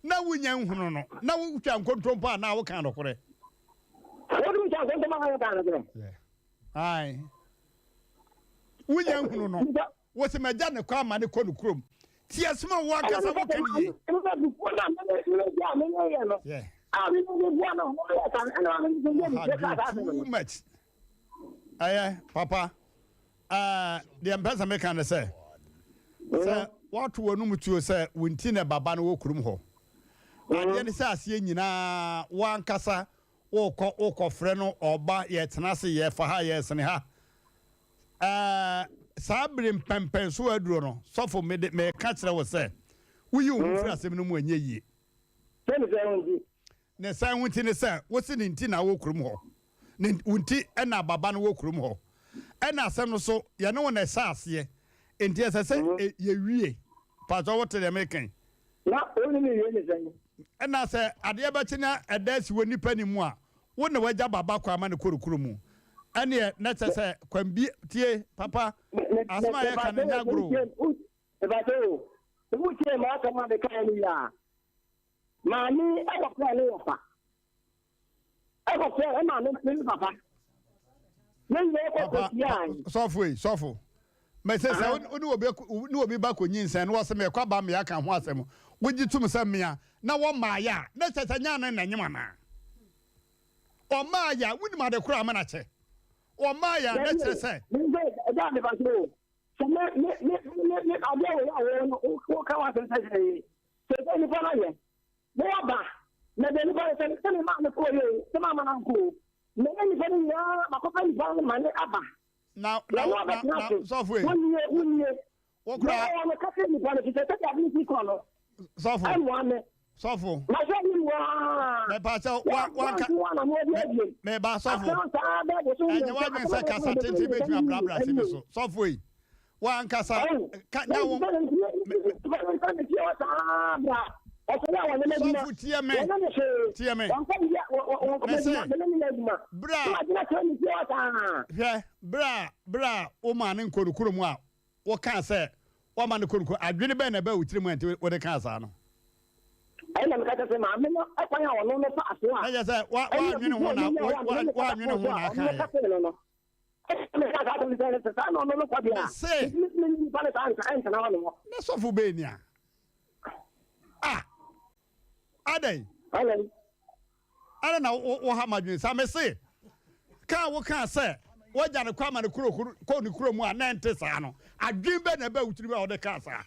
na wunnya nhunuu no, na wutwaa nkontompo anaa wokaa nokorɛ? Wotumi twa nkontompo anaa wokaa nokorɛ? Ae. Wunnya nhunuu no. Wose magya no kwan ma no kɔ ne kurom. Tie asɛm a wo ankasa woka no yie. Yeah. Too much. Ɛyɛ papa. Ɛɛ deɛ mpɛ sɛ meka ne sɛ, sɛ woato w'anum tuo sɛ wo nti na baba no wɔ kurom hɔ. Adeɛ ne sɛ aseɛ nyinaa wo ankasa wokɔ wokɔfrɛ no ɔba yɛtena ase yɛfa ha yɛsene ha. Ɛɛ saa bere mpɛmpɛn so aduro no sɔfo mede meka kyerɛ wo sɛ. Woyi wo ho firi asɛm no mu a ɛnyɛ yie. Sɛ ne sɛn ho nti? Ne sɛn ho nti ne sɛ, wose ne nti na wowɔ kurom hɔ. Ne wo nti na ababa no wɔ kurom hɔ. Ɛna asɛm no so, yɛne wo na ɛhyɛ aseɛ. Enti ɛsɛ sɛ yɛwie. Paatwɔ wote deɛ meka yi? Na wo ne me wie ne sɛn? Ɛna sɛ adeɛ bɛkye na ɛda asi wɔ nnipa no mu a, wo na wagya baba kwan ma no kɔ ne kuro mu. Ɛneɛ na kyerɛ sɛ kwan bi, tie papa, asɛm a yɛka no nyɛ agorɔ o. Mepakyɛ o, sɛ wotiee m'asɛm a mekaeɛ no wie a, maame kɔfrɛɛ ne wɔfa, ɛkɔfrɛɛ ɛma me me papa. Ne nyinaa kɔ kɔsiae. Sɔfo yi, sɔfo. Mese sɛ wo ne obi ne obi ba kɔnyinsɛn na wɔsɛ mekɔ aba mmea ka ho asɛm, wogye tom sɛ mmea na wɔmmaayɛ a, na kyerɛ sɛ nyɛ ane na ɛnyem anaa? Ɔmmaayɛ a, wonim ade korɔ a ama no akyɛ. Ɔmmaayɛ a, na kyerɛ sɛ. Ɛda a mepa so o, sɛ me me me me me adeɛ wɔ yɛ a wɔwɔ no, woka w'asɛm sɛ hwee, sɛ sɛ nipa no ayɛ Na waba, na deɛ nipa no sɛ sɛ me maa no kɔɔ yɛ o, sɛ maa ma no ankɔ o, na ɛnyɛ nipa no nyinaa makɔfa nipa no ma ne aba. Na na na na na sɔfo yi. Wonie wonie. Wo kura. Na wɔn ka kyerɛ nipa no sɛ sɛdeɛ ade no si kɔ no. Sɔfo. Ɛmmoa me. Sɔfo. Ma sɛ ne nyinaa. Mɛpa sɛ wa wa nka. Mɛba sɔfo. Ɛnyɛ wadwene sɛ kasa tenten bɛtumi abrabra ase bi so. Sɔfo yi. W'ankasa ka na wo. Sɔfo tie me, tie me. Mese, berɛ a, hwɛ, berɛ a, berɛ a wo maa no nkɔ no kurom a, wokaa sɛ woama no kɔ no kurom, adwene bɛn na ɛbaa wo tirim a nti wode kaa saa no? Ɛna meka kyerɛ sɛ maame no kwan a ɔno no fa so a. Na kyerɛ sɛ woannwene ho na woannwene ho na akaeɛ. Mese. Na sɔfo bɛn ni a? Ah! Adɛn? Adɛn na woha m'adwene saa? Mese, ka a wokaa sɛ woagya no kɔ ama no kuro kɔ ne kuro mu a na ɛnte saa no, adwene bɛn na ɛbaa wo tirim a wode kaa saa?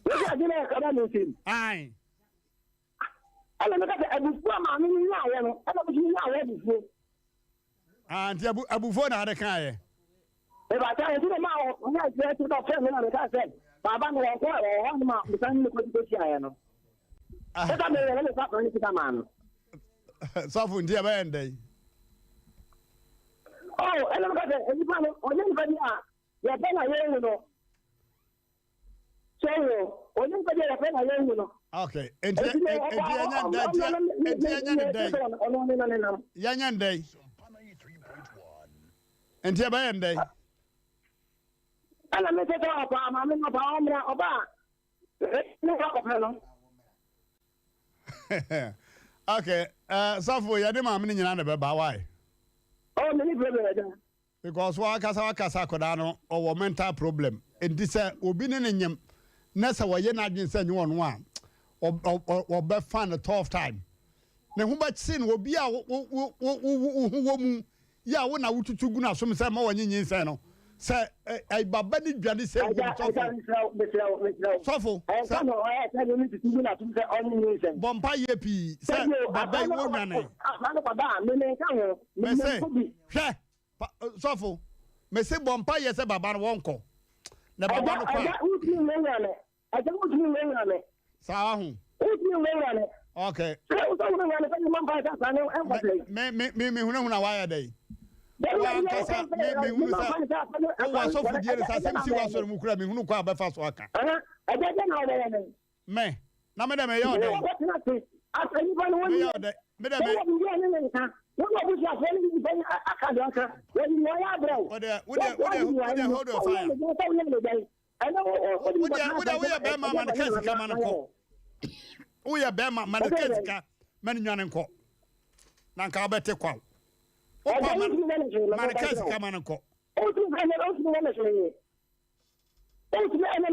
Wode adwene a ɛba me tirim? Ae. Ɛna meka sɛ abufuo a maame no nyaeɛ no, ɛna me nso menyaeɛ abufuo. Ah, nti abu abufuo na ade kaeɛ. Ɛbata nti na maa ɔnyɛ akyerɛ ti na ɔfrɛ me na meka sɛ baaba no wɔnkɔ wɔ hɔ nom a mesan ne no kɔdi kɔhyiaeɛ no. Sɛda meyɛ na mefa akɔrɔ ne sika maa no. Sɔfo nti ɛbɛyɛ ndɛ yi. Oh, ɛna meka sɛ nipa no ɔnyɛ nipa bi a yɛpɛ na yɛnhu no. Okay, nti nti yɛnyɛ ndɛ nti nti yɛnyɛ ne dɛn yɛnyɛ ndɛn nti ɛbɛyɛ ndɛn. Ɛna mi sɛ sɛ ɔpa maame no ɔpa ɔmra ɔba ne kɔ akɔpɛ no. Okay, uh, sɔfo yɛde maame no nyinaa na ɛbɛba why? Oh, me ni problem ɛda. Because wankasa wakasa akwadaa no ɔwɔ mental problem nti sɛ obi ne no nyem na sɛ ɔyɛ n'adwene sɛ nyɛ ɔno a ɔbɛfa no tough time ne ho bɛkye no obi a wo wo wo wo ho wɔ mu yɛ a wo na wotutu gu n'asom sɛ ma wɔnye nyinsɛn no sɛ baba ne dwane sɛ wom sɔfo sɔfo sɛ bɔ mpa yɛ pii sɛ baba yi wɔnwane mɛsɛ hwɛ Pa sɔfo, mese bɔ mpa yɛ sɛ baba no wɔnkɔ. Na baba no kɔ a. Ɛgya wotumi nwura me. Ɛgya wotumi nwura me. Saa ho. Wotumi nwura me. Okay. Sɛ wosɛ wotumi nwura me sɛ mma mpa sɛ saa ne ɛnkɔ sɛ. Me me me me hunahuna wayɛ dɛ. Wankasa me me hunu sɛ wowɔ asɔfo die no sɛ asɛm si w'asɔre mu kura me hunu kɔ a bɛfa so aka. Ɛgya gya na wɔbɛyɛ me. Me, na me dɛ meyɛ ɔdɛn? Meyɛ ɔdɛn? Me dɛ me. Wode, wode, wode, wode hold your fire. Wode, wode, woyɛ bɛrima ma no ka sika ma no kɔ. Woyɛ bɛrima ma no ka sika ma no nwane nkɔ. Na nka wobɛte kwaw. Wokɔ ma no ka sika ma no nkɔ. Ontumi ɛnyɛ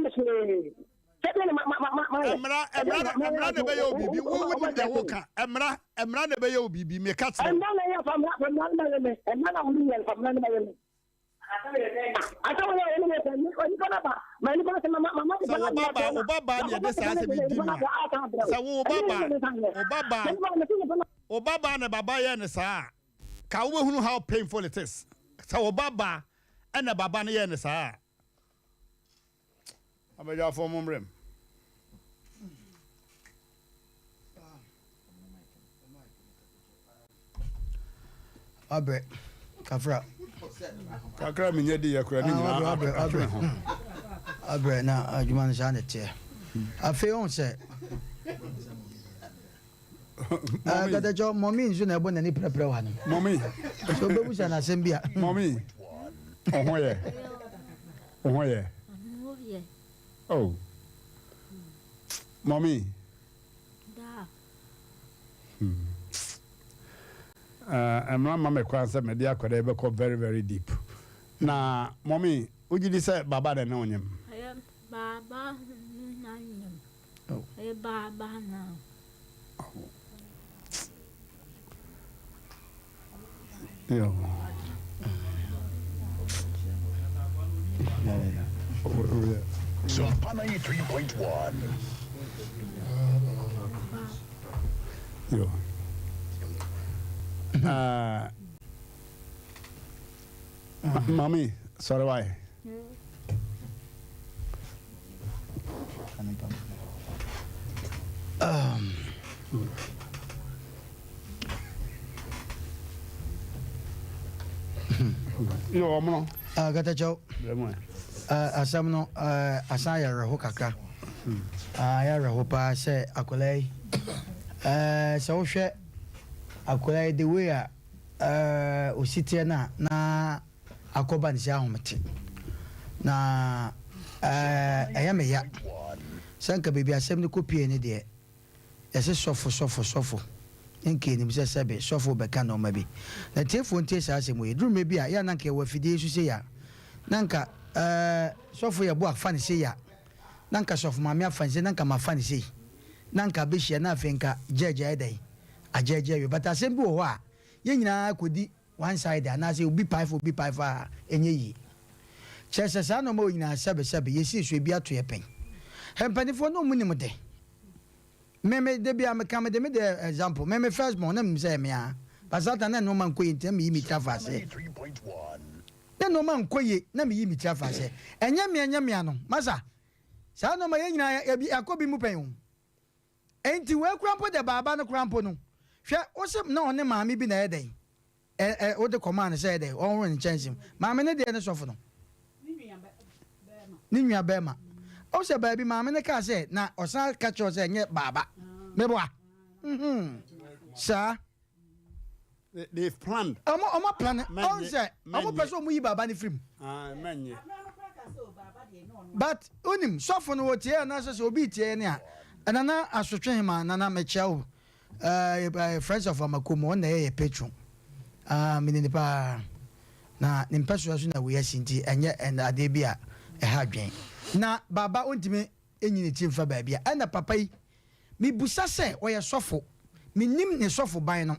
me hwee. Sɛdeɛ na ma ma ma mayɛ. Mmara mmara na mmara na ɛbɛyɛ wo biribi. Wo wonim deɛ woka. Mmara mmara na ɛbɛyɛ wo biribi. Meka kyerɛ wo. Mmara na ɛyɛ fa mmara fa mmara no bɛyɛ me. Mmara na wɔde yɛ fa mmara no bɛyɛ me. Asɛm yɛ wɔn yɛ sɛ nipa na ba ma nipa na sɛ ma ma ma Sɛ wo ba baa wo ba baa na yɛde saa asɛm yi di no a. Sɛ wo ba baa wo ba baa wo ba baa na baba yɛ no saa a ka wobɛhunu how painful it is. Sɛ wo ba baa ɛna baba no yɛɛ no saa a. Abadwafoɔ mo mmerɛ mu. Wabrɛ. Kafra. Kakra menya di yɛ kora ne nyinaa atwe ho. Wabrɛ na adwuma no saa na ɛteɛ. Afei ɔhu sɛ Katakyɛ mɔmi nso na ɛbɔ n'ani prɛprɛ wa no. Mɔmi. So obebusa n'asɛm bi a. Mɔmi. Ɔho yɛ. Ɔho yɛ. Oh. Mɔmi. Hmm. Uh, mmara ma me kwan sɛ mede akwadaa yi bɛkɔ very very deep. Na mɔmi, wogye di sɛ baba na ne onyem? Ɛyɛ baaba ne na nyem. Oh. Ɛyɛ baaba na. Oh. Yo. Sumpa 93.1. Yo. Uh, Mami, sorry why? Um. Yo, ɔmono. Ah, katakyɛw. Ah, asɛm no ah, asan ayɛ awerɛho kakra. Hmm. Ah, ayɛ awerɛho paa sɛ akwadaa yi. Eh, sɛ wohwɛ akwadaa yi the way a eh, osi teɛ no a na akɔba ne sɛ ahomete. Na eh, ɛyɛ me ya sɛ nka baabi asɛm no kɔpie ne deɛ Yɛse sɔfo sɔfo sɔfo nka yɛnim sɛ sɛbe sɔfo rebɛka nnoɔma bi. Na tiefoɔ ntie saa asɛm wei. Ɛduru mmerɛ bi a, yɛ a na nka yɛwɔ afidie yi so sei a, na nka ɛɛ sɔfo yɛ boa fa no sei a, na nka sɔfo maame afa no sei, na nka mafa no sei. Na nka abɛhyia na afei nka judge ayɛ dɛn? Agyɛɛgye awie. But asɛm bi wɔ hɔ a, yɛn nyinaa kɔdi one side anaasɛ obi pae fa obi pae fa a, ɛnyɛ yie. Kyerɛ sɛ saa nnoɔma wei nyinaa sɛbe sɛbe yɛsii so ebi ato yɛ pɛn. Hɛ mpaninfoɔ na ɔmo nim de. Me me da biara meka mede me deɛ example me me first born na menim sɛ ɛyɛ me ara but saa time na nnoɔma nkɔ yie nti na meyi me ti afa aseɛ. Na nnoɔma nkɔ yie na meyi me ti afa aseɛ. Ɛnyɛ me ɛnyɛ me ano masa saa nnoɔma yɛn nyinaa yɛakɔ bi mu pɛn o. Enti wei koraa mpo deɛ baaba no koraa mpo no, hwɛ, wose na ɔne maame bi na ɛyɛ dɛn? Ɛ, ɛ, wode kɔmaa no sɛ ɛyɛ dɛn? Ɔnhoro ne nkyɛnse mu. Maame no deɛ ne sɔfo no. Ne nua bɛrima. Ɔwo sɛ baabi maame no kaa sɛ, na ɔsan ka kyerɛ sɛ ɛnyɛ baaba. Meboa. Mhm. Saa. They've planned. Ɔmo ɔmo plan. Ɔn sɛ ɔmo pɛ sɛ ɔmo yi baaba no firi mu. Mɛnye. But wonim sɔfo no wɔtie anaasɛ sɛ obi tie ne a nana asotwe hema nana mekyia wo uh, friends of amakom ɔn na ɛyɛ yɛ patron uh, mene ne paa na ne mpɛsoa so na wei asi nti ɛnyɛ adeɛ bi a ɛha adwen na baaba ɔntumi ɛnyi ne ti mfa baabi a ɛna papa yi Mebisa sɛ, ɔyɛ sɔfo? Mennim ne sɔfo ban no.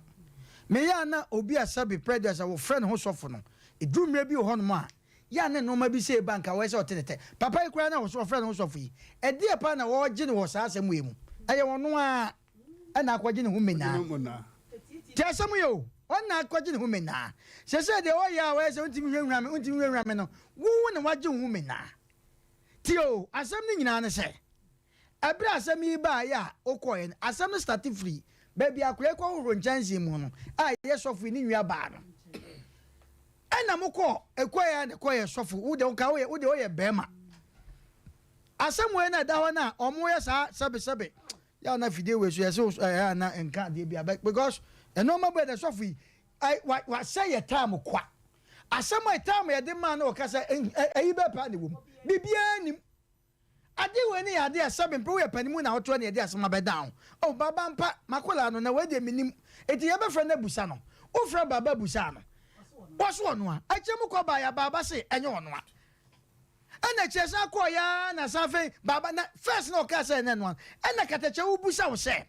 Meyɛ a na obi a sɛbe prɛdɛ sɛ wɔfrɛ ne ho sɔfo no, ɛduru mmerɛ bi wɔ hɔnom a, yɛ a na nnoɔma bi sei ba nka wɔyɛ sɛ ɔte ne tɛ. Papa yi koraa na wɔfrɛ ne ho sɔfo yi, ɛdeɛ paa na wɔregye no wɔ saa asɛm wei mu? Ɛyɛ ɔno ara na akɔgye ne ho mmenaa. Te asɛm yi o, ɔno na akɔgye ne ho mmenaa. Seesei deɛ ɔyɛ a wɔyɛ sɛ wontumi nhwehwɛ me, wontumi nhwehwɛ me no, wo na woagye wo ho mmenaa. Tie o, asɛm no nyinaa ne sɛ, Ɛberɛ a asɛm yi baeɛ a wokɔeɛ no, asɛm no starte firi baabi a akwadaa yi kɔhohoro nkyɛnsee mu no a ɛyɛ sɔfo yi ne nua baa no. Ɛna mokɔɔ, ɛkɔeɛ a na ɛkɔyɛ sɔfo, wo deɛ woka woyɛ, wo deɛ woyɛ bɛrima. Asɛm wei na ɛda hɔ no a wɔyɛ saa sɛbesɛbe. Yɛ a na fidie wei so yɛse ɛyɛ a na nka adeɛ bi a because nneɛma bɛɛ na sɔfo yi wasɛ yɛ time kwa. Asɛm a time yɛde maa no ɔka sɛ ɛyi bɛɛ paa na ɛwɔ mu. Biribiara nim. Ade wei ne yɛ ade a sɛbe mpo woyɛ panimu na wotoa ne yɛde asɛm abɛdan wo. Oh Baba ampa m'akwadaa no na wei deɛ mennim enti yɛbɛfrɛ no abusa no. Wofrɛ Baba busaa no wɔse ɔnoa. Akyire mu kɔ baeɛ a Baba se ɛnyɛ ɔnoa. Ɛna akyire san kɔeɛ ara na san afei Baba na first na ɔkaa sɛ ɛnyɛ ɛnoa ɛna katakyɛ wobusa wo sɛ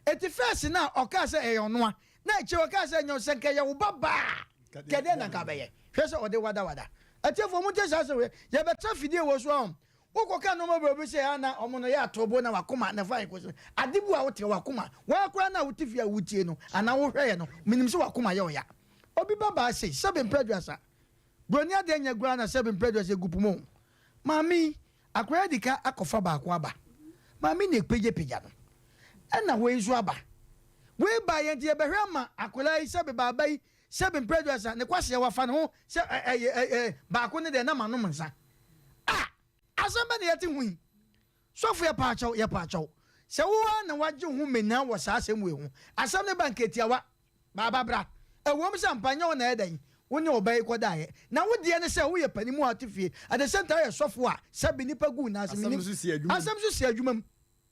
enti first na ɔkaa sɛ ɛyɛ ɔnoa na akyire ɔkaa sɛ ɛnyɛ sɛ nka ɛyɛ wo ba baa kɛdeɛ na nka bɛyɛ hwɛ sɛ ɔde wadawada. Atiefoɔ montie saa asɛm wei yɛbɛtra fidie wɔ so ahom Wokɔ ka nnoɔma brɛ obi sɛ a na ɔmo no yɛ ato bo na wakoma na fa kɔ so ade bu a wote wakoma waa koraa na wote fie a wotie no anaa wohwɛ yɛ no menim sɛ wakoma yɛ ɔya obi ba baa sei sɛbe mpɛ aduasa broni adeɛ nyɛ guaa na sɛbe mpɛ aduasa egu poma o maame yi akwadaa adi ka akɔfa baako aba maame na ekpagya pagya no ɛna wei nso aba wei ba yɛn nti yɛbɛhwɛ ama akwadaa yi sɛbe baaba yi. sɛbi mprɛ aduasa ne kwaseɛ wafa ne ho sɛ ɛyɛ ɛ baako ne deɛ na manom nsa. Ah! Asɛm bɛ na yɛte ho yi? Sɔfo yɛpaakyɛw, yɛpaakyɛw. Sɛ wo ara na wagye wo ho menaa wɔ saa asɛm wei ho. Asɛm no ba nketiawa. Baaba bra. Ɛwom sɛ ampa nyɛ wo na ɛyɛ dɛn, wo ne ɔbaa yi kɔdaeɛ. Na wo deɛ ne sɛ woyɛ panin mu a wote fie. At the same time woyɛ sɔfo a sɛbe nnipa gu wo nan ase. Asɛm Menim. nso si adwuma mu. Asɛm nso si adwuma mu.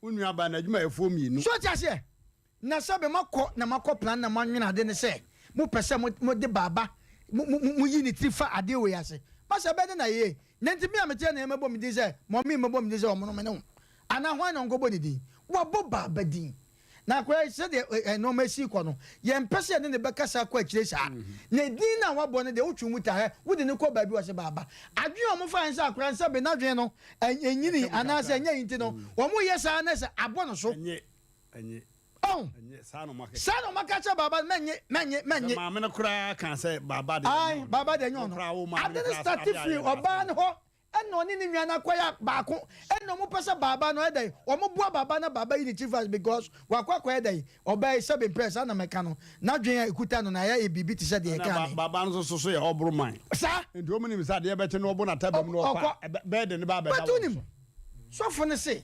Wo nuabaa no adwumayɛfoɔ mmienu. So wote aseɛ? Na sɛbe moakɔ na moakɔ plan na moanwene ade ne sɛ mopɛ sɛ mo, mode baaba, mo, mo, moyi ne tiri fa adeɛ wei ase. Masa ɛbɛyɛ dɛn na yei? Na nti me a mete ha na mɛbɔ me din sɛ, mɔmee mɛbɔ me din sɛ ɔmono me ne wo? Anaa hwan na ɔnkɔbɔ ne din? Wabɔ baaba din. Na akwadaa yi, sɛdeɛ nneɛma si rekɔ no, yɛmpɛ sɛ yɛne no bɛkasa akɔ akyire saa. Na edin no a wabɔ no deɛ, wotwe mu taa hɛ, wode no kɔ baabi a ɔse baaba. Adwene a wɔfaeɛ ne sɛ akwadaa no sɛbe n'adwene no ɛnyinii anaasɛ ɛnyɛ ayi nti no, wɔyɛ saa na sɛ abɔ no so. Ɔho? Saa na wɔaka akyerɛ baaba no, mɛnnye, mɛnnye, mɛnnye. Maame no koraa kaa sɛ baaba deɛ ɛnyɛ ɔno. Ae, baaba deɛ ɛnyɛ ɔno. Ade no starte firi ɔbaa no hɔ Ɛna ɔne ne nua no akɔyɛ baako ɛna ɔmo pɛ sɛ baaba no ɛdɛn ɔmo boa baaba na baaba yi ne ti fast because wakɔ akɔyɛ dɛn ɔbaa yi sɛbe mpɛ saa na mɛka no n'adwen a ekuta no na ayɛ biribi te sɛ deɛ ɛkaa ne. Baaba no nso so yɛ ɔboro man. Saa. Nti ɔmo nim sɛ adeɛ bɛkye no ɔbo n'atabam na ɔkɔ a ɛbɛyɛ de ne ba abɛda But wɔn wonim so. sɔfo no se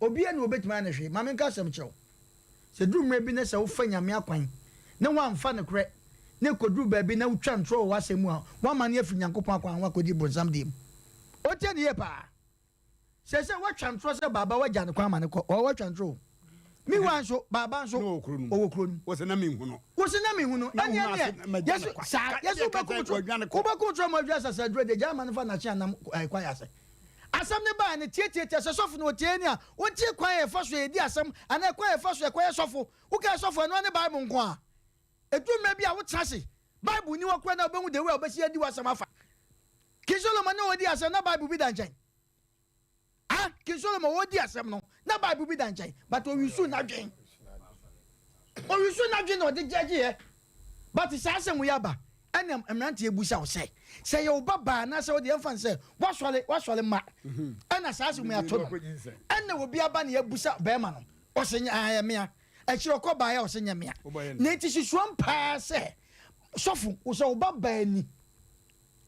Obiara nni hɔ a obetumi ayɛ no hwee. Ma menka asɛm nkyerɛ wo. Sɛ eduru mmerɛ bi na sɛ wofa Nyame akwan na woamfa nokorɛ na ɛkɔduru baabi na wotwa ntorɔ wɔ w'asɛm mu a, woamane afiri Nyankopɔn akwan ho akɔdi bronsam deɛ mu. Ɔtie no yie paa. Seesei woatwa ntorɔ sɛ Baaba woagya no kwan ma no kɔ. Ɔɔ woatwa ntorɔ o. Meanwhile nso, Baaba nso Na ɔwɔ kuro no mu. ɔwɔ kuro no mu. Wose na menhu no. Wose na menhu no. Na Ɛneɛ wohunu neɛ, ase na magya no yɛse kwan. saa, Ka yɛse deɛ ka wobɛkum sɛ ntorɔ, wadwane kɔ. wobɛkum ntorɔ ma adwiri asase aduro deɛ, gyaa ma no fa n'akye anam ɛɛ kwaeɛ ase. Asɛm no bae no, tiatiatia, sɛ sɔfo no otie ni a, ontie kwan a yɛfa so yɛdi asɛm anaa kwan a yɛfa so yɛkɔyɛ sɔfo. Wokae sɔfo a, ɛno ara ne Bible nko ara. Edu mmere bi a wotena ase, Bible nni hɔ koraa na wubehu the way a wobesi adi w'asɛm afa. King Solomon ne ɔredi asɛm na Bible bi da nkyɛn. Ah, King Solomon ɔredi asɛm no na Bible bi da nkyɛn, but ɔyusu n'adwen. Ɔyusu n'adwen na ɔde gyɛgyeɛ. But saa asɛm wei aba ɛna mmeranteɛ busa wo sɛ, sɛ ɛyɛ wo ba baa anaasɛ wo deɛ ɛmfa no sɛ woasɔre woasɔre mma ɛna saa asɛm wei ato no ɛna obi aba na yɛabusa bɛrima no ɔse nyɛ ah ɛyɛ mea akyire ɔkɔ baeɛ a ɔse nyɛ mea na nti susuam paa sɛ sɔfo wo sɛ wo ba baa ni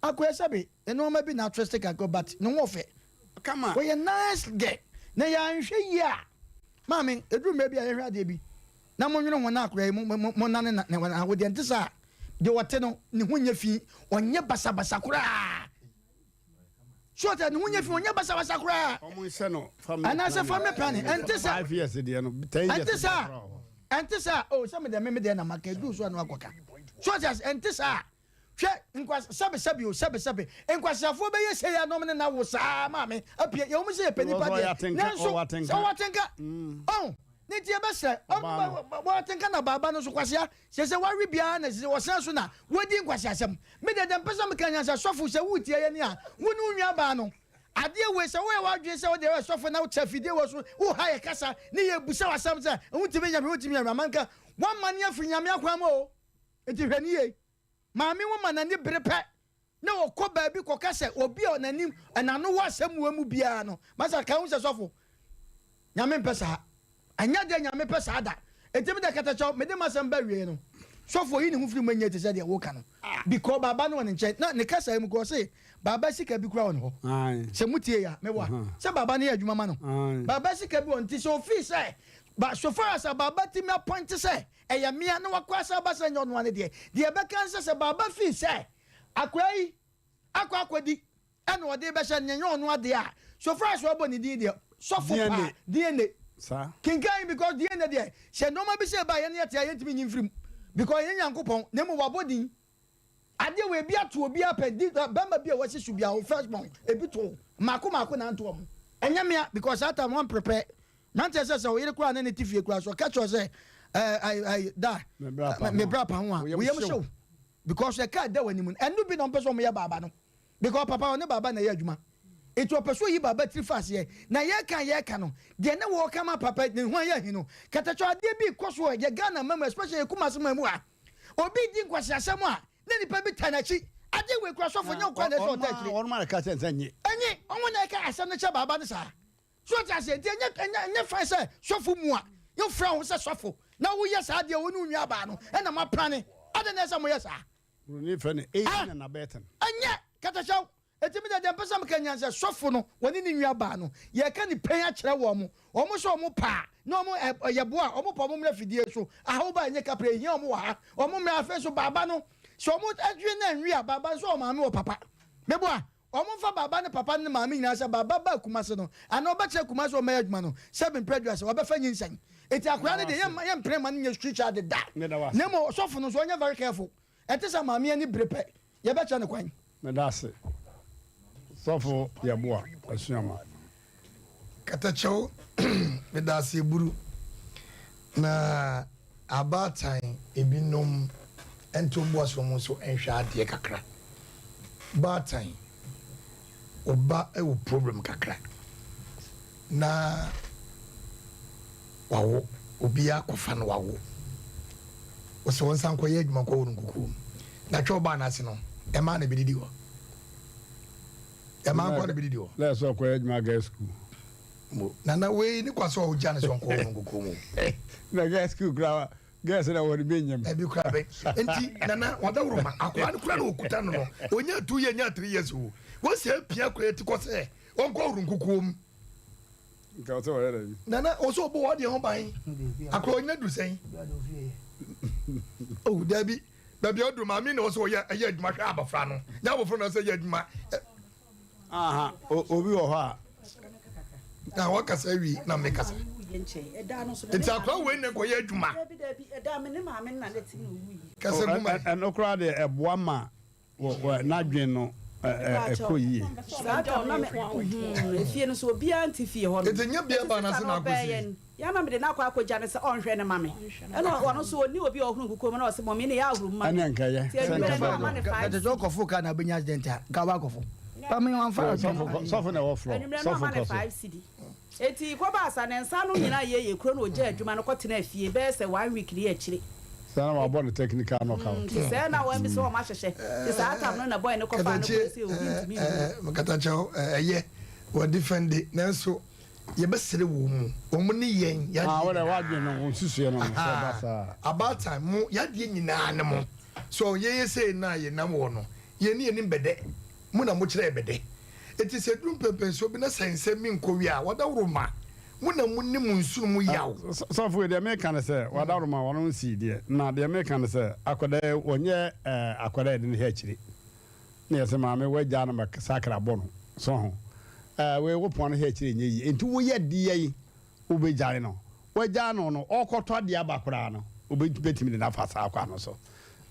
Akoya sɛbe nnoɔma bi na atwiste kakra but ne ho ɔfɛ. Kama. Ɔyɛ nice girl. Na yɛanhwɛ yie a, maame, ɛduru mmerɛ bi a yɛhwɛ adeɛ bi na monwene ho na akoya yi mo mo mo nane na na awodeɛ nte saa. Deɛ ɔte no, ne ho nyɛ fi, ɔnyɛ basabasa koraa. So ɔte ne ho nyɛ fi, ɔnyɛ basabasa koraa. Wɔn nhyɛ no family planning. Anaasɛ family planning, ɛnte saa. 5 years deɛ no, 10 years Ɛnte saa. Ɛnte saa. Oh, sɛ me deɛ me me deɛ na maka, ɛduru so a na wakɔka. So ɔte ase, ɛnte saa. Hwɛ, nkwas, sɛbe, sɛbe o, sɛbe, sɛbe, nkwaseafoɔ bɛyɛ sei a na wɔn ne no awo saa maame apue. Yɛwɔ mu sɛ yɛpɛ nnipa deɛ, nanso sɛ ɔwɔ atenka, ɔho, ne nti yɛbɛsrɛ, ɔwɔ atenka na baaba no nso kwasea, sɛ sɛ wawe biara na sɛ ɔsan so na wadi nkwaseasɛm. Me deɛ deɛ mpɛ sɛ meka nyansa, sɔfo, sɛ woretie yɛn a, wo ne wo nuabaa no, adeɛ wei, sɛ woyɛ w'adwene sɛ wode yɛ sɔfo na wote afidie wɔ so, woha yɛ kasa, ne yɛbusa wo asɛm sɛ, wontumi nyɛ hwee, wontumi nyɛ hwee, amanka, woamane afiri Nyame akwan mu o. Enti hwɛ no yie. Maame wo ma n'ani bere pɛ na ɔkɔ baabi kɔka sɛ obi a n'anim n'ano wɔ asɛm wɔ mu biara no masa ka ho sɛ sɔfo. Nyame mpɛ saa. Ɛnyɛ deɛ Nyame pɛ saa da. Enti me deɛ katakyɛw mede m'asɛm ba awiei no sɔfo oyi ne ho firi mu ɛnyɛ te sɛ deɛ woka no because baaba no wɔ ne nkyɛn na ne kasa mu kora ɔse baaba sika bi kora wɔ ne hɔ sɛ mutie ya meboa sɛ baaba no yɛ adwuma ma no baaba sika bi wɔ nti sɛ ofii sɛ ba so far as a baaba tumi apɔnte sɛ Ɛyɛ mea na wakɔ asa aba sɛ nyɛ ɔnoa ne deɛ. Deɛ ɛbɛka ne sɛ, sɛ Baaba fii sɛ akwadaa yi akɔ akɔdi ɛna ɔde rebɛhyɛ no, nyɛ ɔnoa deɛ a, so far as wabɔ ne din deɛ, sɔfo paa, DNA. Saa. Kenkan yi because DNA deɛ, sɛ nnoɔma bi sɛ ɛba a yɛne yɛte a yɛntumi nyi mfiri mu because ɛnyɛ Nyankopɔn na mmom wabɔ din. Adeɛ wei ebi ato obiara pɛ, di bɛrima bi a wasi so biara, wo first born, ebi to wo, mmaako mmaako na anto wɔn. Ɛnyɛ mea because saa time wɔn prepare. Mmeranteɛ sɛ sɛ wo yere koraa ne ne te fie koraa so ɔka kyerɛ wo sɛ ɛɛ ɛɛ ɛɛ da me bra pa ho a, wo yam hye wo because ɛka ɛda w'anim no ɛno bi na wɔn pɛ sɛ wɔn yɛ baaba no because papa ɔne baaba na ɛyɛ adwuma nti ɔpɛ sɛ oyi baaba tiri fa aseɛ na yɛka yɛka no deɛ ne wɔka ma papa ne ho ayɛ ahi no katakyɛ adeɛ bi kɔ so wɔ yɛ Ghana ma mu especially yɛ Kumasi ma mu a obi di nkwaseasɛm a na nipa bi ta n'akyi adeɛ wei kura sɔfo nyɛ okura na ɛsɛ ɔta akyire Wɔn ma na ɛka kyɛn sɛ nye. Enye wɔn na ɛka asɛm no kyɛ baaba no saa. So wote aseɛ? Nti ɛnyɛ, ɛnyɛ, ɛnyɛ fine sɛ sɔfo mua, wofrɛ wo ho sɛ sɔfo, na woyɛ saa adeɛ, wo ne wo nuabaa no, ɛna moaprane. Adɛn na ɛsɛ sɛ moyɛ saa? Buroni frɛ no aiding and abetting. Ɛnyɛ katahyɛw. Enti me deɛ, deɛ mpɛ sɛ meka nyinaa ne sɛ, sɔfo no, wɔne ne nuabaa no, yɛreka ne pɛn akyerɛ wɔn. Wɔn sɛ wɔn pɛ a, na wɔn ɛ, yɛboa a, wɔn pɛ wɔn mmra fidie so. Ahaw ba a ɛnyɛ kapra, ɛhia wɔn wɔ ha. Wɔn mmra. Afei nso, baaba no, sɛ wɔn dwene na ɛnwe a, baaba nso wɔ maame wɔ papa. Meboa? Wɔmfa baaba ne papa ne ne maame nyinaa sɛ baaba baa Kumase no anaa ɔbɛkyerɛ Kumase a ɔmmɛyɛ adwuma no sɛ mprɛ aduasa wabɛfa nyinsɛn. Enti akwadaa no deɛ yɛmma yɛmpene mma no nyɛ street child da. Na mmom ɔsɔfo no nso ɔnyɛ very careful. Ɛnte sɛ maame ani bere pɛ yɛbɛkyerɛ no kwan. Meda ase sɔfo Yeboah Asuama. Katakyɛw meda ase eburu na abaatan ebinom nto mboa so wɔn nso nhwɛ adeɛ kakra. Baatan ɔba wɔ problem kakra na wawo obi akɔfa no wawo ɔsɛ wɔn nsa nkɔyɛ adwuma nkɔwɔ no nkukuo mu na twɛ ɔbaa n'ase no ɛmaa na ebididi hɔ. Ɛma nkwa na bɛdidi hɔ. Lɛ sɛ ɔkɔyɛ adwuma girls school. Mo nana wei ne kwa sɛ ɔgya ne sɛ ɔnkɔ wɔn nkukuo mu. Na girls school kura girls na wɔn bi nyem. Ɛbi kura bɛ nti nana wadaworo ma akora no kura na okuta no no onya 2 years nya 3 years o wɔsi apia akora ti kɔ sɛ ɔnkɔ wɔn nkukuo mu. Nka ɔsɛ ɔyɛ dɛ. Nana ɔsɛ ɔbɔ wɔn ho ban akora onya du sɛn. Oh dabi. Baabi a ɔduru maame na ɔsɛ ɔyɛ ɛyɛ adwuma hwɛ abɔfra no nyɛ abɔfra na ɔsɛ yɛ adwuma. Aha obi wɔ hɔ a. Na wakasa awie na mekasa. Nti akora wei na nkɔyɛ adwuma. Kasa gu ma. Ɛno koraa deɛ ɛboa ma Wɔ n'adwene no ɛkɔ yie. Saa tam na me hmm efie no so obiara nte fie hɔ nom. Nti nyɛ bia ba n'ase na akɔ sie. Ya na mede no akɔ akɔgya no sɛ ɔnhwɛ no ma me. Ɛna ɔno nso ɔnni obi a ɔhoro nkukuo mu na ɔse mɔmi ne yɛ ahoro mu ma me. Ɛne nka yɛ Nti sɛ nka anwummerɛ no ama bɛboa. no 5 Kɛtɛ sɛ ɔkɔfo kaa na wobɛnya accident a nka woakɔfo. Ba me wamfa adwene. Sɔfo na ɛwɔ flɔ Anwummerɛ no sɔfo ama no kɔ so. 5 cedi. Enti kɔbaa sa ne nsa ano nyinaa yɛ yɛ kuro na ɔgyaa adwuma no kɔtenaa fie bɛyɛ sɛ one week ne akyire. Saa na wabɔ no technical knockout. Nti sɛɛ na wɔn sɛ wɔn ahyehyɛ nti saa tam no na boy no kɔfaa no kɔɔ sɛ obi ntumi nhu. Katakyɛw ɛyɛ wɔ defende nanso yɛbɛsrɛ wɔn mu wɔn ne yɛn yadeɛ Ah, wɔdɛ wadwene no wɔn susuɛ no no sɛ ɛba saa. Abaatan mo yadeɛ nyinaa ne mo so yɛyɛ sei na yɛnam wɔ no yɛn ne yɛnim bɛdɛ. Mo na mokyerɛɛ me de. Enti sɛ ɛduru mpɛnpɛnsoɔ bi na sɛ nsɛm bi nkɔ wie a, wɔdawuroma. Mo na monim mo nsono mu yaw. Sɔfo wei deɛ meka ne sɛ wadawuroma wɔn nsii deɛ na deɛ meka ne sɛ akwadaa yi wɔnyɛ akwadaa yɛde no hwɛ akyire na yɛsɛ maame wagyaa no ma sakra bɔ no so ho ɛɛ wei wo pɔn no hwɛ akyire nyɛ yie nti woyɛ deɛ yi wobɛgyae no. Wagyaa no no, ɔrekɔtɔ adeɛ aba koraa no, wobɛtumi de no afa saa kwan no so.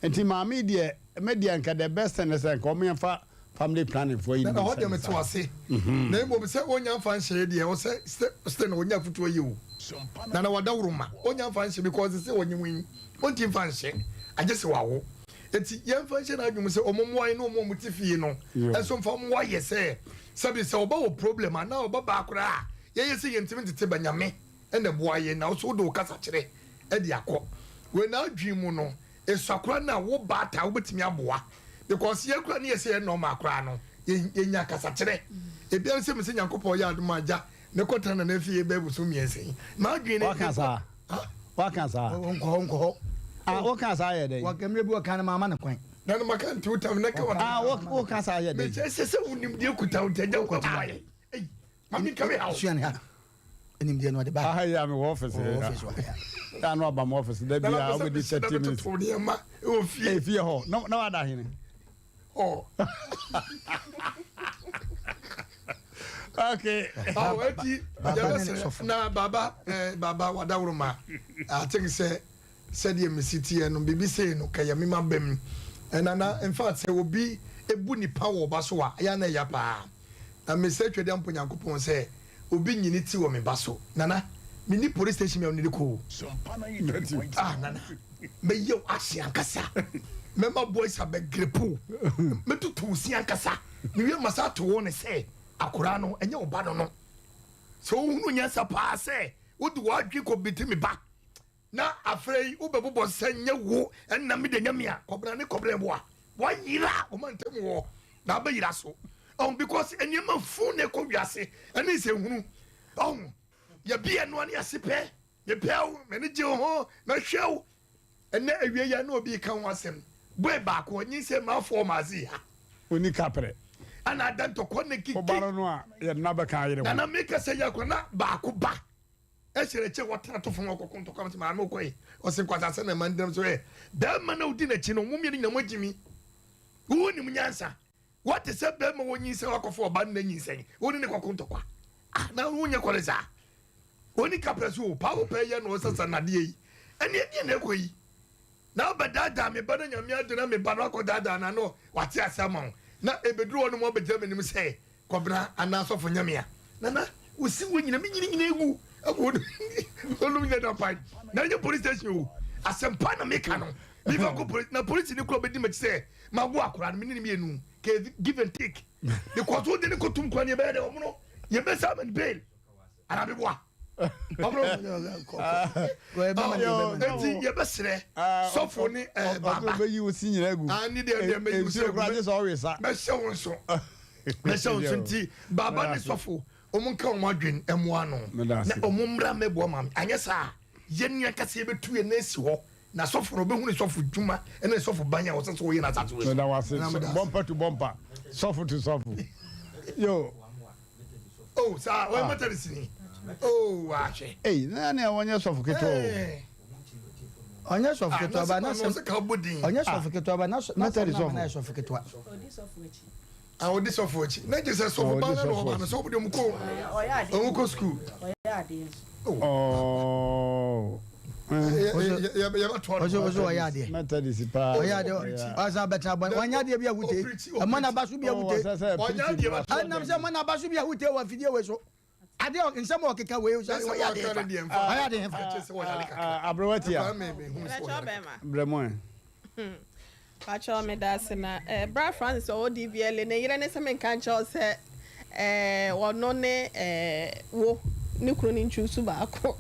Nti maame yi deɛ, me deɛ nka the best thing ne sɛ nka wɔn yɛmfa family planning foɔ yi no Na bi ɛhɔ nhyɛ deɛ ne mete nsa. wase. Na mmom sɛ ɔnya mfa nhyɛeɛ deɛ ɛwɔ sɛ still na ɔnya afutuo yɛ o. Na na wadaworo ma ɔnya mfa nhyɛ because sɛ ɔnye wo yi ɔnti mfa nhyɛ agye sɛ wawo. Enti yɛmfa nhyɛ n'adwene mu sɛ wɔn mmoa yɛn ne wɔn a wɔte fie no nso mfa mmoa yɛ sɛ sɛbi sɛ ɔba wɔ problem anaa ɔba baa koraa a yɛyɛ sɛ yɛntumi ntete ba Nyame na ɛboa yɛn na wo nso wode wo kasa kyerɛ de akɔ wei n'adwene mu no esua koraa no a wo baata wobɛtumi aboa because yɛn koraa ne yɛ sɛ yɛ normal koraa no yɛnya kasakyerɛ ebiara sɛ mesɛ Nyankopɔn yɛ adom agya mekɔtena nana fie bɛɛ bosom mmiɛnsa yi m'adwene ne Waka saa waka saa nkɔ hɔ nkɔ hɔ ah woka saa yɛ dɛn waka mmerɛ bi wɔka no maama no kwan na no maka nti wotam na ka waka ah woka saa yɛ dɛn mekyɛ sɛ sɛ wonim deɛ kuta wo nti agya wokɔboa yɛ ei mame nka me haw sua ne ha nimdeɛ no ɔde ba aha yi a mewɔ office wɔ office wɔ ha ya no aba mo office da bi a wobɛdi 30 minutes nneɛma wɔ fie fie hɔ na wada hene oh okay oh eti yɛbɛsrɛ na baba eh, baba wadaworoma I think sɛ sɛdeɛ mesi teɛ no biribi sei no kɛyɛ mema bam ɛna na in fact sɛ obi ebu nipa wɔ ɔba so a ɛyɛ na ɛya paa na mesɛ twɛdeɛ mpo Nyankopɔn sɛ obi nyini ti wɔ me ba so nana menni police station mi a ɔne de kɔ ah nana mɛyɛ wo ahye ankasa mɛma boys abɛgrepo mɛtutu wo si ankasa mewie masa ato wo ne sɛ akoraa no ɛnyɛ wo ba no no sɛ wohunu nyansa paa sɛ wode w'adwe kɔbiti me ba na afei wobɛbobɔ sɛ nyɛ wo ɛnna mede nyɛ me a kɔbena ne kɔbena boa wayera ɔma ntam wɔ na abɛyera so ɔn because nneɛma fun na ɛkɔ wiase ɛne nsɛnhunu ɔn yɛbi ɛnoa ne ase pɛ mepɛ wo m'ani gye wo ho mɛhwɛ wo. Ɛnɛ awia yi a na obi reka ho asɛm. Boy baako ɔnyinsɛn mmaa four maase ha. Onni kaprɛ. Ɛna ada ntɔkwa na kiki. Wobaro no a yɛde no abɛka ayere ho. Nana meka sɛ yɛ akora na baako ba ɛhyɛ n'akyi a wɔtena to fam ɔkɔko ntɔkwa sɛ maame wokɔ yi ɔse nkwasasɛm na ɛma ndinam so ɛ bɛrima na odi n'akyi no mo mmienu nyina mo agyi mi wo nim nyansa wɔte sɛ bɛrima wɔ nyinsɛn wakɔfo ɔba no na nyinsɛn wo ne ne kɔko ntɔkwa ah na wonyɛ kɔre saa Oni kaprɛ so o, paa wo pɛ yɛ na ɔsasa nadeɛ yi, ɛne ɛdeɛ na ɛkɔ yi? Na wobɛdaadaa me ba na Nyame adom na me ba no akɔdaadaa no ano wate ase ama wo, na ɛbɛduru hɔ nom wabɛgyina m'anim sɛ Kɔbena anaa Sɔfo Nyamea. Nana, wo se wo nyina me nyini nyina egu agu hɔ nom nyina da pan, na ɛnyɛ police station o, asɛmpa na meka no, mefa kɔ police, na police ni kora bɛdi m'akyi sɛ mawo akora no, me ne no mmienu, kɛ give and take, because wode ne kɔtum kora ne yɛbɛyɛ dɛ ɔmo no yɛbɛsa ama no bail. anabeboa eti yɛbɛsrɛ sɔfo ne ɛɛ baaba bɛyi wo si nyina gu ani deɛ deɛ mɛyi wo si egu mɛhyɛ wo nso mɛhyɛ wo nso nti baaba ne sɔfo wɔn nka wɔn adwen ɛmoa no na wɔn mmra mɛboa maame anyɛ saa yɛn ni ankasa yɛbɛtu yɛn nan si hɔ na sɔfo no ɔbɛhu ne sɔfo dwuma ne ne sɔfo ban a ɔsɛ sɛ ɔyɛ no asase wei so. Meda wo ase. Bɔmpa to bɔmpa, sɔfo to sɔfo. Yo. Oh, saa, ɔyɛ Methodist ni. Oh, ahwɛ. Ei, na nea wɔnyɛ sɔfo ketewa o. Ɔnyɛ sɔfo ketewa ba na sɛm. Ɔnyɛ sɔfo ketewa ba na sɛm na ama na yɛ sɔfo ketewa. Ah, ɔdi sɔfo akyi. Na gye sɛ sɔfo ba na ɔba no sɔfo de ɔmo kɔ ɔmo kɔ sukuu. Oh. Yɛbɛtoa no. Ɔsɛ ɔyɛ adeɛ. Methodist paa. Ɔyɛ adeɛ. Ɔsan bɛtena bɔne. Ɔnyɛ adeɛ bi ahute. Ɛmɔ n'aba so bi ahute. Ɛnam sɛ ɛmɔ n'aba so bi ahute wɔ afidie wei so. Adeɛ nsɛm a ɔkeka wei sɛ ɔyɛ adeɛ fa. Ɔyɛ adeɛ fa. Aberewa tia. Brɛ mo ɛ. Pakyɛw meda ase na eh, bra Francis ɔwɔ DVLA ne yere ne se menka nkyerɛ wo sɛ eh, ɔno ne eh, wo ne kunu no ntwusu baako.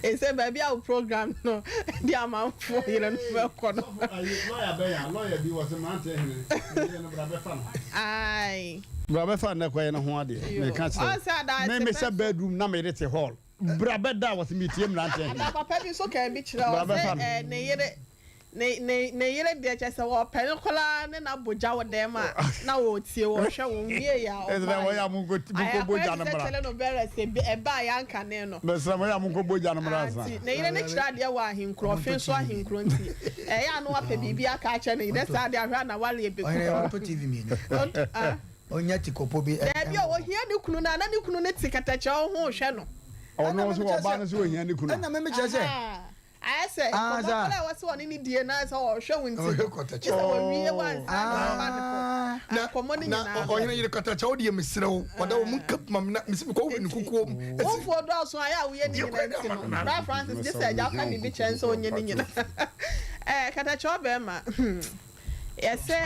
Ɛsɛ baabi a wo program no de amanfoɔ yere no bɛkɔ no. Lɔya bɛn a lɔya bi wɔ se mmeranteɛ hene ne yere no bra bɛfa no. Ae. Bra bɛfa no na kɔyɛ ne ho adeɛ. Meka kyerɛ wo. Me mehyɛ bedroom na me yere te hall. Bra bɛda a wɔse metie mmeranteɛ hene. Ada papa bi nso kaa bi kyerɛ Bra ɔse bɛfa no. eh, ne yere ne ne ne yere deɛ kyerɛ sɛ wɔpɛ no koraa ne no abɔ gya wɔ dɛm a na wɔretie wɔhwɛ wɔn wie yɛ a Ɛsɛ dɛ wɔyɛ a ɔbaeɛ monkɔ ayɛ monkɔbɔ akɔyɛ gya te no sɛ mmra. telenovelas ebi ɛbaeɛ ankane no. Mesrɛ mo, ɛyɛ a monkɔbɔ gya no mmra ansa. Nti ne yere no kyerɛ adeɛ wɔ ahenkuro ɔfe nso ahenkuro nti ɛyɛ a na wapɛ biribi aka akyerɛ ne yere saa deɛ ahwɛ a na wale ɛbɛku Ɔyere ɔntɔ TV mmienu. Ɔnt ah. Ɔnya tikɔpɔ bi. Daabi o, ohia ne kunu no a, na ne kunu no te kɛtɛkyɛ ho rehwɛ no. Ɔno nso ɔbaa no nso ohia ne kunu. Ɛna meme kyerɛ sɛ. Ayɛ sɛ nkɔmmɔ koraa a ɛwɔ sɛ ɔne no die no ayɛ sɛ ɔrehwɛ wo nti no, gye sɛ wawie wo ansa na waba ne hɔ. Nkɔmmɔ no Na nyinaa. ɔhene yere katakyɛ wo deɛ mesrɛ wo ɔda wo mu nka ma me na mesi mekɔ wo ne kukuo mu. Wo mfoɔ dɔɔso a, ɛyɛ a woyɛ ne nyinaa nti no, Bra Francis gye sɛ agya ka biribi kyerɛ no sɛ ɔnyɛ ne nyinaa. Ɛɛ kɛtɛkyɛ ɔbarima. Yɛ sɛ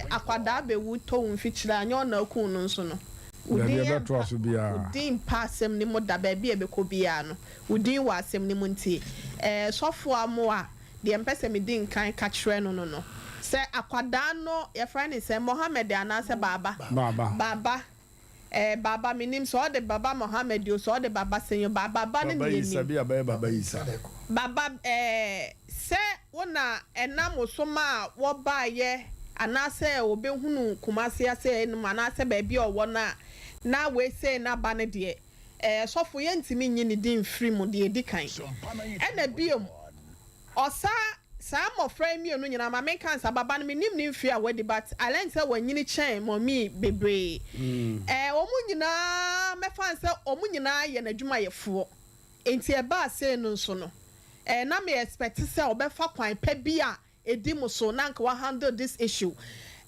akwadaa bɛwu tɔ wo mfikyire a, nyɛ ɔna aku no nso no, wo Baabi din a ɛbɛtoa mpa, so wo biara. din mpa asɛm no mu da, baabi a ɛbɛkɔ biara no, wo din wɔ asɛm no mu nti, eh, sɔfo Amoah, deɛ mpɛ sɛ medi nkan ka kyerɛ no no no, sɛ akwadaa no, yɛfrɛ no sɛn, Mohammed anaasɛ Baaba? Baaba. Baaba. Eh Baba menim sɛ ɔde Baba Mohammed o sɛ ɔde Baba sɛn o ba Baba no Baba na Isa yɛnim. bi a bɛyɛ Baba Isa. Baba eh sɛ wo na ɛnam wo so maa wɔbaeɛ anaasɛ wɔbɛhunu Kumasi ase ɛnom anaasɛ baabi a ɔwɔ no a na wei sei no aba no deɛ eh sɔfo yɛntumi nyi ne din mfiri mu deɛ ɛdi kan ɛna biom Ɔsa saa mmɔfra yi mmienu nyinaa ma menka nsa baba no mennim ne mfeɛ a wadi but I learned sɛ wanyini kyɛn mummy bebree ɛɛ wɔn nyinaa mɛfa no sɛ wɔn nyinaa yɛ n'adwumayɛfoɔ nti ɛbaa sei no nso no ɛɛ na me expect sɛ ɔbɛfa kwan pa bi a ɛdi mu so na anka wa handle this issue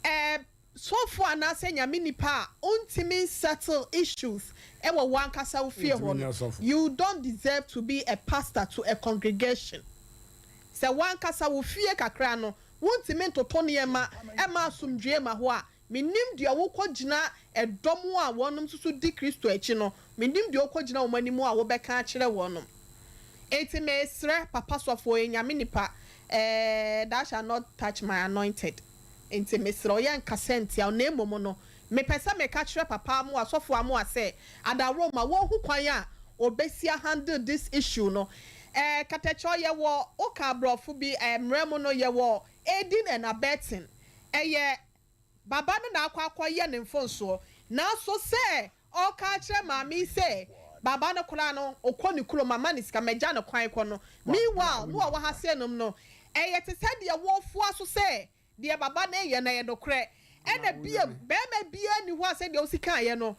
ɛɛ Sɔfo anaasɛ Nyame nipa a ontumi nsettle issues wɔ w'ankasa wo fie hɔ no, you don't deserve to be a pastor to a congregation. Sɛ w'ankasa wo fie kakra no wontumi ntoto nneɛma mma asomdwoeɛ mma hɔ a, mennim deɛ wokɔ gyina ɛdɔm a wɔnom nso so di Kristo akyi no, mennim deɛ wokɔ gyina wɔn anim a wobɛka akyerɛ wɔnom. Enti mesrɛ papa sɔfo, ɔyɛ Nyame nipa, eh, thou shall not touch my anointed. Enti mesrɛ wo, yɛnkasa ntia wo, na mmom no, mepɛ sɛ meka kyerɛ Papa Amoah, Sɔfo Amoah sɛ, adaworoma, wɔnhu kwan a wɔbɛsi a handle this issue no. Ɛɛ katakyɛ yɛwɔ woka aborɔfo bi ɛɛ mmerɛ mu no yɛwɔ aiding and abetting ɛyɛ baba no na akɔ akɔyɛ ne mfonsoɔ nanso sɛ ɔreka akyerɛ maame yi sɛ baba no koraa no ɔkɔ ne kurom ama ne sika magya no kwan kɔ no meanwhile no ɔwɔ ha sei nom no ɛyɛ te sɛ deɛ wɔrefoa so sɛ deɛ baba no reyɛ no ɛyɛ nokorɛ ɛna biom barima biara nni hɔ a sɛdeɛ wosi kaeɛ no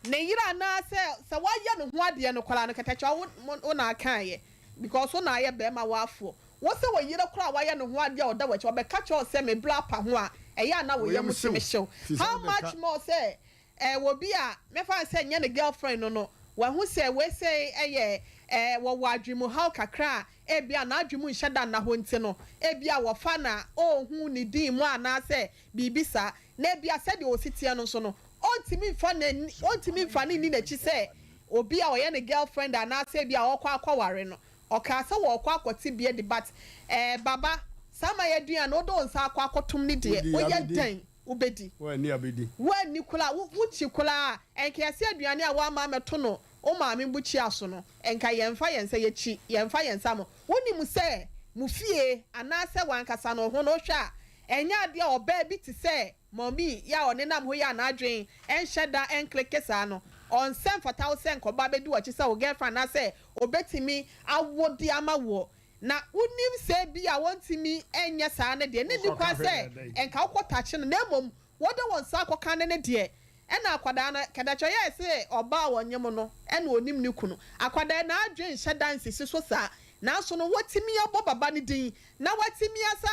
ne yere anaa sɛ sɛ wayɛ ne ho adeɛ no koraa no kɛtɛkyɛ wo wo na akaeɛ because wo na ayɛ barima wafoɔ wo sɛ wo yere koraa a wayɛ ne ho adeɛ a ɔda w'akyi ɔbɛka kyerɛ wo sɛ me bra pa ho a ɛyɛ a na wo yam tumi hyew how much more sɛ Ɛɛ obi a mɛfa no sɛ nyɛ ne girlfriend no no, wahu sɛ wei sei yɛ ɛɛ wɔwɔ adwenemuhaw kakra a ebia n'adwene mu nhyɛ da nna hɔ nti no, ebia wɔfa no a ɔnhu ne din mu anaasɛ biribi saa. Na ebia sɛdeɛ ɔsi teɛ no nso no, ɔntumi mfa n'ani ɔntumi mfa no nni n'akyi sɛ obi a ɔyɛ ne girlfriend anaasɛ ebia ɔrekɔ akɔware no. Ɔkaa sɛ wɔrekɔ akɔte bi adi but ɛɛ Baba, saa ma yɛaduane no wode wo nsa akɔ akɔtom no deɛ, Wodi woyɛ abɛdi. dɛn? wobɛdi. Woanni abɛdi. Woanni koraa, wo wokyi koraa a, ɛnka yɛse aduane a woamma ammɛto no wo maame bukyia so no, ɛnka yɛmfa yɛn nsa, yɛkyi, yɛmfa yɛn nsa mo. Wonim sɛ mo fie anaasɛ w'ankasa no wo ho no wohwɛ a, ɛnyɛ adeɛ a ɔbaa bi te sɛ Mummy yi a ɔnenam hɔ yi a n'adwene nhyɛ da nkleke saa no, ɔnsɛ mfata wo sɛ nka ɔba bɛdi w'akyi sɛ wo girlfriend anaasɛ ɔbɛtumi awo de ama woɔ. Na wonim sɛ ebia wɔntumi nyɛ saa no deɛ, na ɛnni kwan sɛ nka wokɔtakye no, na mmom wode wo nsa akɔka no no deɛ, ɛna akwadaa no, kɛdɛkyɛ ɔyɛɛ sɛ ɔbaa a ɔnyem no na ɔnim ne kunu. Akwadaa yi n'adwene nhyɛ da nsisi so saa, nanso no watumi abɔ baba no din, na watumi asa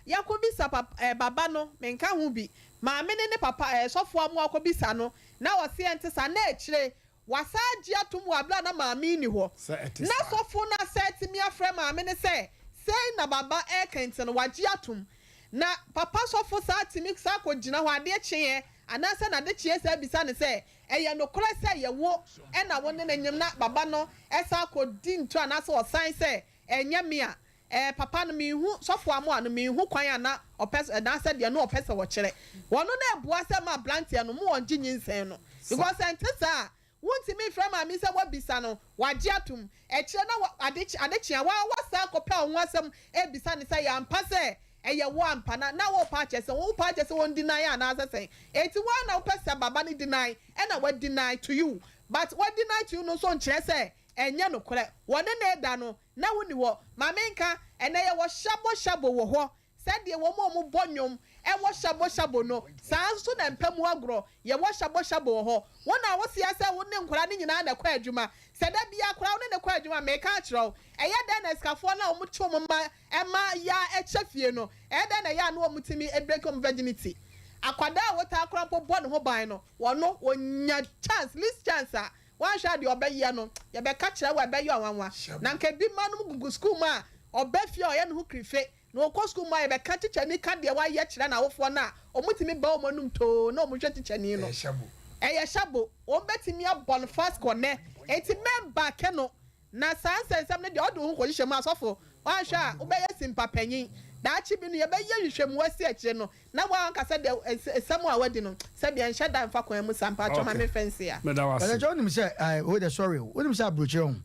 yɛakɔbisa papa, eh, baba no, menka ho bi, maame no ne papa, eh, sɔfoɔ amoa akɔbisa no, na ɔse ɛnte saa, na akyire Wasan agye atom wɔ bere a na Maame nni hɔ. Sɛ ɛte Ná saa. sɔfo no asan atumi afrɛ Maame no sɛ sei na Baba reka nti no, wagye atom. Na Papa sɔfo san tumi san kɔgyina hɔ adeɛ kyeeɛ anaasɛ n'adekyeeɛ san bisa no sɛ, Ɛyɛ nokorɛ sɛ ɛyɛ wo na wo ne no nyem? Na Baba no san kɔdi ntorɔ anaasɛ ɔsan sɛ, Ɛnyɛ me a. Ɛɛ, papa no, minhu, sɔfo Amoah no, minhu kwan a na ɔpɛ sɛ, anaasɛ deɛ na ɔpɛ sɛ ɔkyerɛ. Ɔno na ɛboa sɛ ma abranteɛ no, mo ɔngye nyinsɛn no. Because ɛnte saa a, wontumi mfrɛ maame yi sɛ woabisa no, wagye atom. Akyire na wa, ade kye, ade kye a, wa, woasan akɔpɛ wo ho asɛm abisa no sɛ ɛyɛ ampa sɛ ɛyɛ wo ampa, na, na worepɛ akyerɛ sɛ, worepɛ akyerɛ sɛ ɔndeny anaasɛ sɛn. Enti wo ara na wopɛ sɛ baba no deny, ɛna wa deny to you. But wa deny to you no nso nkyerɛ sɛ ɛnyɛ nokorɛ. Wɔne no reda no, Na wonni hɔ. Ma menka, ɛnnɛ yɛwɔ hyabo hyabo wɔ hɔ, sɛdeɛ wɔn a wɔbɔ nnwom wɔ hyabo hyabo no, saa ara nso na mpa mu agorɔ, yɛwɔ hyabo hyabo wɔ hɔ. Wo na woseɛ sɛ wo ne nkwadaa no nyinaa na ɛkɔ adwuma. Sɛ da biara koraa wo ne no kɔ adwuma a, meka akyerɛ wo, ɛyɛ dɛn na asikafoɔ no a wɔte wɔn mma ma ya kyɛ fie no, ɛyɛ dɛn na ɛyɛ a na wɔtumi break wɔn virginity? Akwadaa a wotaa koraa mpo bɔ ne ho ban no, ɔno, ɔnya chance, least chance a, Woanhwɛ a deɛ ɔbɛyɛ no, yɛbɛka kyerɛ wo a ɛbɛyɛ wo nwanwa. Na anka ebi mma nom gugu sukuu mu a, ɔba fie a ɔyɛ ne ho kirife. Na ɔkɔ sukuu mu a, yɛbɛka tikyani ka deɛ wayɛ kyerɛ n'awofoɔ no a, wɔtumi ba wɔn anum too na wɔhwɛ tikyani no. Ɛyɛ hyɛbo. Wɔbɛtumi abɔ no fast kɔ nnɛ. Enti mɛmbake no. Na saa nsɛnsɛm no deɛ wode wo ho kɔhyehyɛ mu a, sɔfo, woanhwɛ a wobɛyɛ simpa panyin. Daakye bi no, yɛbɛyɛ nhwehwɛmu asi akyire no, na woankasa deɛ nsɛm a woadi no, sɛdeɛ ɛnhyɛ da mfa kwan mu saa. Mpakyɛw ma Okay. memfa nsi ha. Meda wo ase. Ɛnɛ kyɛ wonim sɛ eh, wei de sorry o, wonim sɛ aburokyerɛ ho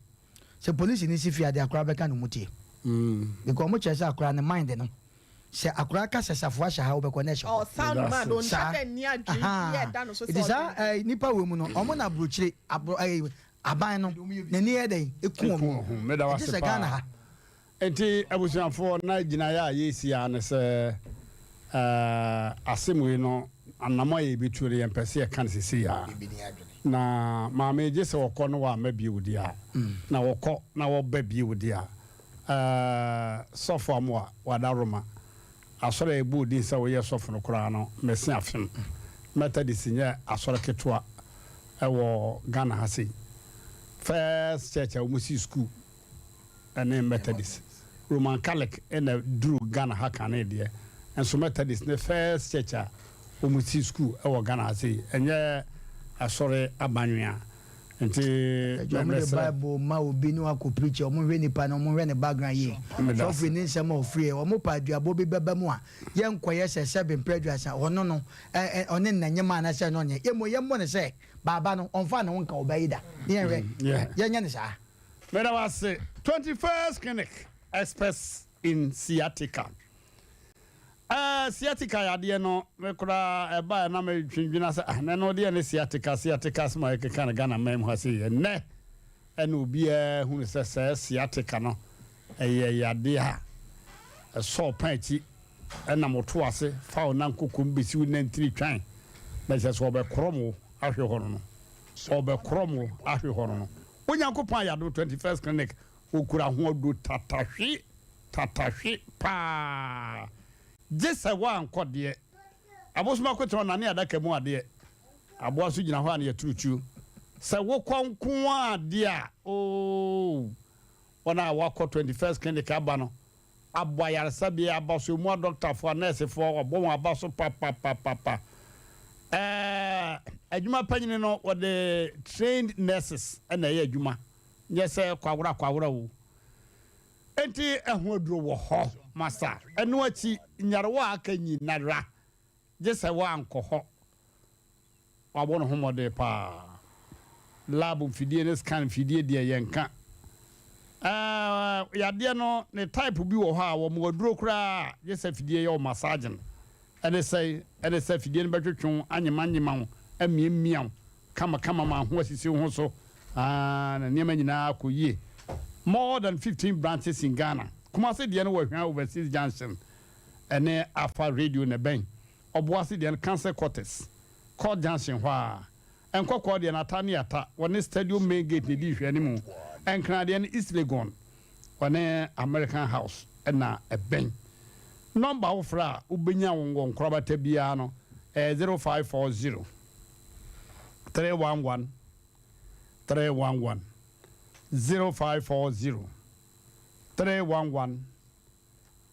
sɛ polisini si fie a deɛ akora bɛka no mu tie. Because ɔmo kyerɛ sɛ akora ne mind no sɛ akora ka sɛ safoa hyɛ ha wobɛkɔ na ɛhyɛ hɔ. Ɔ sound Meda man, ase. ɔnhyɛ Saa da nni adwene bi a ahaa ɛda no so sɛ nti saa ɔdwen. eh, nipa wei mu no ɔmo na aburokyire abro eh, Aban no n'ani yɛ dɛn eku Eku wɔn wɔn ho. Meda wo Ɛgye ase sɛ Ghana paa. ha. Enti abusuafoɔ, na gyinaeɛ a yɛresi ara ne sɛ eh, asɛm wei no, anamɔ a yɛbɛtuo no, yɛmpɛ sɛ yɛka no seesei ara. Na maame, gye sɛ wɔkɔ na wɔamma bio deɛ a, na wɔkɔ na wɔba bio deɛ a, eh, Sɔfo Amoah, Wadaroma, asɔre a yɛbɔɔ din sɛ woyɛ sɔfo no koraa no, mese afem. Methodist nyɛ asɔre ketewa. Ɛwɔ Ghana ha sei. First church a wɔn sii school ɛne Methodist. Roman Catholic ɛna duru Ghana ha kane deɛ. Nso Methodist ne first church a wɔn sii school ɛwɔ Ghana ha sei. Ɛnyɛ asɔre abanwea. Nti Ɛgya wɔn de mɛsrɛ. Bible ma obi ne wakɔ preach a, wɔn hwɛ nipa no, wɔn hwɛ ne background yie. Meda Sɛ ase. ɔfiri ne nsɛm a ɔfiri ɛ, wɔn pɛ aduabɔ bi bɛba mu a, yɛn nkɔ yɛ sɛ sɛbe mpɛ aduasa, ɔno no, ɛ ɛ ɔne nna nyɛ mu anaasɛ ɛno ɔnyɛ. Yɛ mmom yɛmmɔ no sɛ baaba no, ɔmfaa ne ho nka ɔbaa yi da. Ne yɛnhwɛ. Yeah. Yɛnyɛ no saa. Meda wo ase. 21st Clinic experts in sciatica. Ɛɛ sciatica yadeɛ no me koraa ɛbaeɛ na medwendwena sɛ ah na ɛno deɛ ne sciatica sciatica asɛm a yɛkeka no Ghana man mu ha sei ɛnnɛ ɛna obiara hunu sɛ sɛɛ sciatica no ɛyɛ yadeɛ a ɛsɔ ɔpa akyi ɛnam wo to ase fa wo nan kokom bɛsi wo nantini twan na kyerɛ sɛ ɔbɛkorɔm wo ahwe hɔ no no ɔbɛkorɔm wo ahwe hɔ no no Onyankopɔn ayɛ adom 21st Clinic Okura ho aduro tatahwe tatahwe paa gye sɛ woankɔ deɛ. Abosom akotena ɔnane adaka mu adeɛ. Aboa nso gyina hɔ a na yɛtoro tuo. Sɛ wokɔ nko ara deɛ a ooh wɔn a wɔakɔ 21st clinic aba no abɔ ayaresabea aba so, emu adɔktafoɔ, anɛɛsefoɔ wɔabɔ wɔn aba so papapapapa. Ɛɛ adwuma panyini no wɔde trained nurses na ɛyɛ adwuma. Nyɛ sɛ kwawora kwawora o. Enti ɛho aduro wɔ hɔ masa. Ɛno akyi nyarewa a aka nyinara gye sɛ woankɔ hɔ. Wabɔ ne ho mmɔden paa. Lab mfidie ne scan mfidie deɛ yɛnka. Ɛɛ yadeɛ no ne type bi wɔ hɔ a wɔn aduro koraa gye sɛ fidie yɛ wo massaging. Ɛne sɛn? Ɛne sɛ fidie no bɛtwetwe wo, anyemanyema wo, amiamia wo kamakama ma ho asisi wo ho so, ah, na nneɛma nyinaa akɔ yie. More than 15 branches in Ghana. Kumasi deɛ no wɔ Hwea Overseas Junction ɛne Afa Radio na ɛbɛn. Ɔboase deɛ no Council Quarters, Court Junction hɔ ara. Nkɔkɔɔ deɛ no Ata ne Ata, wɔne Stadium Main Gate na ɛdi nhwɛanimu. Nkran deɛ no East Legon, Ɔne American House na ɛbɛn. Nɔmba a wofrɛ a wobɛnya wɔn wɔ nkorabata biara no ɛyɛ 0540 311 311, 0540 311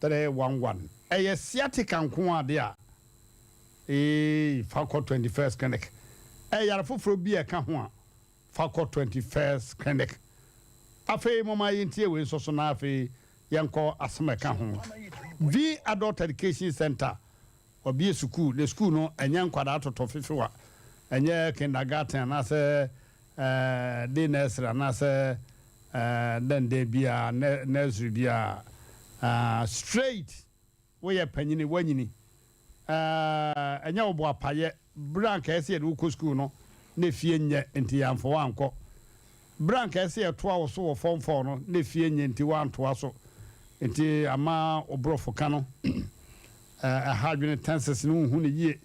311. Ɛyɛ sciatica nko ara de a, eei, fa kɔ 21st Clinic. Ɛyɛ yare foforɔ bi a ɛka ho a, Fa kɔ 21st Clinic. Afei momma yɛntie wei nso so na afei yɛnkɔ asɛm a ɛka ho. V Adult Education Center, wɔabue sukuu, na sukuu no ɛnyɛ nkwadaa totɔfefewa, ɛnyɛ kindergarten anaasɛ day nursery anaasɛ dɛn dɛn biara, nursery biara. Straight, woyɛ panyini, woanyini. Ɛnyɛ wo boapayɛ. Berɛ a anka ɛsɛ sɛ yɛde wo kɔ sukuu no, na efie nyɛ nti yɛamfa wo ankɔ. Berɛ a anka ɛsɛ sɛ yɛtoa wo so wɔ Form Four no, na efie nyɛ nti woantoa so. Nti ama wo borɔfo ka no ɛha adwene, tenses no wonhu no yie,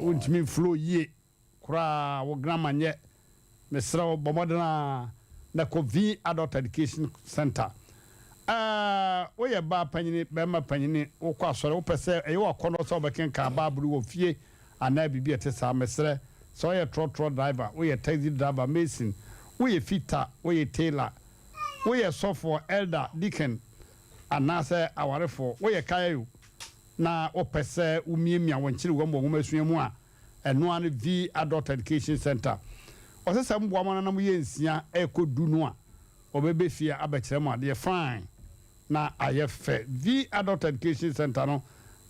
wontumi mflow yie. Koraa wo grammar nyɛ. Mesrɛ wo bɔ mmɔden ara na kɔ V Adult Education Centre. Ɛɛ, woyɛ baa panyini, barima panyini, wokɔ asɔre, wopɛ sɛ ɛyɛ wo akɔnnɔ sɛ wobɛkenkan Bible wɔ fie anaa biribi a ɛte saa, mesrɛ, sɛ woyɛ trɔtrɔ driver, woyɛ taxi driver, mason, woyɛ fitter, woyɛ tailor, woyɛ sɔfoɔ, elder, deacon, anaasɛ awarefoɔ, woyɛ kayayo na wopɛ sɛ womiamia wo nkyerewa mu wɔ nwomasua mu a, Ɛno ara ne V Adult Education Centre. Ɔsɛ sɛ mboa mo anana moyɛ nsia ɛkɔ du no a, wɔbɛbɛ fie abɛkyerɛ mo adeɛ fine na ayɛ fɛ. V Adult Education Centre no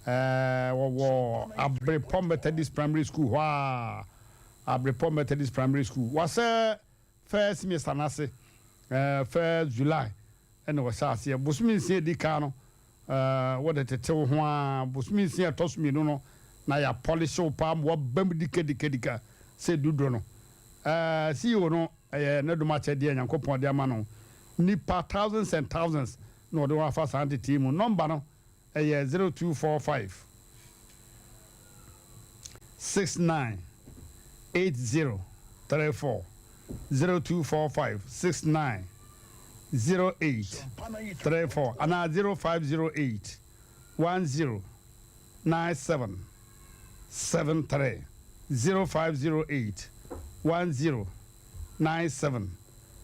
wɔwɔ Abrepɔ Methodist Primary School hɔ ara, Abrepɔ Methodist Primary School. Wɔasɛ first semester no ase first July na wɔhyɛ aseɛ. Bosome nsia edi kan no, Wode tete wo ho ara. Bosome nsia a ɛtɔ so mmienu no, na yɛapɔlehye wo paa ma woaba mu dikadikadika sɛ duduro no. CEO no, ɛyɛ ne dom akyɛdeɛ a Nyankopɔn de ama no. Nnipa thousands and thousands na ɔde wɔn afa saa ntetee yi mu. Nɔmba no yɛ 0245 69 80 34, 0245 69 08 34 anaa 0508 10 97 73, 0508 10 97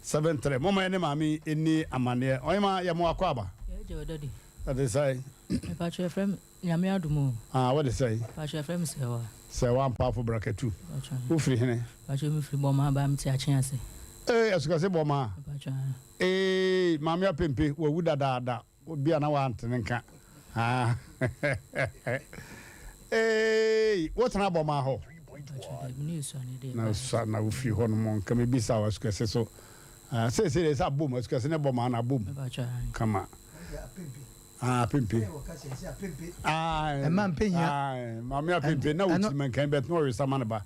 73. Momma yɛne maame yi nni amanneɛ. Ɔhema, yɛ mo akwaaba. Yɛagye wo daddy. Ɛte sɛn? Mepakyɛ yɛfrɛ me Nyame adom o. Ah, wode sɛn? Mepakyɛ yɛfrɛ me Sɛwa. Sɛwa Ampaafo Brakatu. Mepakyɛ. Wofiri hene? Mepakyɛ mefiri Bɔmaa baa mete Akye ase. Ee, Asukase Bɔmaa. Mepakyɛ ae. Ee, Maame Apempe, wawu dadaada, obi a na wante ne nka. Ah, ee, wotena Bɔmaa hɔ? Mepakyɛ daabi, ne Osuane deɛ. Na Osua, na wofiri hɔ nom, nka mebisa wo Asukase so. Ah, seesei deɛ sɛ abom, asukɛse ne bɔ maa no abom. Kama. Ah, apempe. Ah, Ɛma mpɛ hia. Ah, maame apempe na Ɛno- wotiri mankan bɛt na ɔresa ma ne ba.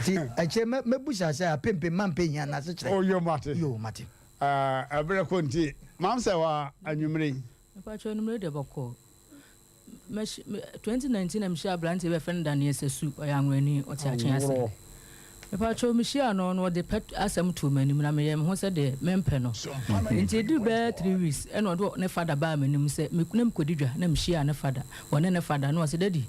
Ti ɛkyɛ mɛ mɛbusa sɛ apempe ma mpɛ hia na ase kyerɛ. Oh, yo mate. Yo mate. Ah, ɛberɛ kɔ nti, maam sɛ wa anwummere yi. Mepakyɛw anwummere deɛ bɔkɔɔ. Mɛhy me 2019 na mehyiaa aberanteɛ bi a yɛfrɛ no Daniel Sasu, ɔyɛ Anwurani, ɔte Akyen ase. Mepakyɛw mehyiaa no no ɔde pɛ asɛm too m'anim na meyɛɛ me ho sɛ deɛ mempɛ no. Nti ɛduru bɛyɛ 3 weeks ɛna ɔde ne fada baa m'anim sɛ me na mekɔdi dwa na mehyiaa ne fada, ɔne ne fada na ɔse daddy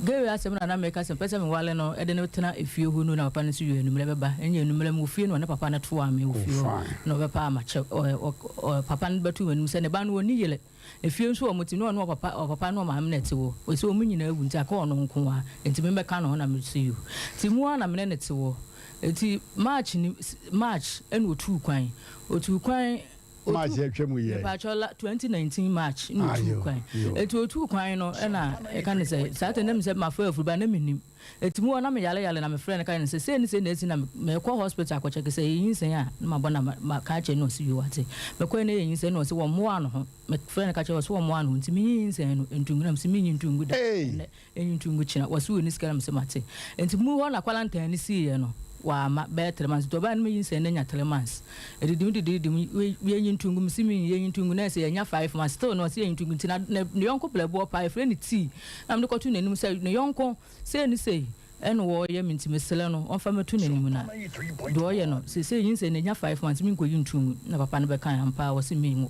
girl yi asɛm na na meka sɛ mepɛ sɛ mewale no de no tena efie hɔ no na papa no nso yɛ anummerɛ bɛba ɛnyɛ anummerɛ mewɔ fie na ɔne papa no toaa me wɔ fie hɔ na ɔbɛpaa makyɛ ɔ ɔ papa no bɛtoo m'anim sɛ ne ba no ɔnni yere. Efie nso wɔn te ne ɔne ɔpapa ɔpapa ne ɔmaame na ɛte hɔ. Ɔse wɔn nyinaa awu nti aka ɔno nko ara nti me mɛka ne ho na mese yoo. Nti mu ara na me ne no te hɔ. Nti March ni March ɛna ɔtuu kwan. Ɔtuu kwan March ɔtuu atwa mu yɛ. Mepaakyɛw la 2019 March na Ah ɔtuu yoo kwan. yoo. Nti ɔtuu kwan no ɛna yɛka ne sɛ saa time no na menim sɛ mafa afuru but na mennim. Eti mu hɔ na me yare yare na me frɛ no ka kyerɛ no sɛ sei ne sei na esi na me kɔ hospital akɔ kyɛke sɛ ɛyɛ nyinsɛn a na mabɔ na ma ka akyerɛ no na ɔse yoo wate. Me kɔɛ na ɛyɛ nyinsɛn na ɔse wɔ mmoa no ho. Me frɛ no ka kyerɛ ɔse wɔ mmoa no ho nti me nyi nyinsɛn no ntu ngu na me se me nyi ntu ngu da ɛnɛ ɛnyi ntu ngu kyena wɔse ɔni sika na me se mate. Nti mu hɔ na kwalantan no sii yɛ no wama bɛyɛ 3 months nti ɔbaa no me nyinsɛn no anya 3 months. Ɛdidi mu didi mu yɛ nyi ntu ngu me se me nyi yɛ nyi ntu ngu na ɛsɛ yɛ nya 5 months still na ɔse yɛ nyi ntu ngu nti na ne yɔnko brɛboɔ paa yɛfrɛ no tea Na mede kɔtoo n'anim sɛ, Ne yɔnko, sei ne sei na ɔreyɛ me nti mesrɛ no ɔmfa mmɛto n'anim na deɛ ɔyɛ no seesei nyinsɛn no anya 5 months menkɔyi nto ngu. Na papa no bɛkae, ampa ara ɔse menwo.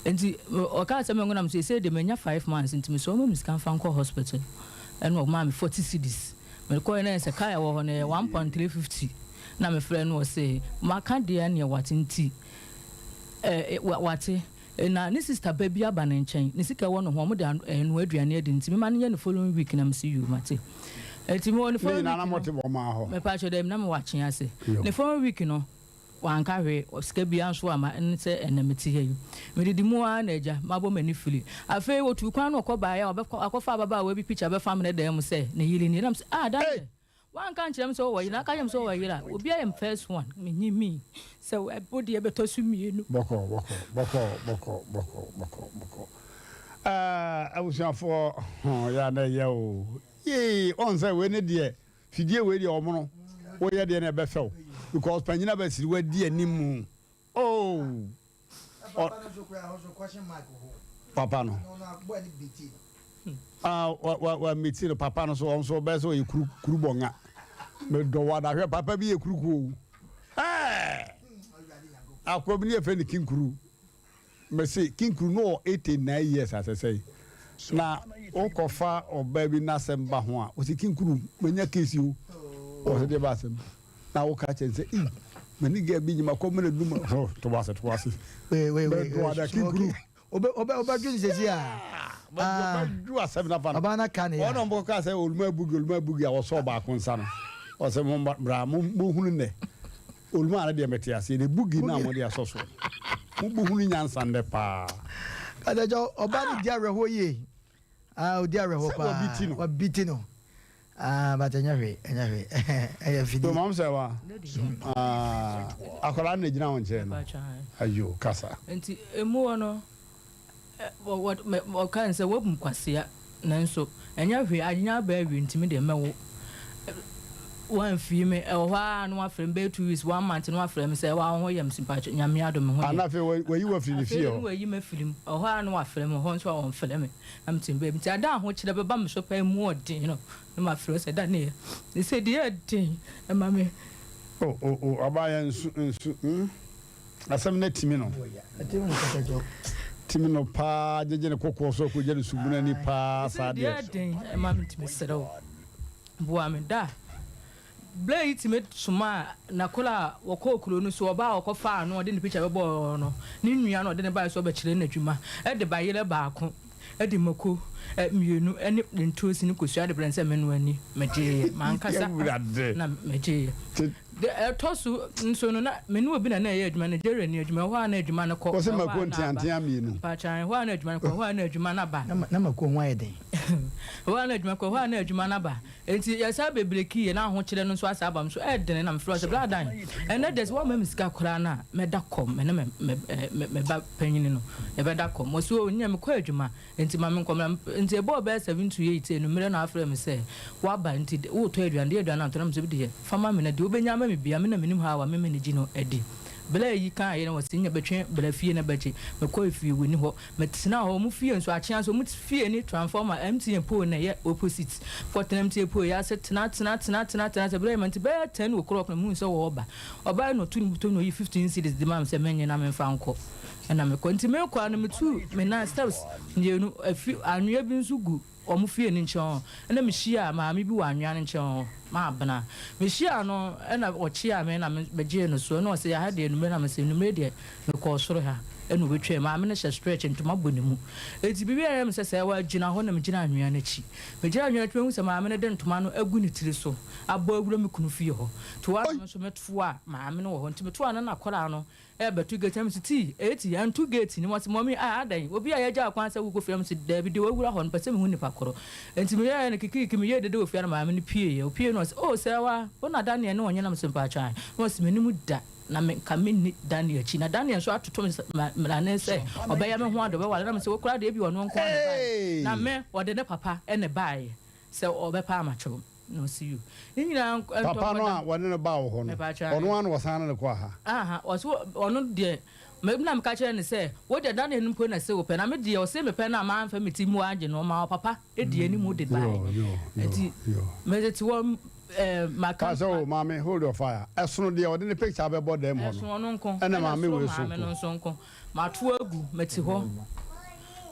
Nti ɔkaa sɛ menwo na mese seesei deɛ manya 5 months nti mesrɛ ɔmma me sika mfa nkɔ hospital. Ɛna ɔmaa me 40 cedis. Mekɔeɛ na ɛyɛ sɛ kaa ɛwɔ hɔ no ɛyɛ 1.350 na mefrɛɛ no ɔse maka deɛ neɛ wate nti eh, wate. Na ne sister ba bi aba ne nkyɛn, ne sika wɔ ne ho, wɔde anoa aduane adi nti mema no nyɛ ne following week na mese yoo mate. Nti mewɔ ne Ne following nyinaa week na no, mote wɔn maa hɔ. mepaakyɛw daabi na mewɔ Akyea ase. Yo. Ne following week no, wanka hwee, sika biara nso amma, ɛne sɛ ɛnnɛ mete ha yi. Medidi mu ara na agya, mabɔ m'ani firi. Afei wɔtuu kwan no ɔkɔ baeɛ a, ɔbɛkɔ akɔfa ababaawa bi picture bɛfam ne dan mu sɛ ne yere nie. Na mese ah Daniel, Ei! Wanka ankyerɛ me sɛ ɔwɔ yere, aka kyerɛ me sɛ ɔwɔ yere a, obi ayɛ me first one, menye me sɛ wo deɛ bɛtɔ so mmienu. Bɔkɔɔ, bɔkɔɔ, bɔkɔɔ, bɔkɔɔ, bɔkɔɔ, bɔkɔɔ, bɔkɔɔ. Ɛɛ, abusuafoɔ, hɔn, yɛ a na ɛyɛ o. Yee, ɔn sɛ wei ne deɛ, fidie wei deɛ ɔmono, woyɛ deɛ na ɛbɛfɛ wo, because panyin abasiri wadi anim. Oh! Ɔ papa no. Ah, wa wa wa meti no papa no so ɔno so ɔbɛyɛ sɛ ɔyɛ kuru kuru bɔnga. Medɔ wa da hwɛ papa bi yɛ kurukuo. Ɛɛ! Akɔ bi ne yɛfrɛ no kinkuru. Mese kinkuru no wɔ 89 years asɛsɛe. Na wokɔfa ɔbaa bi n'asɛm ba ho a, ɔse kinkuru manya case o. Ɔse deɛ ba asɛm. Na woka kyerɛ no sɛ, Ei, m'ani gɛɛ bi nyima kɔ mena dum. Oh, to ase, to ase. Wei, wei, wei, Bɛdo ada kinkuru. Obe, obe, obɛdwene sɛsi a. Bɛdwo asɛm no afa no. Ɔbaa no aka ne ya. Wɔn a wɔkɔkaa sɛ oluma bugi, oluma bugi a wɔsɔɔ baako nsa no, ɔsɛ mo bra, mo hunu nnɛ. Oluma no deɛ mete aseɛ, ne bugi no a mode asɔ soɔ no, mo bɛhunu nyansa nnɛ paa. Kadakyɛ, ɔbaa no di awerɛhoɔ yie. Ah, ɔdi awerɛhoɔ Sɛ paa. wɔbi ti no. Wɔbi ti no. Ah, but ɛnyɛ hwee, ɛnyɛ hwee. Ɛyɛ fidie. So maam sɛ wa, ah, akwadaa no na gyina wo nkyɛn no. Ayo, kasa. Nti emu hɔ no, wɔka no sɛ woabu me kwasea, nanso ɛnyɛ hwee, anyɛ aba awie nti me deɛ mɛwo. Woamfii me, ɛwɔ hɔ ara na woafrɛ me bɛyɛ 2 weeks, one month na woafrɛ me sɛ wa wo ho yɛ me mpakyɛ, Nyame adom me ho yɛ. Ana afei wayi wo afiri ne fie Afei hɔ? deɛ wayi me afiri mu, ɛwɔ hɔ ara na wafrɛ me, ɛhɔ nso a ɔmfrɛ me na mete me baabi. Nti ada a ahokyerɛ bɛba me so paa mu ɔden no na mafrɛ wo sɛ Daniel, sɛ deɛ ɛden ɛma me. Oh oh oh ɔbaa yɛ nsu nsu hmm. Asɛm no atimi no. Timi no paa gyegye ne kokoɔ so akɔgya ne subunu ani paa saa deɛ. Deɛ den ɛma me ntumi serɛ wo boa me da. Berɛ yi tumi somaa n'akora a wɔkɔɔ kuro no so ɔbaa a wɔkɔfaa no ɔde ne picture bɛbɔɔ no ne nua no ɔde ne baeɛ sɛ ɔbɛkyerɛ no adwuma de bayerɛ baako de mako mmienu ne ntoosi ne kosua de brɛ no sɛ menoa ni megyeeɛ mankasa na megyeeɛ. Deɛ ɛtɔ so nso no, na me ne obi na na ɛyɛ adwuma, Nigeriani adwuma. Ɛhɔ a na adwuma no kɔ, Wɔse ɛhɔ mako a na aba. nteantea mmienu. Mpakyɛ, ɛhɔ a na adwuma no kɔ, ɛhɔ a na adwuma no aba. Na mako ho ayɛ den. Ɛhɔ a na adwuma kɔ, ɛhɔ a na adwuma no aba. Enti yɛsan bɛbrekiiɛ na ahokyerɛ no nso asan aba me so. Ɛyɛ dene na mefrɛ wo sɛ, Bra Dan, ɛnnɛ deɛ sɛ woamma me sika koraa no a, mɛda kɔm, me ne me, me, me, me ba panyini no, yɛbɛda kɔm. Ɔse, Oh, nneɛ mekɔ adwuma, enti ma menkɔ mmra. Enti ɛbɔɔ bɛyɛ 7 to 8 anwummerɛ na wafrɛ me sɛ, Woaba nti woretɔ aduane, deɛ aduane antɔ na mesɛ, Deɛ, fa ma me na deɛ wobɛnya ama me biara, me na menim how a me manage no adi. Bla yi kaeɛ na ɔse, Nnya bɛtwe bra fie na bɛgye. Mekɔɔ fie, wɔnni hɔ. Metenaa hɔ, wɔn fie nso, akyea nso, wɔn fie ne transformer, MTN pole na ɛyɛ opposite. Mekɔtena MTN pole yi ase tena, tena, tena, tena, tena, sɛ berɛ yɛ ma nti bɛyɛ 10 o'clock na mehuu sɛ wɔreba. Ɔbaeɛ na ɔto ne bɔtɔ mu na ɔyi 15 cedis de maa me sɛ menyɛ na memfa nkɔ. Ɛna mekɔ. Nti merekɔ ara no metuu me nan steps mmienu, afi, anwea bi nso gu wɔn fie no nkyɛn hɔ. Ɛna mehyiaa maame bi wɔ anwea no nkyɛn hɔ, Maabena. Mehyiaa no ɛna ɔkyeaa me ɛna megyee no so. Ɛna ɔse, aha deɛ anwummerɛ na mese, anwummerɛ deɛ mekɔɔ soro ha ɛna ɔbɛtwaam. Maame no hyɛ stretch, ntoma bɔ ne mu. Enti biribi ayɛ me sɛ sɛ wagyina hɔ na megyina anwea no akyi. Megyina anwea no akyi mahu sɛ maame no de ntoma no agu ne tiri so abɔ awura me kunu fie hɔ. Nti hɔ ara na me nso metoaa maame no wɔ hɔ. Nti metoaa no na akwadaa no Ɛrebɛto gate na mese tii, eti, ɛnto gate no mu. Ɔse mummy ah adɛn, obi a yɛagyaa kwan sɛ wokɔ fie na mese daabi deɛ wawura hɔ no mepɛ sɛ mehu nipa koro. Enti meyɛɛ no kikiriki meyɛɛ dede wɔ fie ha na maame no pieeɛ. Ɔpieeɛ no ɔse oh Sɛɛwa, wo na Daniel ne ɔnye na mese mpakyɛw ae. Na ɔse mennim da na me nka menni Daniel akyi na Daniel nso atoto me mmrane sɛ ɔbɛyɛ me ho ade ɔbɛware na mese wo koraa deɛ ebia ɔno nko ara na ɛbaeɛ na me ɔde ne papa na ɛbaeɛ sɛ ɔbɛpa amakyɛw. Na ɔse you. Ne nyinaa ntɔ Papa no nkɔda. a wɔne no baa wo hɔ no, Mepakyɛ ɔno ahe? ara na wɔsan ne no kɔɔ ha? Aha, ɔse ɔno deɛ, me na meka kyerɛɛ no sɛ, wo deɛ Daniel no mpo na ɛse wopɛ, na me deɛ ɔse mepɛ no a mamfa me ti mu angye no, ɔmaa ɔpapa dii anim de baeɛ. Yo, yo, yo, Nti yo. metete hɔ ɛɛ maka. Ka sɛ o maame hold your fire. Ɛsono deɛ ɔde ne picture abɛbɔ dɛm hɔ Ɛsono no, ɔno nko, ɛna ɛna maame ɛsoro wei nso maame no nko. nso nko. Mato agu, mete hɔ,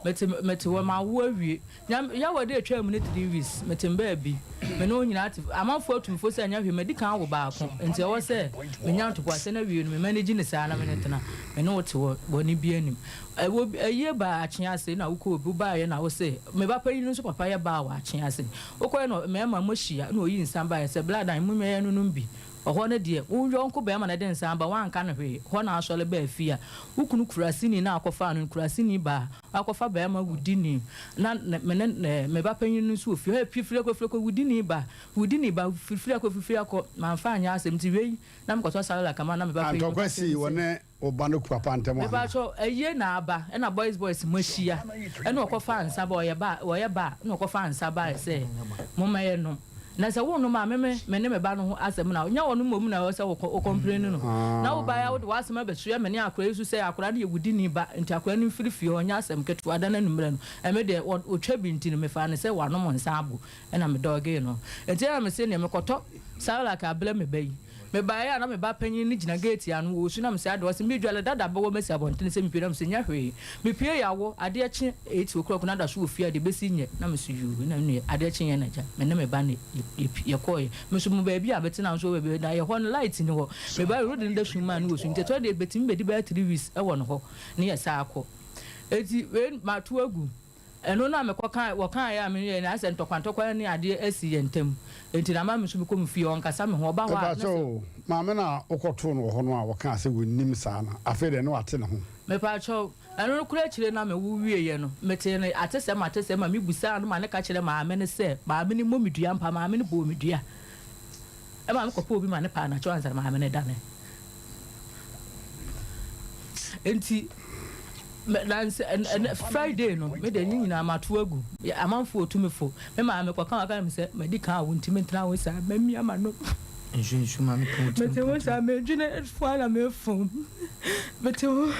mete mete hɔ, mawo awie. Nya yawa de atwaa mu ne 3 weeks, mete mbaa bi, me ne wo nyinaa te, amanfoɔ atu me fo sɛ nyɛ hwee, madi kan awo baako, nti ɛwɔ sɛ menya ntoboaseɛ na awie no, me manage ne saa na me ne tena, me ne wo te hɔ, bɔne biara nnim. Ɛwɔ bi, ayie baa akyea ase na wokɔ obi, wobaeɛ na wose, me ba panyin no nso papa yɛ baa wɔ akyea ase. Wokɔeɛ na mmarima moahyia na ɔyii nsa baeɛ sɛ, bla dan, monwɛn yɛnonom bi. Ɔhɔ no deɛ, wo yɔnko barima na ɛde nsa aba, woanka no hwee. Hɔ na asɔre baa fie a, wo kunu kuraseni no a akɔfaa no no, kuraseni baa, akɔfa barima wudini, na me ne me ba panyin no nso wɔ fie hɔ, pue firi akɔ, firi akɔ, wudini ba, wudini ba, firi akɔ, firi akɔ, mamfa anyɛ asɛm, nti wei na mekɔtɔ salad kama na me ba panyin no Antɔkwa ka kyerɛɛ sii me sɛ. wɔ ne wo ba no papa ntam anaa? Mepakyɛw, ayie na aba, ɛna boys boys mo ahyia, ɛna ɔkɔfaa nsa ba, ɔyɛ ba, ɔyɛ ba a, ɛna ɔkɔfaa nsa baeɛ sɛ momma yɛnnom. Na sɛ wonnom a, me me me ne me ba no ho asɛm na, nyɛ ɔno mmom na ɛwɔ sɛ wo wo complain no. Na wo baeɛ a wode w'asɛm abɛsoɛ me ne akwadaa yi so sɛ akwadaa no yɛ wudini ba, nti akwadaa no mfiri fie hɔ, nyɛ asɛm ketewa, da no anwummerɛ no, ɛme deɛ ɔ ɔtwa bi nti no, mefaa no sɛ wanom nsa abo, ɛna me dɔgee no. Nti ɛna mese neɛ mekɔtɔ Cerelac abrɛ me ba yi. Mebaeɛ a na me ba panin no gyina geeti ano, ɔresu na mese adɛn? Ɔse medwale dada bɛwɔ masi abɔntene sɛ mepue na mese nyɛ hwee. Mepue yɛ awo, adeɛ kye 8 o'clock na da so wɔ fie a deɛ ɛbɛsi nyɛ na mese yuu na menuɛ adeɛ kye yɛn na agya me ne me ba ne yɛkɔeɛ. Me nso mo baabi a metena nso wɔ baabi na yɛ hɔ no light nni hɔ. Mebaeɛ road no da sum maa no wɔ su nti ɛtɔ deɛ bɛtumi bɛdi bɛyɛ 3 weeks wɔ no hɔ ne yɛ saa kɔ. Enti wei mato agu. Ɛno na mekɔ kae, wɔkaeɛ a meyɛɛ no ayɛ sɛ ntɔkwa ntɔkwa ne adeɛ asi yɛn ntam. Enti na ama me nso mekɔ me fie, ɔnkasa me ho, ɔba hɔ a na Mepakyɛw sɛ. o, maame no a wokɔtoo no wɔ hɔ no a wɔkaa sɛ wonnim saa no, afei deɛ ne wate ne ho? Mepakyɛw, ɛno no koraa akyire no a mewo wieeɛ no, metee no atesɛm atesɛm ma mebisaa no ma no ka kyerɛɛ maame no sɛ maame no mmɔ me dua ampa, maame no bɔɔ me dua ma mekɔpɛɛ obi ma no paa no akyɛw ansa na maame no redane. Enti nansa ɛnɛ Friday no me deɛ ne nyinaa mato agu amanfoɔ otu me fo me maame kɔka waka me sɛ madi kan awo nti mentena ho saa mamia m'ano Nsu nsu ma me pon mete ho saa medwene fo ara na mefom mete ho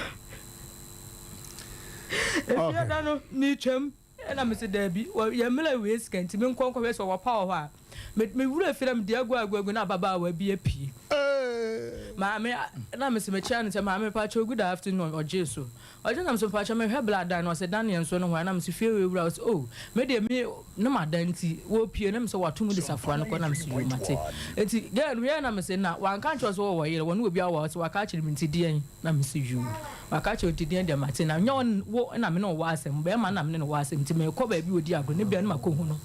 efiada no metwam Ɛna mese daabi, wɔ yɛn mmerɛ wei sika nti menkɔ nkɔhwɛ sɛ ɔwɔ pa wɔ hɔ a. Me me wura fie na mede agu agu agu na ababaawa bi apue. Maame, na mese mekyea no sɛ maame mepakyɛw good afternoon, ɔgyee so. Ɔgye na mese mepakyɛw mehwɛ bla dan no, ɔse Daniel nso ne hwan, na mese fie wei wura, ɔse oh me deɛ me ne madan nti wɔpue na mese wato mu de safoa no kɔ na mese yoo mate. Nti girl no yɛɛ na mese na wanka ankyerɛ wo sɛ wɔwɔ yere, wɔne obi awɔ a, ɔse waka akyerɛ me nti deɛn. Na mese, Yuu, waka akyerɛ wo nti deɛn deɛ mate, na nyɛ wo na me ne wo wɔ asɛm, barima no na me ne no wɔ asɛm, nti merekɔ baabi ɔdi agorɔ, na ebia na makɔhu no.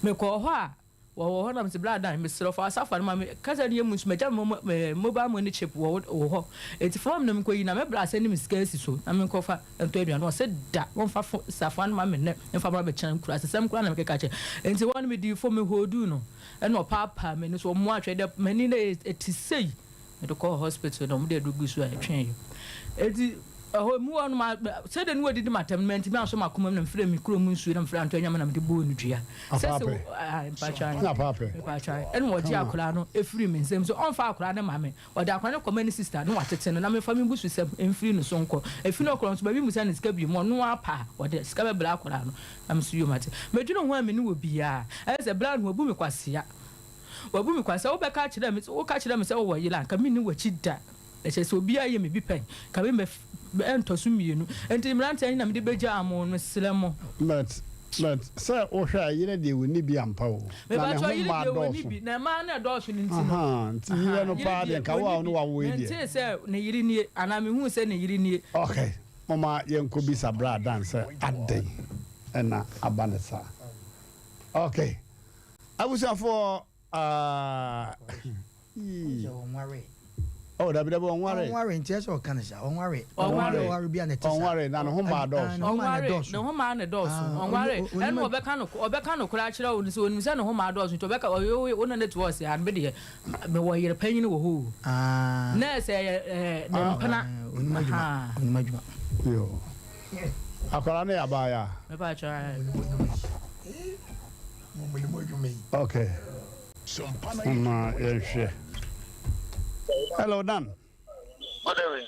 Mekɔɔ hɔ a, Wɔwɔ hɔ na mese bra Dan mesrɛ wo fa w'asafoa no ma me kasa no yɛ mu nso magya me mobile money chip wɔ wo hɔ enti fa ma me na menkɔyi na me bra sɛne me sika asi so na menkɔfa ntɔ aduane ɔse da wɔmfa fo safoa no ma me nnɛ mfa mmra bɛkyena nkuraasesɛm koraa na mekeka kyerɛ enti hɔ no medii fo me hooduu no ɛna ɔpaapaa m'ani so ɔmoa hwɛ dɛ m'ani no ɛte sei Mede kɔɔ hospital na wɔde aduru guu so a ɛtweeɛ. Enti ɛhɔ mu hɔ no ma sɛdeɛ ne wɔdidi m'atɛm no mantumi ansɔ m'akoma mu na mefrɛɛ me kurom nsuo na mefrɛɛ Antɔ Nyame na mede bɔɔ no dua. Sɛ sɛ mpatwan mpatwan ɛna wɔgye akwadaa no ɛfiri me nsam sɛ ɔmfa akwadaa no ma me. Ɔde akwadaa no kɔma ne sista na watete no na memfa me mbususɛm mfiri ne so nkɔ. Ɛfiri no korɔ nso baabi mmusa no sika bio mu ɔno ara pɛ a ɔde sika bɛbrɛ akwadaa no na me nso yom ate. Medwene ho a me ne wɔ biara ɛyɛ sɛ berɛ a no wabu me kwasea. Wabu me kwan sɛ wobɛka akyerɛ me, woka kyerɛ me sɛ wowɔ yere a, anka menni w'akyi da. Na kyerɛ sɛ obiara yɛ me bi pɛn, nka me mɛ ɛntɔ so mmienu. Enti mmeranteɛ he na mede begyaa mo no, mesrɛ mo. But but sɛ wohwɛ a yerɛ deɛ wɔnni bi ampa o. Na ne Mepakyɛw ho yere mmaa deɛ wɔnni dɔɔso. bi, na mmaa no a ɛdɔɔso no nti no. Ahaa nti yerɛ no Ahaa, yere paa deɛ deɛ nka wo a wɔnni wo ne bi. wawo yi deɛ. Mentee sɛ ne yere nie, anaa menhuu sɛ ne yere nie. Okay, momma yɛnkɔbisa Bra Dan sɛ adɛn na aba no saa. Okay. Abusuafoɔ aah yii. Oh dabi dabi ɔnware. Ɔnware nti ɛsɛ ɔka ne sa ɔnware. Ɔnware ɔware bi a na ɛte sa. Ɔnware na ne ho maa dɔɔso. Ɔnware ne ho maa ne dɔɔso ɔnware ɛna ɔbɛka no ɔbɛka no koraa kyerɛ wo no sɛ onim sɛ ne ho maa dɔɔso nti ɔbɛka ɔyɛ wo na ne te hɔ ɔsɛ ano deɛ mewɔ yere panyin wɔ hɔ o na ɛsɛ ɛyɛ ɛɛ ne mpena. Onim adwuma onim adwuma. Yoo akwadaa no yɛ abaayaa. Mepa kyɛw ae. Okay. Ma yɛnhwɛ. Hello, Dan. Good evening.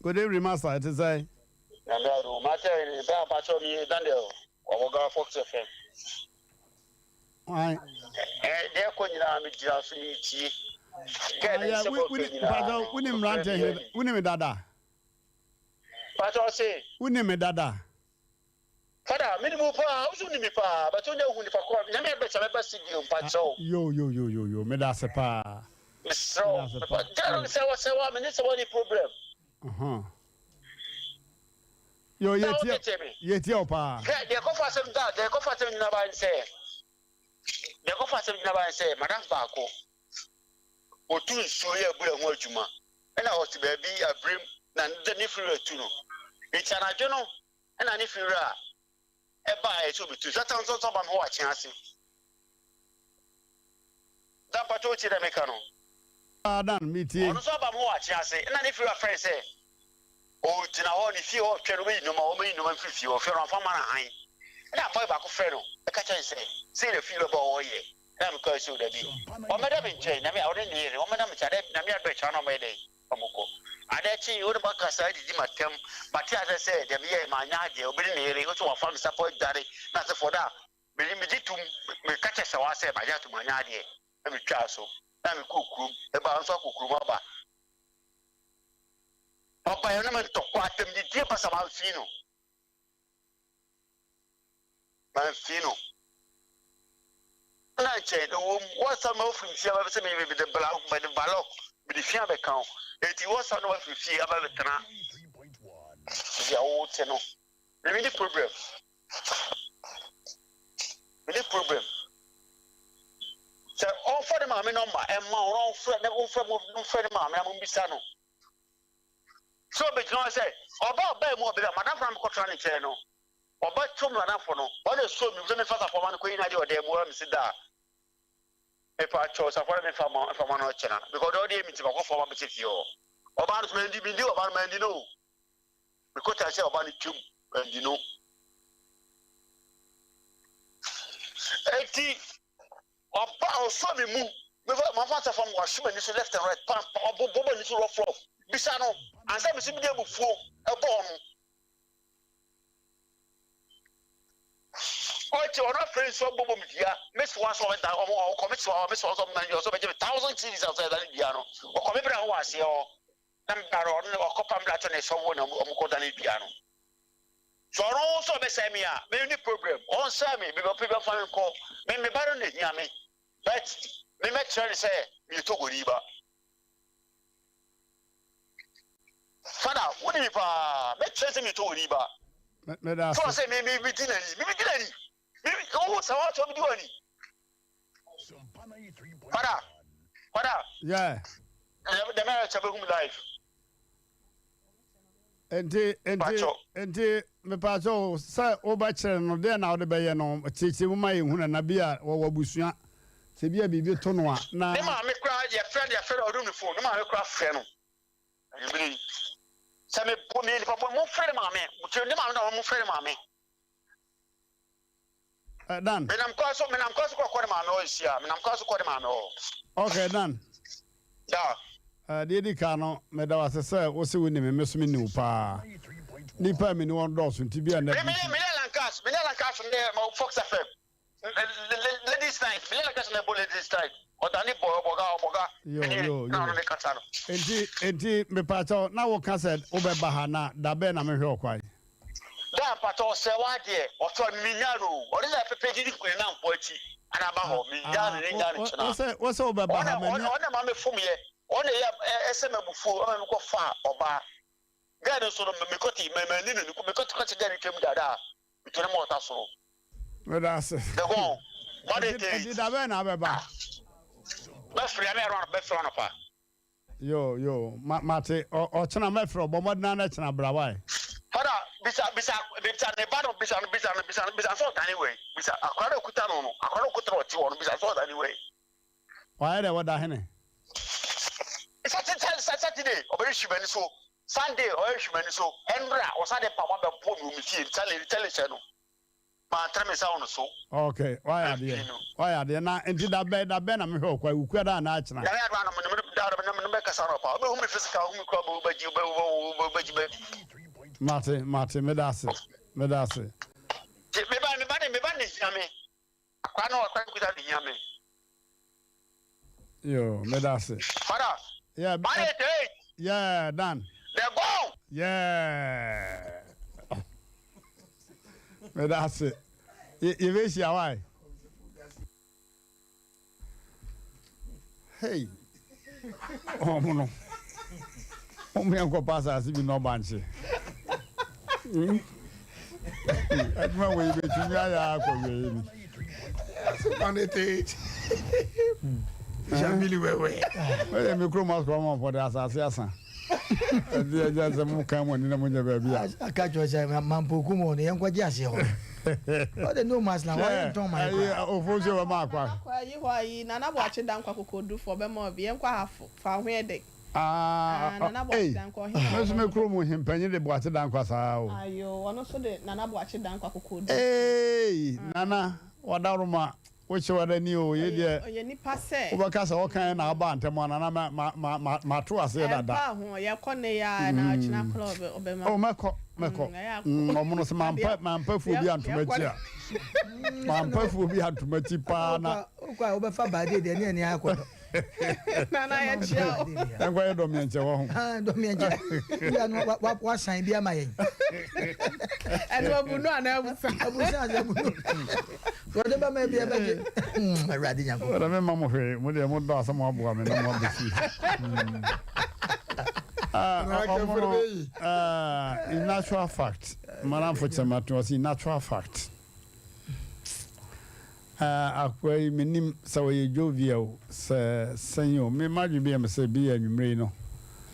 Good evening, Master. Ɛte sɛ? Nyame adom. Mate ne ba apakyɛ mi Daniel ɔwɔ Fox FM. Why? Eh, deɛ kɔ nyinaa me gyina so me tie. Gɛɛ ne nsɛm ɔkɛ nyinaa. Wuni mmerante he, wuni me dada. Pakyɛ ɔse. Wuni me dada. Fada, menim wo paa, wo nso wonim me paa, but wonya hu nipa korɔ a, Nyame adom sɛ mɛba studio, mpakyɛw. Yo yo yo yo yo, meda ase paa. Mesrɛ wo, mepa, gyara sɛ wɔ sɛ wa, me ne sɛ wɔ ni problem. Uh-huh. Yo, yɛtie, yɛtie wo paa. Hwɛ, deɛ ɛkɔfa asɛm da, deɛ ɛkɔfa asɛm nyina ba ne sɛ, deɛ ɛkɔfa asɛm nyina ba ne sɛ, madam baako, ɔtu nsuo yɛ abura ho adwuma, ɛna ɔte baabi abirem, na ne firi atu no, nti anadwo no, Ɛna ne fiwura a ɛbaeɛ sɛ ɔbɛtu Satan nso nso aba me hɔ wɔ akyea ase. Dan mpakyɛ wotie dɛ meka no? Ah Dan metie. Ɔno nso aba me hɔ wɔ akyea ase. Ɛna ne fiwura frɛ no sɛ ɔgyina hɔ ne fie hɔ retwɛn no ɔbɛyi nnoɔma ɔmmɛyi nnoɔma mfiri fie hɔ. Fie no wamfa amma no hann. Ɛna boy baako frɛ no ɛka kyerɛ no sɛ sei na fiwura ba ɔreyɛ. Ɛna mekae sɛ o dabi ɔmmɛda me nkyɛn na me ɔne ne yere ɔmmɛda me nkyɛn adɛ na me adɔ kyerɛ na ɔmmɛyɛ dɛn. Wɔkɔ. Adeɛ kye, wo ne ba kasa didi m'atɛm. Mate aseɛ sɛ deɛ meyɛɛ manyɛ adeɛ. Obi ne ne yere, wo sɛ wafa me sapɔ adware na asefoɔ da a, me megye tom. Meka kyerɛ Sewaa sɛ magye atom manyɛ adeɛ na metwaa so na mekɔɔ kurom. Mebaa nso akɔ kurom aba. Ɔbaeɛ no me ntɔkwa atɛmdidie basa mamfii no. Mamfi no. Nna nkyɛn, ɛwom, wɔsan ma wofiri fie aba sɛ mede bla mede balɔk mede fi abɛka ho. Enti wɔsan na wɔafiri fie aba abɛtena baabi a wote no. Me menni problem. Menni problem. Sɛ ɔmfa ne maame nɔmba ɛmma wo na ɔmfrɛ ne ɔmfrɛ mo ɔmfrɛ ne maame na mommisa no. Sɛ ɔbɛgyina hɔ sɛ ɔba ɔbaa mu ɔbɛba madamfo na mekɔtena ne nkyɛn no. Ɔbɛto me madamfo no, ɔna ɛsoo me mu sɛ memfa safoa ma no kɔyi n'adeɛ wɔ dan mu ɔna mese daa mepa kyɛw safoa no memfa ma mfa ma no ɔkyena because deɛ ɔde yɛ me nti makɔ fam abɛhyɛ fie hɔ. Ɔbaa no so mandi mendi ɔbaa no mandi no o mekɔtaa sɛ ɔbaa no twam mandi no. Enti ɔba ɔsɔ me mu mefa mafa safoa ma wahwe m'ani so left and right pam pam ɔbɔ m'ani so rough rough bisa no ansa mesi mede abufuo ɛbɔɔ no. Ɔkye ɔno afei nso ɔbɔbɔ me dua me soa sɛ ɔbɛda ɔmo ɔkɔ me soa me soa sɛ ɔmo ɔsɛ ɔbɛgye me thousand cedis asɛ ɛda ne dua no ɔkɔ me bra ho wɔ aseɛ hɔ na me bra no ɔno ɔkɔ pam bra to ne sɔfo na ɔmo kɔ da ne dua no so ɔno nso ɔbɛsɛe me a me ni problem ɔnsɛe me baabi ɔpɛ bi ɔmfa me nkɔ me me ba no na ehia me but me mɛkyerɛ ne sɛ meyɛ togoni ba. Fada, wo nim me paa. Mɛkyerɛ sɛ meyɛ Togoni ba. Meda ase. Sɛ ɔsɛ me me me di n'ani. Me me di n'ani. Me wo sɛ wɔatɔ me di w'ani. Kwada, kwada. Yeah. Dɛm ɛyɛ kyɛ bɛhu me live. Nti, nti, nti, mepaakyɛw sɛ wobɛkyerɛ no deɛ na wode bɛyɛ no, kyerɛkyerɛ mu ma yɛnhunu na bi a wɔwɔ abusua, sɛ bi a biribi to no a, na. Ne maame koraa yɛfrɛ no yɛfrɛ no ɔdum ne phone, ne maame koraa frɛ no anwummere yi sɛ mebɔ meyɛ nipa bɔ momfrɛ ne maame, ne maame na momfrɛ ne maame. Eh, Dan. Menam kwan so, menam kwan so kɔ kɔ ne maame hɔ nsia. Menam kwan so kɔ ne maame hɔ. Okay, Dan. Da. Eh, deɛ di kan no, meda wo ase sɛ wo se wo ni me, me so me ni wo paa. Nipa a me ni wɔn dɔɔso nti bi a na. Me me me ne Lankas, me ne Lankas ne ma Fox FM. Ladies night, me ne Lankas na ɛbɔ ladies night. Ɔdane bɔ ɔbɔga ɔbɔga. Yo yo yo. Na ɔno ne kasa no. Enti enti mepaakyɛw na wo ka sɛ wobɛba ha na da bɛn na mehwɛ ɔkwan? Daa mpakyɛw ɔsɛe w'adeɛ ɔsɔ no menyaa no o ɔne na pɛpɛ didi ne namfo akyi ana aba hɔ menyaa no ne nyaa no kyena Wo sɛ wo sɛ wobɛba ha ɔne ɔne ma me fom yɛ ɔne yɛ ɛsɛ me abufuo ɔma me kɔ fa ɔbaa gɛɛ no nso no mekɔ te mɛ mɛ ni no mekɔ te kɔ te gɛɛ no twam daadaa metu ne mɔta soro. Meda ase. Dagon made te. Enti da bɛn na abɛba? Mɛfrɛ ame around mɛfrɛ anɔpa. Yo yo ma mate ɔkyena mɛfrɛ wo bɔ mmɔden ara na kyena bra wai. Father bisa bisa bisa ne ba no bisa no bisa no bisa no bisa no sɛ ɔdane wɛn bisa akora no okuta no no akora no okuta no ɔte hɔ no bisa no sɛ ɔdane wɛn. Wayɛ dɛ wɔda hene. Saturday ɔbɛhwehwe m'ani so Sunday ɔbɛhwehwe m'ani so ɛnra ɔsan de mpaboa bɛbɔ me wɔ me fie tale tale hyɛ no. Mantene me nsa wɔ no so. Ok, wayɛ adeɛ, wayɛ adeɛ. Na nti da bɛn, da bɛn na mehwɛ wo kwan, Wukuada da anaa kyena? Nyame adom a na me ne da me ne bɛkasa anɔpa. Wobɛhu me physical, wohu me koraa wobɛgye, wobɛgye bɛ. Mate, mate, meda ase, meda ase. Nti me ba, me ba ne, me ba ne hia me. Akwadaa no, akwadaa no kuta ne hia me. Yo, meda ase. Father. Yeah, 188. Yeah, Dan. The gong. Yeah. Meda ase. Yɛbɛhyia wae. Hey. Ɔmo no. Ɔmo yɛn kɔpa asase bi na ɔba nkye. Hmm? Adwuma wɔ yi bɛtumi ayɛ akɔ wieɛ ni. Ɛyɛ me kurom asukɔ ama ɔfɔ de asase asa. Ɛdi ɛgya sɛ mo kan mo ani na mo nyɛ baabi a. Aka kyerɛ sɛ mampoku mu no yɛn kɔgye aseɛ hɔ. Ɔde no mas na wɔyɛ ntɔn man kora. Ofo nso bɛ ma akwa. Akɔ ayi hɔ ayi nana boakye da nkwa kokodufo ɔbɛma obi yɛn kɔ ahafo fa ho yɛ den. Ah, Nana ei, Boakye Dankwa, ɔhene a me nso ɔwɔ me hɔ no. kurom hempanyin de Boakye Dankwa saa o. Ayoo, ɔno nso de Nana Boakye Dankwa kokoɔduro. Eei, Nana, w'adaworoma, wo hyew ara ni o, yei Ɔyɛ, deɛ, ɔyɛ nipa sɛ. wobɛka sɛ ɔka yɛn na aba ntɛm a, Nana, ma, ma, ma, ma, mato aseɛ dada. Ɛmfa ho, yɛkɔ nnɛ yi ara na ɔkyena koraa ɔbɛ, ɔbɛma. Oh, mɛkɔ, mɛkɔ. Mm, ɛyɛ a Mm, ɔmo no sɛ mampɛ, Adeɛ, mampɛ fuo bi yɛ, anto yɛkɔ m'akyi no. a, mampɛ fuo bi anto m'akyi paa na. Wokɔ a wobɛfa baade deɛ ne ɛne akɔdɔ. Nana yɛkyia wo. Ɛnkɔ yɛ dɔmiɛnkyɛ wɔ ho. Dɔmiɛnkyɛ. Wia no wasan bi ama yɛn. Ɛno abunu anaa abusa? Abusa ase abunu. Wɔde bɛma bi ɛbɛgye. Awurade Nyankopɔn. Wɔde me ma mo hwee. Mo deɛ mo dɔ asɛ mo aboa me na mo abɛsi. Ɔmo no in natural fact. Madamfo kyɛm ato ɔsi in natural fact. Ah akoa yi mennim sɛ ɔyɛ jovial o sɛ sɛn o me m'adwene bi yɛ me sɛ bi yɛ anwumerɛ yi no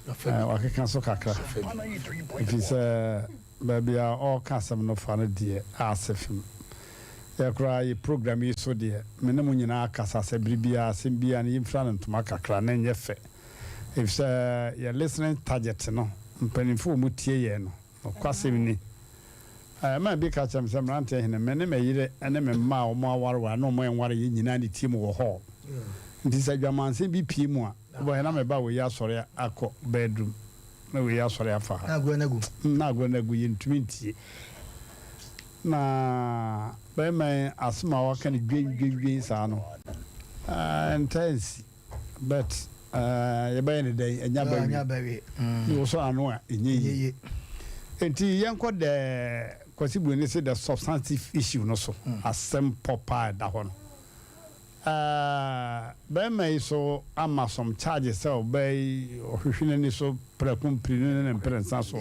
eh, wakeka so kakra ɛfiri sɛ baabi a ɔreka asɛm no fa no deɛ ase fem yɛ koraa yɛ program yi so deɛ me ne mo nyinaa kasa sɛ bere biara asɛm biara no yɛmfira no ntoma kakra na ɛnyɛ fɛ ɛfiri sɛ yɛ listening target no mpanimfoɔ a wɔtie yɛn no Nokwasɛm ni, ɛmaa bi ka kyerɛɛ me sɛ, Mmeranteɛ hene, me ne me yere ne me mma a wɔawareware ne wɔn a ɛnwareeɛ nyinaa na ɛtie mu wɔ hall. Nti sɛ adwamansɛm bi pue mu a, wobɛhwɛ na me ba wei asɔre akɔ bedroom, na wei asɔre afa ha. Na agorɔ no agu. Na agorɔ no agu, yɛntumi ntie. Na barima yi asɛm a waka no dwendwendwen saa no, ɛntaa nsi. But yɛbɛyɛ no dɛn? Ɛnya ba wie. Ɛnya ba wie. Ne wosɔ ano a, ɛnyɛ yie. Nti yɛnkɔ the Kwasi Buroni se the substantive issue no so. Asɛm pɔ paa ɛda hɔ no. Bɛrima yi so ama some charges sɛ ɔbaa yi ɔhwehwe n'ani so prɛko mprenu ne ne mprɛnsa so.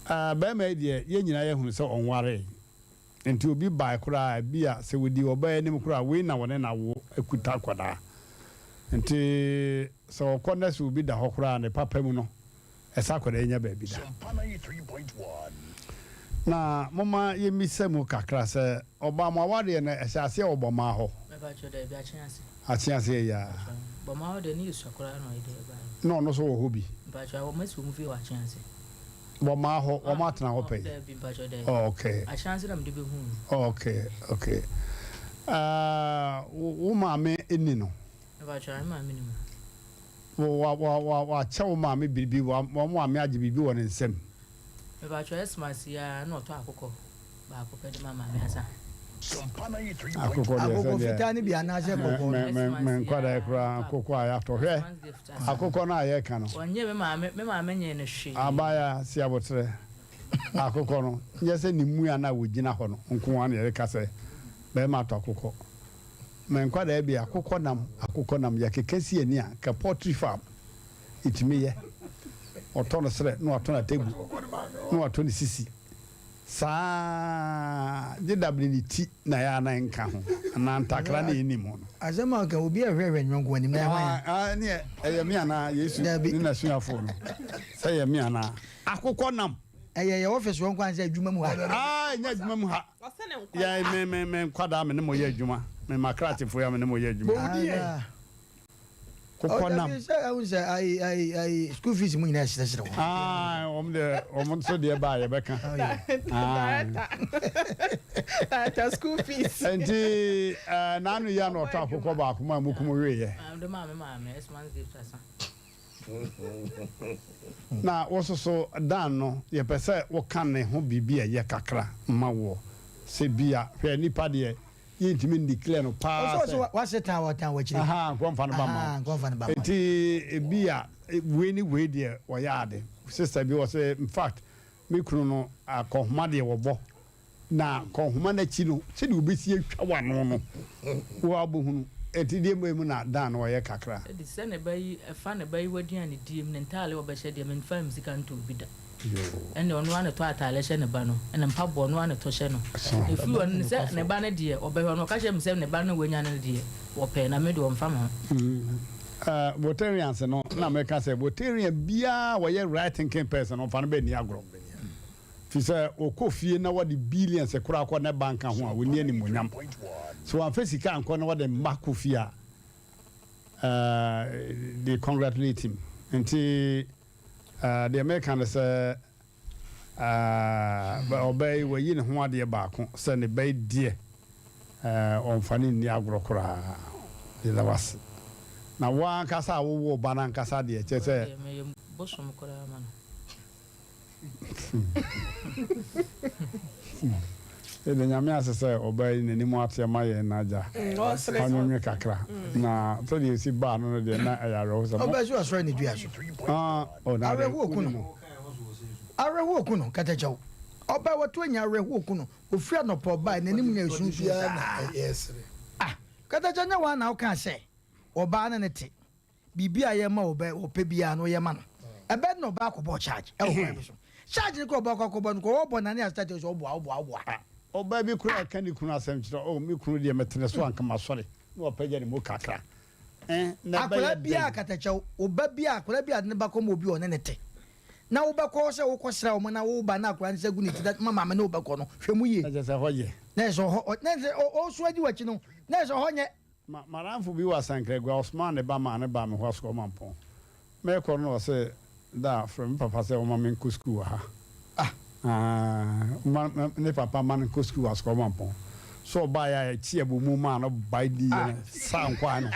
Bɛrima yi deɛ yɛn nyinaa yɛahunu sɛ ɔnwaree. Nti obi bae koraa a, ebia sɛ wɔdi ɔbaa anim koraa a, wei na wɔne no awo akuta akwadaa. Nti sɛ ɔkɔ na sɛ obi da hɔ koraa a, ne papa mu no, ɛsɛ akwadaa yi nya baabi da. Na momma yɛmmisa mu kakra sɛ, ɔbaa mo awadeɛ no, ɛhyɛ aseɛ wɔ Bɔmaa hɔ? Mepakyɛw, daabi, Akyease. Akyease yi ara? Mepakyɛw, Bɔmaa hɔ deɛ, ne yɛ sua koraa na ɔyɛ deɛ ɛbaeɛ. Na ɔno nso wɔ hɔ bi? Mepakyɛw, wɔasi wɔn fie wɔ Akyease. Wɔmaa hɔ, wɔn atena hɔ pɛn? Daabi, mpakyɛw, daabi. Oh, okay. Ahyɛnse na mede bɛhuu no. Okay, okay. Uh, wo maame nni no? Mpakyɛw, me maame nni mu. Wa, wa, wa, wakyɛ wo maame biribi, wa, wa maame agye biribi wɔ ne nsam? Mepakyɛw, Xmas yi ara na ɔtɔ akokɔ baako pɛ de ma maame asa. Akokɔ deɛ Akokɔ sɛ deɛ. fitaa no bi anaasɛ kɔkɔɔ no? Me, me, me nkwadaa koraa akokɔ a yɛatɔ. Hwɛ. Akokɔ no a yɛreka no. Ɔnyee me maame, me maame nyee no hwee. Abaayewa, si aboterɛ. Akokɔ no, nyɛ sɛ ne mua no a ɔgyina hɔ no nko ara na yɛreka sɛ barima atɔ akokɔ. Me nkwadaa bi, akokɔ nam, akokɔ nam, yɛkeka si ani a, nka poultry farm yɛtumi yɛ. Ɔtɔ no serɛ na watɔ no ategu na watɔ ne sisi. Saa ara, gye dabere ne ti na ɛyɛ a na ɛnka ho, anaa ntakra na ɛnni mu no. Asɛm a ɔka, obi a ɛhwɛhwɛ ne yɔnko anim na ɛyɛ hwan a? Ah, ɛneɛ ɛyɛ me anaa? Yesu Dabi. ne n'asuafoɔ no, sɛ ɛyɛ me anaa? Akokɔ nam. Ɛyɛ yɛ office hɔ nko ansa adwuma mu ha? Ah, ɛnyɛ adwuma mu ha. Yɛ me me me nkwadaa me ne mo yɛ adwuma, me makratefoɔ yi a me ne mo yɛ adwuma. Bɔ wo din ɛ. Kokɔ nam. Ɔdabi sɛ ɛhu sɛ ayi ayi ayi school fees mu nyinaa ɛsrɛsrɛ wɔn. Ayi wɔn deɛ wɔn nso deɛ ba a yɛbɛka. Director director school fees. Nti ɛɛ n'ano yi a na ɔtɔ akokɔ baako mu a mo kum weeɛ. Maame de maame maame Xmas gift asa. Na wososo Dan no yɛpɛ sɛ woka ne ho biribi a ɛyɛ kakra ma woɔ sɛ bia hwɛ nipa deɛ yɛntumi ndeclare no paa Ɔsɛ sɛ. ɔsɛ w'ase tan ɔtan w'akyire. Ahaa nkɔ nfa no ba mma Ahaa wo. nkɔ nfa no ba mma wo. Nti ebia wei ne wei deɛ wɔyɛ ade. Sister bi ɔsɛ infact me kunu no akɔnhoma deɛ wɔbɔ na kɔnhoma no akyi no sɛdeɛ ɔbɛsi atwa w'ano no wo ara wobɛhunu. Nti deɛ mmom na Dan no ɔyɛ kakra. Ɛde sɛ ne ba yi ɛfa ne ba yi w'aduane die mu ne ntaale a ɔbɛhyɛ deɛ menfaa me sika ntɔɔ bi da. Ɛnna ɔno ara na ɛtɔ ataade hyɛ ne ba no, ɛnna mpaboa ɔno ara na ɛtɔ hyɛ no. Ɛfiri hɔ no, sɛ ne ba no deɛ, ɔbɛhwɛ no. Ɔka kyerɛɛ me sɛ ne ba no a wanya no deɛ, ɔpɛ, na me deɛ, ɔmfa me ho. Voltaireans no, na meka sɛ Voltairean biara a ɔyɛ right thinking person no, ɔmfa no bɛ nni agorɔ. Firi sɛ ɔkɔ fie na wɔde billions koraa kɔ ne ba nka ho a, ɔnni animuonyam. Sɛ wamfa sika ankɔ na wɔde mma kɔ fie a, they congratulate him. Nti. Deɛ meka ne sɛ, ɔbaa yi wayi ne ho adeɛ baako sɛ ne ba yi deɛ ɔmfa no nni agorɔ koraa. Yɛda wo ase. Na wo ankasa a wowoo ba no ankasa deɛ kyerɛ sɛ. Deɛ meyɛ bosom koraa ma no. Yɛda Nyame ase sɛ ɔbaa yi n'anim ate ama yɛn na agya wanwonwe kakra na sɛdeɛ ɛsi baa no no deɛ na ɛyɛ awerɛhosɛm. Ɔbaa so asɔre ne dua so. Ah, oh, na deɛ Awerɛhoɔ ku no. Awerɛhoɔ ku no, katakyɛw. Ɔbaa wato anya awerɛhoɔ ku no. Ofiri anɔpa ɔbaa n'anim nyɛ sunsun saa. Ah, katakyɛw nyɛ wɔn na wokaa sɛ ɔbaa ne ne te. Biribi a yɛma ɔbɛ ɔpɛ biara no yɛ ma no. Ɛbɛ na ɔbaa kɔbɔ charge ɛwɔ kwan bi so. Charge no kɔ ɔbaa kɔ akɔbɔ no kɔ ɔbɔ nane asita kyerɛ sɛ ɔboa ɔboa ɔboa. Ɔbaa bi koraa ɛka ne kunu asɛm kyerɛ oh me kunu deɛ metene so anka masɔre na wapagya ne mu kakra eh na ɛbɛyɛ Akwadaa dɛn. biara katakyɛw, ɔba biara akwadaa biara de ne ba kɔma obi a ɔne no te na wobɛkɔ hɔ sɛ wokɔ sra wɔn na woba na akwadaa no nsa gu ne ti na ma maame ne wobɛkɔ no hwɛ mu yie. Na kyerɛ sɛ ɛhɔ yɛ. Na kyerɛ sɛ ɔhɔ na kyerɛ sɛ ɔresu adi w'akyi no na kyerɛ sɛ ɔhɔ nyɛ. Ma m'adamfo bi wɔ Asankragua, ɔsomaa ne ba maa no baa me hɔ Asukɔmampɔn. Merekɔ no na ɔse, Da, frɛ me papa sɛ ɔmma menkɔ sukuu wɔ ha. Ah, ɔmma ne papa mma no nkɔ sukuu wɔ Asukɔmampɔn. So ɔbaeɛ a yɛkye abomu maa no bae diiɛ no, saa nkwan no.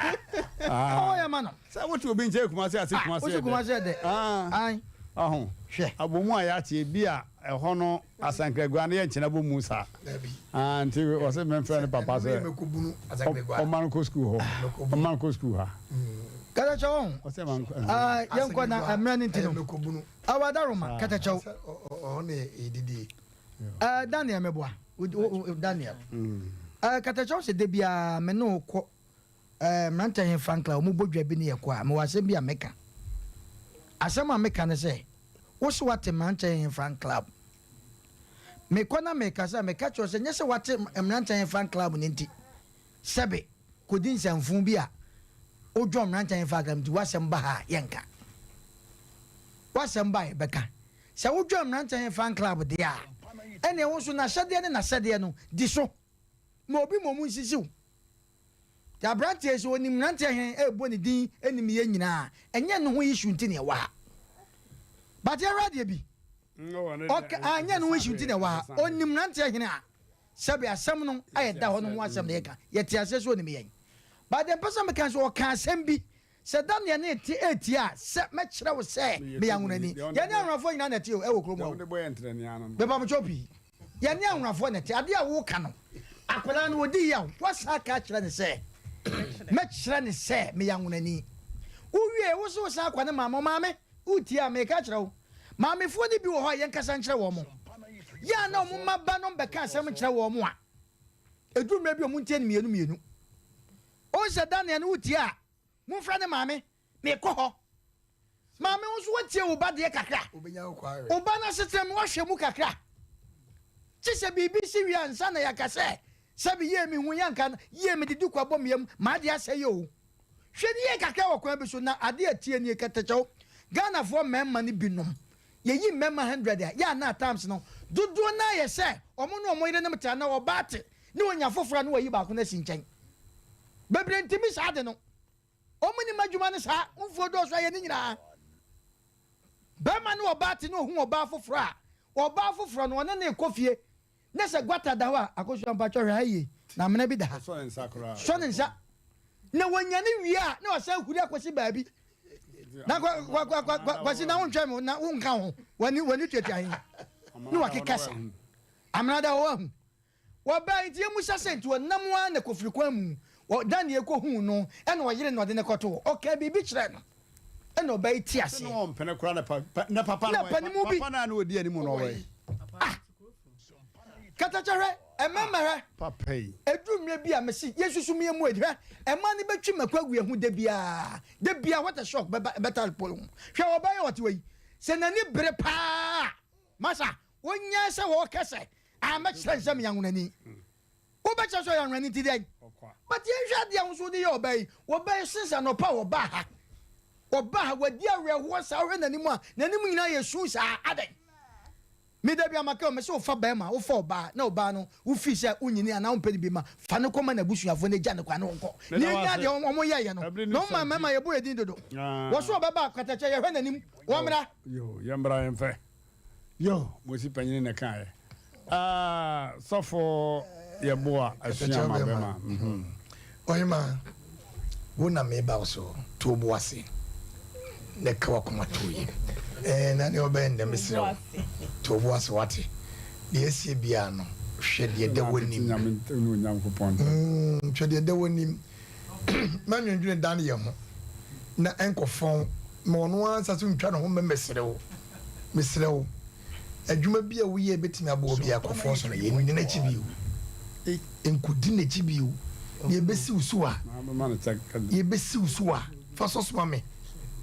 Ah, Ɔyɛ ma no. Sɛ wote obi nkyɛn Kumasi ase Ah, Kumasi wosi yɛ dɛ. Kumasi yɛ dɛ. Ah, Ae. ɔho. Hwɛ. Abomu a yɛakye, ebi a ɛhɔ no Asankragua no yɛnkyena bɔ mu saa. Ah, nti ɔse memfrɛ ne papa sɛ ɔma no kɔ sukuu hɔ. Ɔma no kɔ sukuu ha. Katakyɛw ɔho. Ɔsɛ ma nkɔ. Ah, yɛnkɔ na mmerɛ no nti no. Awadaroma, katakyɛw. Ɔhɔ ne yɛdidie. Eh, Daniel meboa. Daniel. Eh, katakyɛw sɛ da biara me ne wo kɔ Eh, mmerante he Franklin, ɔmo bɔ dwa bi ne yɛkɔ a, mewɔ asɛm bi a meka. Asɛm a meka ne sɛ, wo se woate mmerante he Frank Club. Mekɔ na mekasa a, meka kyerɛ wo sɛ, nyɛ sɛ woate Mmeranteɛ Fan Club no nti, sɛbe kɔdi nsɛmfoo bi a wodwɔn Mmeranteɛ Fan Club nti w'asɛm ba ha a, yɛnka. W'asɛm ba a, yɛbɛka. Sɛ wodwɔn Mmeranteɛ Fan Club deɛ a, ɛnneɛ wo nso n'ahyɛdeɛ ne n'asɛdeɛ no, di so. Ma obi mmom nsisi wo. Nti aberanteɛ yi sɛ ɔnim mmeranteɛ he ɛɛbɔ ne din nim yɛ nyinaa a, ɛnyɛ ne ho issue nti na yɛwɔ ha. But yɛhwɛ adeɛ bi, ɔka ah ɛnyɛ ne ho issue nti na yɛwɔ ha. Ɔnim mmeranteɛ hene a, sɛbe asɛm no a ɛda hɔ no ho asɛm na yɛka. Yɛte aseɛ sɛ ɔnim yɛn. But deɛ mpɛ sɛ meka ne sɛ ɔka asɛm bi, sɛ da neɛ ne te ɛɛtie a, sɛ mɛkyerɛ wo sɛ meyɛ anwonani. Yɛne anwonafoɔ nyinaa na ɛte o, ɛwɔ kurom ha o. Mepamokyɛw pii. Yɛne anwonafoɔ na ɛte. Adeɛ a woreka no, akwadaa no ɔdi yaw. Woasan aka akyerɛ no sɛ, Mɛkyerɛ no sɛ meyɛ anwonani. Wowiee, wo se wosan akɔ ne maame hɔ. Maame, woretie a, mereka akyerɛ wo. Maamefoɔ no bi wɔ hɔ a, yɛnkasa nkyerɛ wɔn. Yɛ a na wɔn mma ba nom bɛka asɛm nkyerɛ wɔn a, ɛduru mmerɛ bi a wɔntie no mmienu mmienu. Wohu sɛ Daniel no wotie a, momfrɛ ne maame. Mekɔ hɔ. Maame wo nso woatie wo ba deɛ kakra. Wo ba no asetena mu woahwɛ mu kakra. Kye sɛ biribi si wie ansa na yɛaka sɛ sɛbi yie mehu yɛ anka yie mede duku abɔ me yam m'adeɛ asɛe o. Hwɛ no yie kakra wɔ kwan bi so na adeɛ a ɛteɛ nie kɛtɛkyɛw. Ghanafoɔ mmarima no binom yɛyi mmarima 100 a yɛ a na at times no dodoɔ no ara yɛ sɛ wɔn ne wɔn yerenom te anaa ɔbaa te ne ɔnya foforɔ a na wayi baako no asi nkyɛn. Bebree ntumi saa ade no. Wɔn nim adwuma no saa. Mfuo dɔɔso ayɛ ne nyinaa. Barima ne ɔbaa te na ɔhu ɔbaa foforɔ a, ɔbaa foforɔ no ɔne no rekɔ fie na sɛ guata da hɔ a, Akosua mpakyɛ hwɛ ha yie na amena bi da ha. Sɔ ne nsa koraa. Sɔ ne nsa. Na wɔnyane wie a na wasan huri akɔsi baabi. Na Kwasi na wontwɛn me na wonka ho. W'ani w'ani tuatua he. Na wakeka sa. Amena da hɔ wahu. Wɔbae nti yɛmmisa sɛ nti ɔnam ara na kofiri kwan mu wɔ Daniel kɔhuu no ɛna ɔyere na ɔde no kɔtoo hɔ ɔkaa biribi kyerɛɛ no ɛna ɔbaa yi te Sɛ aseɛ. na ɔmpene koraa na pa pa na papa Na no panimu bi papa no a na ɔdi anim no ɔwɔ yi. Ah! Katakyɛ hwɛ ɛmɛɛma hwɛ Papa yi. ɛduru mmerɛ bi a mese yɛnsusu mu yɛmmu adi hwɛ ɛmaa no bɛtwi mako agu yɛn ho da biara da biara what a shock bɛba ɛbɛtare pole ho hwɛ ɔbaa yi a ɔte hɔ yi sɛ n'ani bere paa masa Wonyae sɛ wɔka sɛ, Ah, mɛkyerɛ no sɛ meyɛ anwonani. Wobɛkyerɛ sɛ ɔyɛ anwonani nti dɛn? But yɛnhwɛ adeɛ a wo nso wode yɛ ɔbaa yi. Ɔbaa yi since anɔpa a ɔbaa ha, ɔbaa ha, wadi awerɛhoɔ saa, wohwɛ n'anim a, n'anim nyinaa yɛ su saa, adɛn? Me da bi a maka o, mese wofa barima, wofa ɔbaa, na ɔbaa no, wofii sɛ wonyini anaa wompɛ no bi ma, fa no kɔma n'abusuafoɔ na gya no kwan na ɔnkɔ. Meda Na wo yɛnya ase. deɛ wɔn yɛeɛ no, Ɛbere no na wɔma sua mmarima nti. yɛbɔ yɛn din dodo. Ah. Wɔso ɔbɛba a, katakyɛ, yɛhwɛ n'anim, wɔmmra. Yo, yɛmmra yɛmfɛ. Yo, mosi panyini na ɛkaeɛ. Ah, sɔfo yɛboa asua ma bɛma. Mhm. Ɔhema, wo na meba wo so, to wo bo ase na ka w'akoma to yam. Ɛɛ, na nea ɔbɛyɛ ndɛ mesrɛ wo, to wo bo ase wate. Deɛ asie biara no, hwɛ deɛ ɛda w'anim. Mm, hwɛ deɛ ɛda w'anim. Mɛnwendwene dan yɛ ho na ɛnkɔ fɔn ma ɔno ara nsa so ntwa ne ho mmɛ mesrɛ wo mesrɛ wo adwuma bi a woyɛ bɛtumi aboa obi akɔ fɔn so no yɛ nni n'akyi bio nkɔdi n'akyi bio na yɛbɛsi wo so a yɛbɛsi wo so a fa sɔ soma me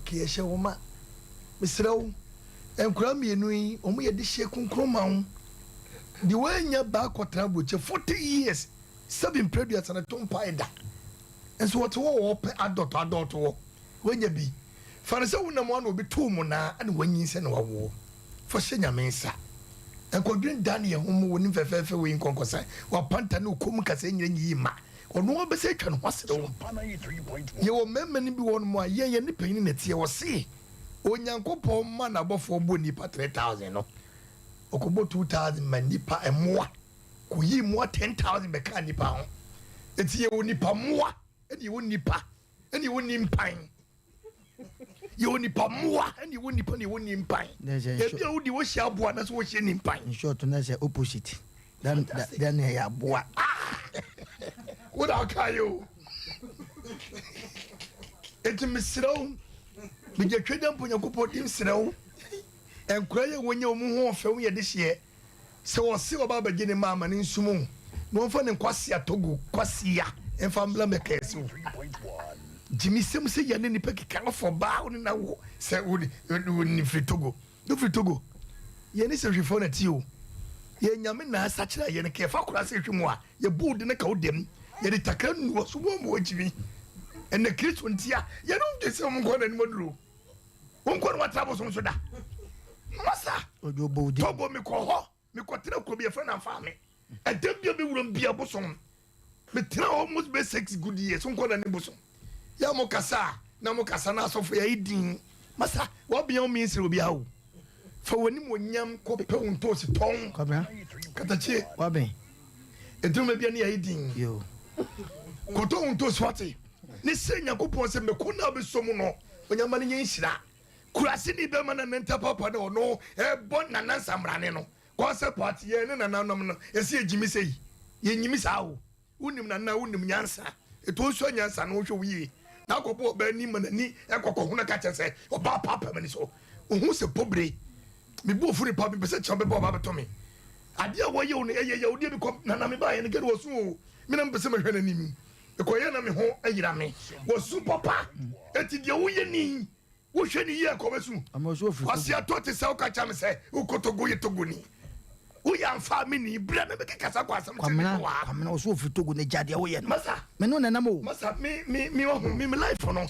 ka yɛhyɛ wo ma mesrɛ wo nkwadaa mmienu yi wɔn yɛ de hyɛ kronkron ma wo deɛ wɔanya baa kɔtena aburokyɛ 40 years Sɛbi mprɛ aduasa no to mpae da. Nso wɔte hɔ wɔpɛ adɔt adɔt wɔ. Wanya bi. Fa no sɛ wonam hɔ na obi too monaa na wanyinsɛn na wawo wo. Fa hyɛ Nyame nsa. Nkɔdwen Daniel ho mo wonim fɛfɛɛfɛ wei nkɔnkɔsa wapanta ne okom nkasɛɛ nyina nyiyi mma. Ɔno ara bɛsɛ atwa ne ho asere wo. Yɛwɔ mmarima no bi wɔ hɔnom a yɛn yɛne panyin na ɛteɛ wɔse Onyankopɔn ma n'abɔfoɔ bɔ nnipa 3000 no ɔkɔbɔ 2000 ma nnipa mmoa. kɔyii mmoa 10,000 bɛkaa nnipa ho. Enti yɛwɔ nnipa mmoa, ɛne yɛwɔ nnipa, ɛne yɛwɔ nimpan. Yɛwɔ nnipa mmoa, ɛne yɛwɔ nnipa, ɛne yɛwɔ nimpan. Ebi a wodi wohyia aboa na so wohyia nimpan. In short, na sɛ opposite. Then then ɛyɛ aboa. Ah! Wo na ɔka yɛ o. Enti mesrɛ wo, megye twɛ mpo Nyankopɔn din srɛ wo. Nkora yɛ wɔnyɛ wɔn ho ɔfɛ wɔn yɛ de hyeɛ. Sɛ ɔse ɔba abɛgye ne mma ama no nsom o, na ɔmfa ne nkwasea Togo kwasea mfa mbra mmɛkɛɛse o. Gyimisɛm sɛ yɛ ne nipa keka afɔ baa wo ne na wo sɛ wo ne firi Togo. No firi Togo. Yɛ ne sɛ hwefɔ na ti o. Yɛn Nyame na asakyera yɛn nka yɛfa kora sɛ hwɛ mu a yɛbu wo de no ka wo dɛm yɛde takra nu wɔ so wɔn mu agyimi ɛnɛ Kristo ntia yɛne wo dwe sɛ wɔn nkɔ n'anim aduro wɔn nkɔ no watra bosom so da masa Togo mekɔ hɔ mekɔtena kuro bi yɛfrɛ no Amfaame ɛda bia bɛwuram bia bosom metena almost bɛ six good years nkɔ n'anim bosom yɛ mo kasa a na mo kasa na asɔfo yɛ ayɛ din masa wabea wo minsiri obi awo fa w'anim onyam kɔ pɛ wo ntoosi tɔn katakyie wabɛn eduruma bia ne yɛ ayɛ din kɔtɔ wo ntoosi wate ne sɛ nyankopɔn sɛ mɛko na abɛsɔ mu no onyama no nyɛ nhyira kurase ne bɛma na ne nta papa na ɔno ɛbɔ nana nsamrane no kɔsɛ party yɛ ne nananom no yɛsɛ yɛgyimi sɛ yi yɛnyimi saa o Wonim nana, wonim nyansa. Eto nsua nyansa na wohwɛ wo yie. Na akɔbɔ ɔbaa ani ma n'ani ɛkɔkɔ ho na ka kyerɛ sɛ ɔbaa paapa m'ani so. Ohu sɛ pobire. Me bu ofu nipa mepɛ sɛ kyɛw bɛba ɔbaa bɛtɔ me. Adeɛ a wɔyɛ wo no ɛyɛ yaw deɛ bi kɔ nana me baayɛ no gɛde wɔsu o. Me na mepɛ sɛ mehwɛ n'anim. Mekɔyɛ na me ho ayira me. Wɔsu papa. Eti deɛ woyɛ ni. Wohwɛ ne yie a nka ɔbɛsu. Kwasi atɔ te sɛ woka kyerɛ me sɛ wokɔ Togo yɛ Togoni. Woyɛ amfa me ni berɛ me bɛkeka saa kɔ asɛm kyerɛ me wɔ ha. Kwamina ɔso ofiri Togo na gya deɛ woyɛ no. Masa. Me no nanam o. Masa me me me wahu me me life no.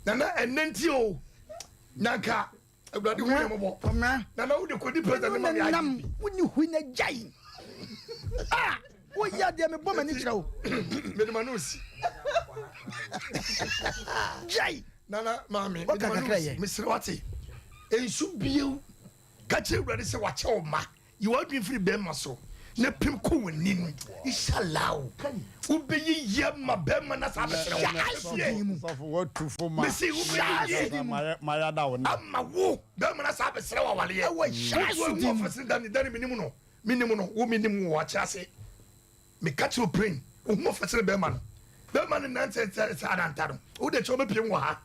Nana ɛnɛ nti o. Nanka Awurade hu yɛ mɔbɔ. Kwamina. Nana wode kɔdi president ma me agye bi. Wonni hui na gyae. Ah! Woyɛ adeɛ mebɔ m'ani kyerɛ wo. Mede ma no si. Gyae. Nana maame, Woka kakra yɛ. Mesrɛ wate. Nsu bio. Ka kyerɛ Awurade sɛ wakyɛ wo ma. Yi w'adwene firi bɛrima so na pem kɔ w'anim. Inshallah. Wobɛyɛ yie ma bɛrima na saa bɛsrɛ wo. Sɔfo watu fo ma. Mesi wobɛyɛ yie ama wo bɛrima na saa bɛsrɛ wo awaleɛ. Ɛwɔ hyɛ Wo asodie mu. ɔfɛsene dani dani menim no. Menim no wo menim wo wakyɛ ase. Meka kyerɛ wo pren wo ho ɔfɛsene bɛrima no. Bɛrima no nante sɛ sɛ adanta no. Wo de kyɛ wobɛpiem wɔ ha.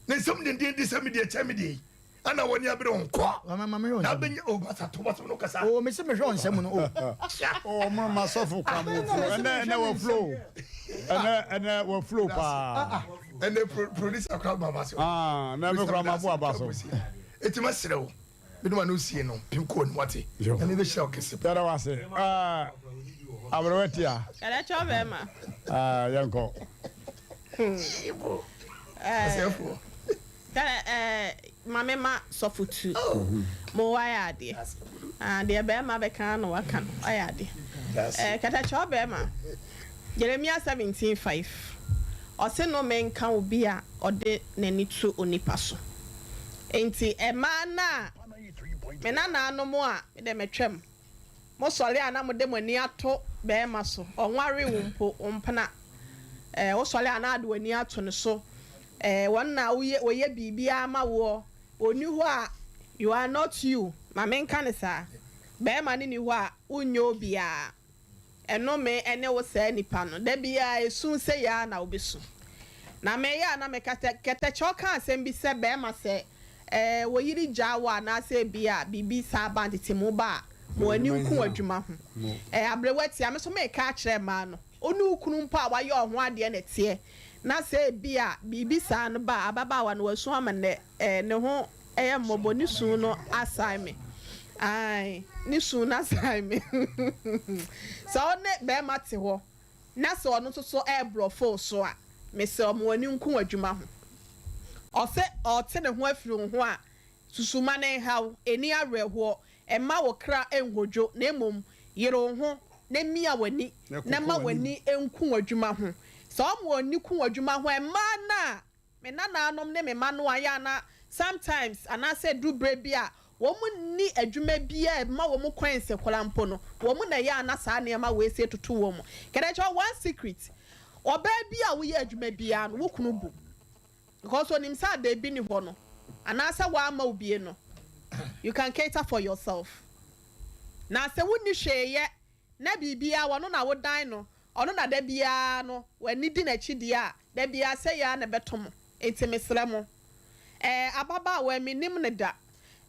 Ne nsɛm denden di sɛ me deɛ kyɛn me deɛ yi. Ana w'ani abere ho kɔ. Mama ma mehwɛ Na nsɛm. bɛnya o basa to basa no kasa. O mese mehwɛ nsɛm no o. O mo ma sɔfo kwa mo flow. Ɛnɛ ɛnɛ wɔ flow. Ɛnɛ ɛnɛ wɔ flow paa. Ɛnɛ producer kora ma ba so. Ah, na me kora ma bo aba so. Eti ma serɛ wo. Me no ma no sie no pim kɔ ni wate. Na me bɛhyira wo kɛse. Yɛda wo ase. Ah, aberewa tia. Yɛda kyɛw bɛrima. Ah, yɛnkɔ. Asɛfoɔ. Kɛ eh, ma me ma sɔfo tu. Mo wayɛ adeɛ. Ah, deɛ bɛɛma bɛka ara na waka no, wayɛ adeɛ. Eh, katakyɛ ɔbɛɛma. Jeremia 17:5, ɔse nome nka obi a ɔde n'ani to onipa so. Enti ɛmaa no a, me nanaanom a, me deɛ matwam. Mo sɔre a na mode mo ani ato bɛɛma so, ɔnwaree wo mpo, wo mpena. Eh, wo sɔre a na ade w'ani ato no so. Eh, wɔn na woyɛ, wɔyɛ biribiara ma woɔ. Ɔnni hɔ a, you are not you. Ma menka no saa. Bɛɛma no nni hɔ a, wonyɛ obiara. Ɛnome ne wo saa nipa no. Da biara esu sei ara na wobɛsu. Na meyɛ a na meka sɛ, Kɛtɛkyɛw ka asɛm bi sɛ bɛɛma sɛ eh, wo yere gyaa wo anaasɛ ebia biribi saa ba ntetemu ba a, ma w'ani nku w'adwuma ho. Eh, aberewa tia, me nso meka akyerɛ mmaa no, wo ne wo kunu mpo a wayɛ wo ho adeɛ na ɛteɛ, na sɛ ebia biribi saa no ba a, ababaawa no wasu ama nnɛ, eh, ne ho yɛ mmɔbɔ, ne su no asan me. Ae, ne su no asan me. Sɛ wo ne barima te hɔ na sɛ ɔno nso so reborɔfo wo so a, mesrɛ wo ma w'ani nku w'adwuma ho. Ɔse ɔrete ne ho afiri wo ho a, susu ma no nha wo, ɛnni awerɛhoɔ, mma wo kra nnhodwo, na mmom yere wo ho na mia w'ani na ma w'ani nku w'adwuma ho. Sɛ ɔma w'ani ku w'adwuma ho a, mmaa no a me nanaanom ne me mma no ayɛ a na sometimes anaasɛ ɛduru berɛ bi a wɔn nni adwuma biara a ɛma wɔn coins koraa mpo no, wɔn na ɛyɛ a na saa nneɛma wei sei toto wɔn. Can I tell you one secret? Ɔbaa bi a woyɛ adwuma biara no, wo kunu bu. Because onim sɛ ada bi ni hɔ no, anaasɛ wamma wo bie no, you can cater for yourself. Na sɛ wonni hwee yɛ na biribiara ɔno na wodan no, ɔno na da biara no w'ani di n'akyi deɛ a, da biara sɛi ara na ɛbɛto mo. Enti mesrɛ mo. Ɛɛ, ababaawa yi, mennim no da.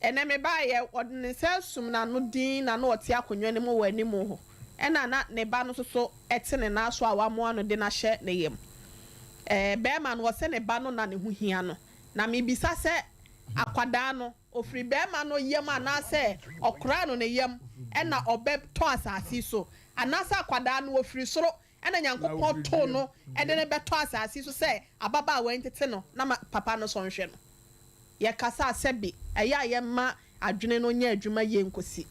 Ɛnnɛ mebaeɛ, ɔde ne nsa asum n'ano dinn na na ɔte akonnwa no mu wɔ anim hɔ. Ɛnna na ne ba no nso so te ne nan so a wamoa no de no ahyɛ ne yam. Ɛɛ, barima no, ɔse ne ba no na ne ho hia no. Na mebisa sɛ, akwadaa no. ɔfiri barima no yam anaasɛ ɔkoraa no ne yam ɛna ɔbɛtɔ asase yi so, anaasɛ akwadaa no ɔfiri soro ɛna Nyankopɔn too no de no bɛtɔ asase yi so sɛ ababaawa yi ntete no na ma papa no nso nhwɛ no. Yɛkasa a sɛbe ɛyɛ a yɛmma adwene no nyɛ adwuma yie nkosi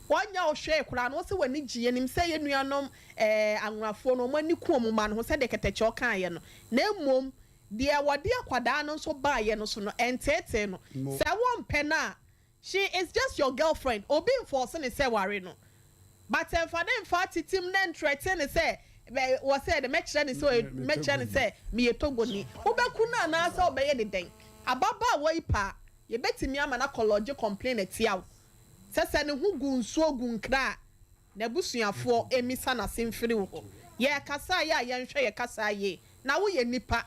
wɔnyɛ wo hwee koraa no wo se w'ani gye. Yɛnim sɛ yɛn nuanom eh anwonafoɔ no wɔn ani ku wɔn mma no ho sɛdeɛ Kɛtɛkyɛw kaeɛ no na mmom deɛ wɔde akwadaa no nso baeɛ no so no ɛnteetee no. Sɛ wompɛ no a She is just your girlfriend obi nfɔɔse no sɛ ware no but ɛnfa no nfa atitim na ntrɛten no sɛ wɔ sɛ dɛ mɛkyerɛ no sɛ mɛkyerɛ no sɛ meyɛ Togoni. Wobɛku no anaasɛ wobɛyɛ no dɛn? Ababaawa yi paa yɛbɛtumi ama no akɔ lodge complain atia wo sɛ sɛ ne ho gu nsuo gu nkra a n'abusuafoɔ mmisa no ase mfiri wo hɔ. Yɛrekasa a yɛ a yɛnhwɛ yɛ kasa yie na woyɛ nipa.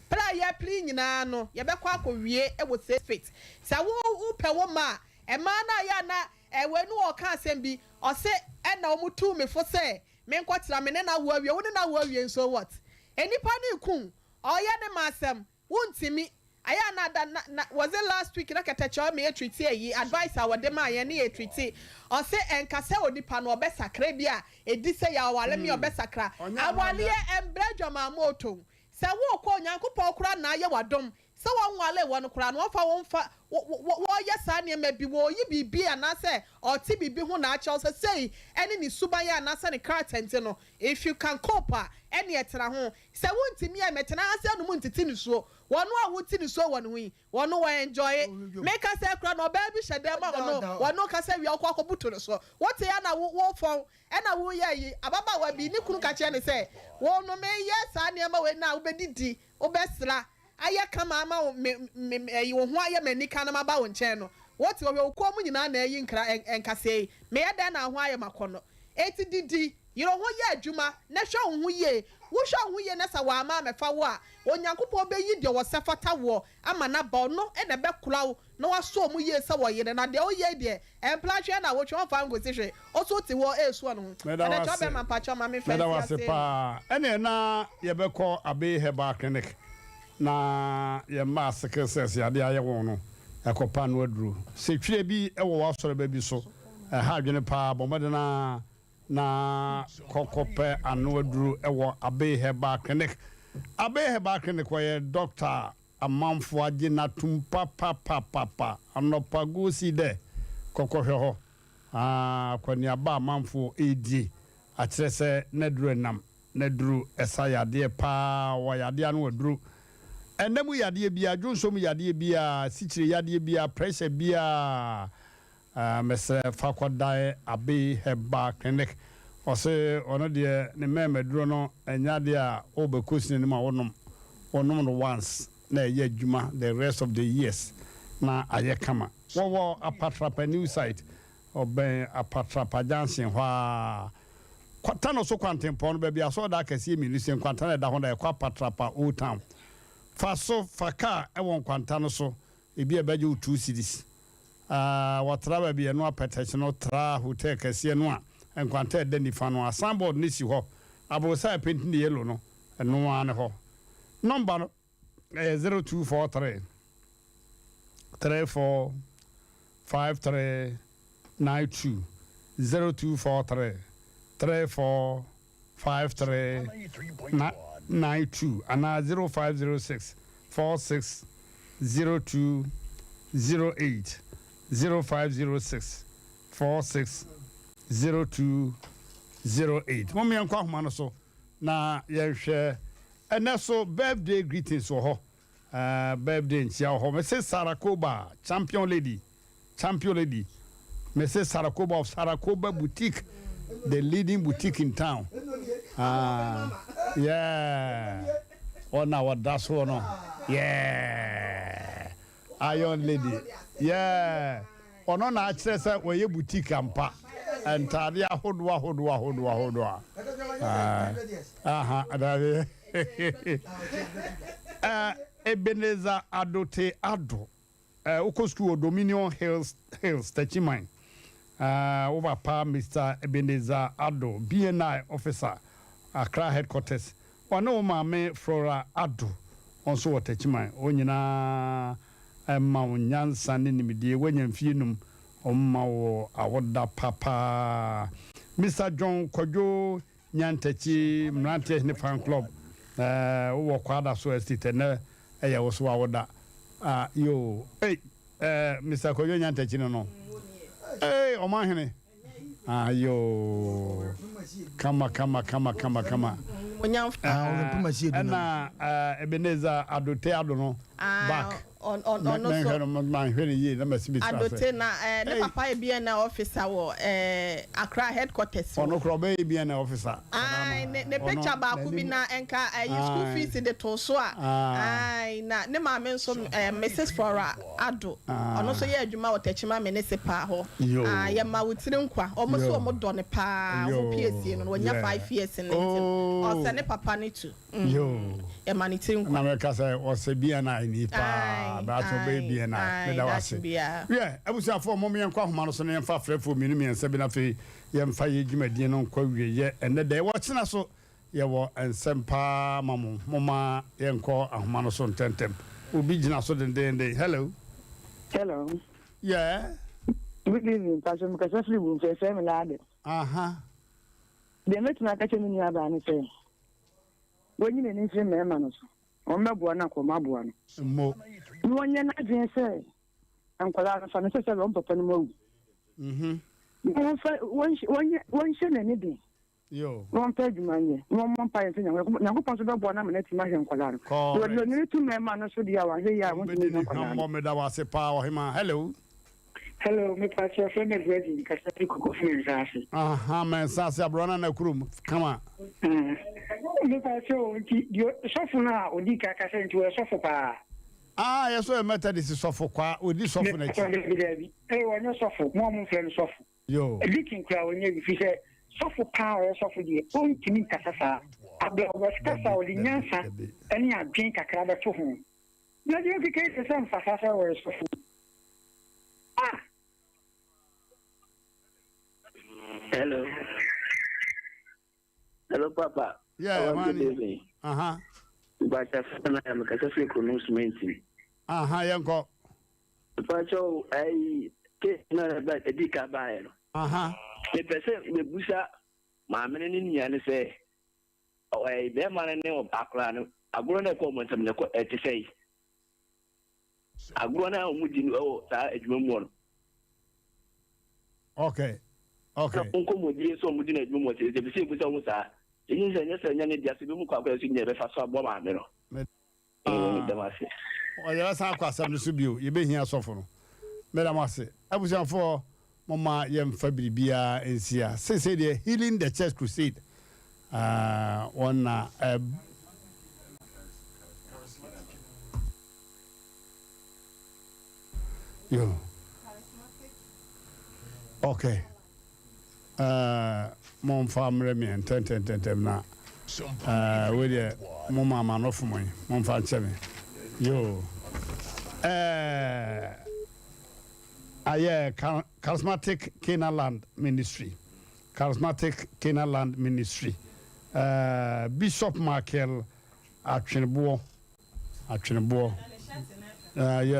Pere a yɛrepere yi nyinaa no, yɛbɛkɔ akɔwie wɔ six feet. Sɛ wo wopɛ wo mma a, mmaa no a yɛ a na eh, wei no ɔɔka asɛm bi, ɔse ɛna wɔn tuu me fo sɛ menkɔtra, me ne no awo awie, wo ne no awo awie nso what? Nnipa no reku wo, ɔɔyɛ ne mma asɛm, wontumi. Ayɛ a na da na na was it last week na kɛtɛkyɛw me yɛ treaty ayi, advice a wɔde maa yɛn ne yɛ treaty, ɔse ɛnka sɛ onipa no ɔbɛsakra, ebi a ɛdi sɛ yɛaware me a ɔbɛsakra, awareɛ ɛmbrɛ adwamammɔ otow, Sɛ worekɔ Onyankopɔn koraa na ayɛ wo adom sɛ wɔnwaree wo no koraa no, wɔmfa wo mfa wo wo wɔreyɛ saa nneɛma bi, wɔreyi biribi anaasɛ ɔrete biribi ho na akyerɛ wo sɛ sei ne ne suban anaasɛ ne character nti no, if you can cope a, ɛneɛ tena ho. Sɛ wontumi a, mmɛtena ha sɛ anom ntete nisuo. Wɔn a wote nisuo wɔ ne ho yi, wɔn wɔ enjoy. Meka sɛ koraa no, ɔbaa bi hyɛ dan mu a ɔno wɔne kasa wie a wokɔ akɔbutu ne so. Wote a na wo wofɔn Ɛna woreyɛ yi, ababaawa bi, ne kunu ka kyerɛ no sɛ, Wo no, mereyɛ saa nneɛma wei na wobɛdidi, wobɛsra, ayɛ kama ama wo, me, me, me, ayi, wo ho ayɛ me anika na maba wo nkyɛn no, wote hɔ, hwɛ wo kɔn mu nyinaa na ayi nkra, ɛ, nkasɛɛ yi, meyɛ dɛn na wo ho ayɛ me akɔnnɔ? Enti didi, yere wo ho yɛ adwuma, na hwɛ wo ho yie. Wohwɛ wo ho yie na sɛ wamma ammɛfa wo a, Onyankopɔn bɛyi deɛ ɔsɛ fata woɔ ama no aba, ɔno na ɛbɛkora wo na wasɔ mu yie sɛ ɔyere, na deɛ woyɛ yi deɛ, ɛmpla hwɛ na wotwe, ɔmfa nkosi hwee, wo nso wote hɔ resu ɔno ho. Meda wo Ɛnɛ kyɛ ase. ɔbɛma mpakyɛw ma memfa Meda wo nsi ase ase no. paa. Ɛneɛ na yɛbɛkɔ Abbey Herbal Clinic na yɛn mma a sickle cells yadeɛ ayɛ wɔn no, yɛakɔpa ano aduro. Sɛ twerɛ bi wɔ w'asɔreba bi so, ɛha adwene paa, bɔ mmɔden ara na kɔ kɔpɛ ano aduro wɔ Abbey Herbal Clinic. Abbey Herbal Clinic wɔyɛ dɔkta a Amanfo agye no atom papapapapa. Anɔpa gosi dɛ kɔkɔhwɛ hɔ. Aa akɔneaba a amanfo redie akyerɛ sɛ n'aduru ɛnam, n'aduru ɛsa yadeɛ paa, ɔwɔ yadeɛ ano aduru. Ɛnna mu yadeɛ biara, dwonsɔ mu yadeɛ biara, asikyire yadeɛ biara, pressure biara, Aah mesrɛ fa kɔ dae Abbey Herbal Clinic ɔse ɔno deɛ ne mɛɛmaduro no ɛnyɛ adeɛ a wobɛkɔ sini no mu a wonom wonom no once na ɛyɛ adwuma the rest of the years na ayɛ kama wɔwɔ Apatrapa new site ɔbɛn Apatrapa junction hɔ ara Kwata no so kwantempɔn no baabi asɔɔdan akɛseɛ mmienu si nkwanta no ɛda hɔ na ɛkɔ Apatrapa old town fa so fa car ɛwɔ nkwanta no so ebi a ɛbɛgye wo 2 cedis Ah, wɔtra baabi a ɛno apɛtɛkye no tra hotel kɛseɛ no a nkwanta a ɛda nifa no a signboard no si hɔ, aborosan a ɛpenti no yellow no, ɛno ara ne hɔ. Nɔmba no yɛ 0243 34 5392, 0243 34 5392 anaa 0506 46 0208, 0506 46 0208. Mom yɛnkɔ ahoma no so na yɛnhwɛ ɛnɛ so birthday greetings wɔ hɔ. Birthday nkyia wɔ hɔ. Mese Sarah Koba, champion lady, champion lady. Mese Sarah Koba of Sarah Koba Boutique, the leading boutique in town. Ah, yeah. Ɔna ɔda soɔ no. Yeah. Iron lady. Yeah. Ɔno na akyerɛ sɛ ɔyɛ boutique ampa. Ntaade ahodoɔ ahodoɔ ahodoɔ ahodoɔ. Ah, aha, dabi. Eh, Ebenezer Adote Addo. Eh, wokɔ sukuu wɔ Dominion Hills, Hills, Techiman. Eh, wo papa Mister Ebenezer Addo, BNI officer, Accra headquarters. Ɔne wo maame Flora Addo, wɔn nso wɔ Techiman. Wɔn nyinaa. mma wo nyansa ne nimdie, woanya mfie num, ɔmma wo awoda pa paa. Mister John Kwadwo Nyantakyi Mmeranteɛ Hene Fan Club, eh, wowɔ Kwadaso Estate, ɛnnɛ ɛyɛ wo so w'awoda. Ah, yoo, ei, eh, Mister Kwadwo Nyantakyi no no, ei, ɔmanhene. Ayoo kama kama kama kama kama. Ɛna Ebenezer Adote Ado no back. Mɛnhwɛ no manhwɛ no yie na masi me tiri ase. Adote na ne papa yɛ BNI officer wɔ Accra headquarters. Ɔno koraa ɔbɛyɛ BNI officer. Ae ne ne picture baako bi na nka ɛyi school fees de too so a. Ae na ne maame nso Mrs Flora. Addo, ɔno nso yɛ adwuma wɔ Techiman Municipal hɔ. Ah, yɛma wo tiri nkwa. Wɔn nso wɔn dɔ no paa. Wɔn piesie no no, wanya 5 years no nti no, ɔsɛ ne papa no tu. Mm, yɛma ne tiri nkwa. Na mɛka sɛ ɔsɛ BNI ni paa, daakye ɔbɛyɛ BNI. Meda wo ase. Wiɛ, abusuafoɔ, mom yɛnkɔ ahoma no so na yɛmfa afrɛfoɔ mmienu mmiɛnsa bi na afei yɛmfa yɛn dwumadie no nkɔ awieɛ ɛnnɛ da yi. Ɔkyena so Yɛwɔ nsɛm paa ma mo. Momma yɛnkɔ ahoma no so ntɛmntɛm. Obi gyina so dendeenden. Hello. Hello. Yeah. Good evening, Pastor. Mekasa firi Bumfɛ, frɛ me Laade. Aha. Deɛ mɛtumi aka kyerɛ me nua baa ne sɛ, wɔnyi n'ani mfiri mmarima no so. Wɔmmɛboa no akɔ, wɔaboa no. Mo. Na wɔnyɛ n'adwene sɛ nkwadaa no fa no sɛ sɛ wɔn papa no mu awu. Mhm. Na wɔmfa wɔnhyɛ n'ani den. Na wɔmpɛ adwuma nyɛ, na wɔmmɔ mpaeɛ nso Nyankopɔn. Nyankopɔn nso bɛboa no ama no atumi ahwɛ nkwadaa no. Na wɔde onini to mmarima no so deɛ a, wɔanhwɛ yie a, wɔntumi nhwɛ nkwadaa no. Meda wo ase paa ɔhemaa. Hello. Hello, me pa kyɛw frɛ me Virgin kasa fi Kokofu Mensah ase. Aha, Mensah ase aborɔ nana kurom kama. Me pa kyɛw nti deɛ sɔfo no a odi ka kasa nti ɔyɛ sɔfo paa. Ah, yɛ so yɛ Methodist sɔfo kwa, odi sɔfo n'akyi. Dabi dabi, ee ɔnyɛ sɔfo, mo a mo mfrɛ no sɔfo. Yoo. Deacon koraa ɔnyɛ bi fisɛ sɔfo paa ɔyɛ sɔfo deɛ ɔntumi nkasa saa. Abrɛ ɔbɛkasa a ɔde nyansa ne adwen kakra bɛto ho. Na deɛ ɔkeka yi deɛ sɛ mfasa sɛ ɔyɛ sɔfo. Ah! Hello. Hello papa. Yeah, Good honey. evening. Aha. Bacha fana ya mekasa firi Krono Cement. Aha, yɛnkɔ. Mpakyɛw ayi case no a ɛba edi ka baeɛ no. Aha. Mepɛ sɛ mebusa maame no ne nua no sɛ ɛyi bɛrima no ne akwadaa no agorɔ no ɛkɔ wɔn nsam no ɛkɔ ɛte sɛ yi agorɔ no a wɔn di no ɛwɔ saa adwuma mu hɔ no. Okay. Okay. Na nkɔmmɔdie nso a wɔn di no adwuma mu hɔ sɛ ɛsɛ sɛ ebusa wɔn saa enyi sɛ nyɛ sɛ nyɛ ne dea sɛ ebi mu kɔ akɔyɛ so nyɛ ɛbɛfa so aboa maame no. Meda mo ase. Yɛbɛsan akɔ asɛm no so bio. Yɛbɛhia sɔfo no. Meda mo ase. Abusuafoɔ, momma yɛmfa biribiara nsi ha. Seesei deɛ, Healing the Church Crusade, ah, wɔn na ɛ. Yo. Okay. Eh, momfa mmerɛ me ntɛntɛntɛntɛm na eh, wei deɛ moma ama no fom yi, momfa nkyɛ me. Yo. Eh, ayɛ Charismatic Canaan Land Ministry. Charismatic Canaan Land Ministry. Eh, Bishop Michael Atweneboɔ. Atweneboɔ. Eh, yɛ.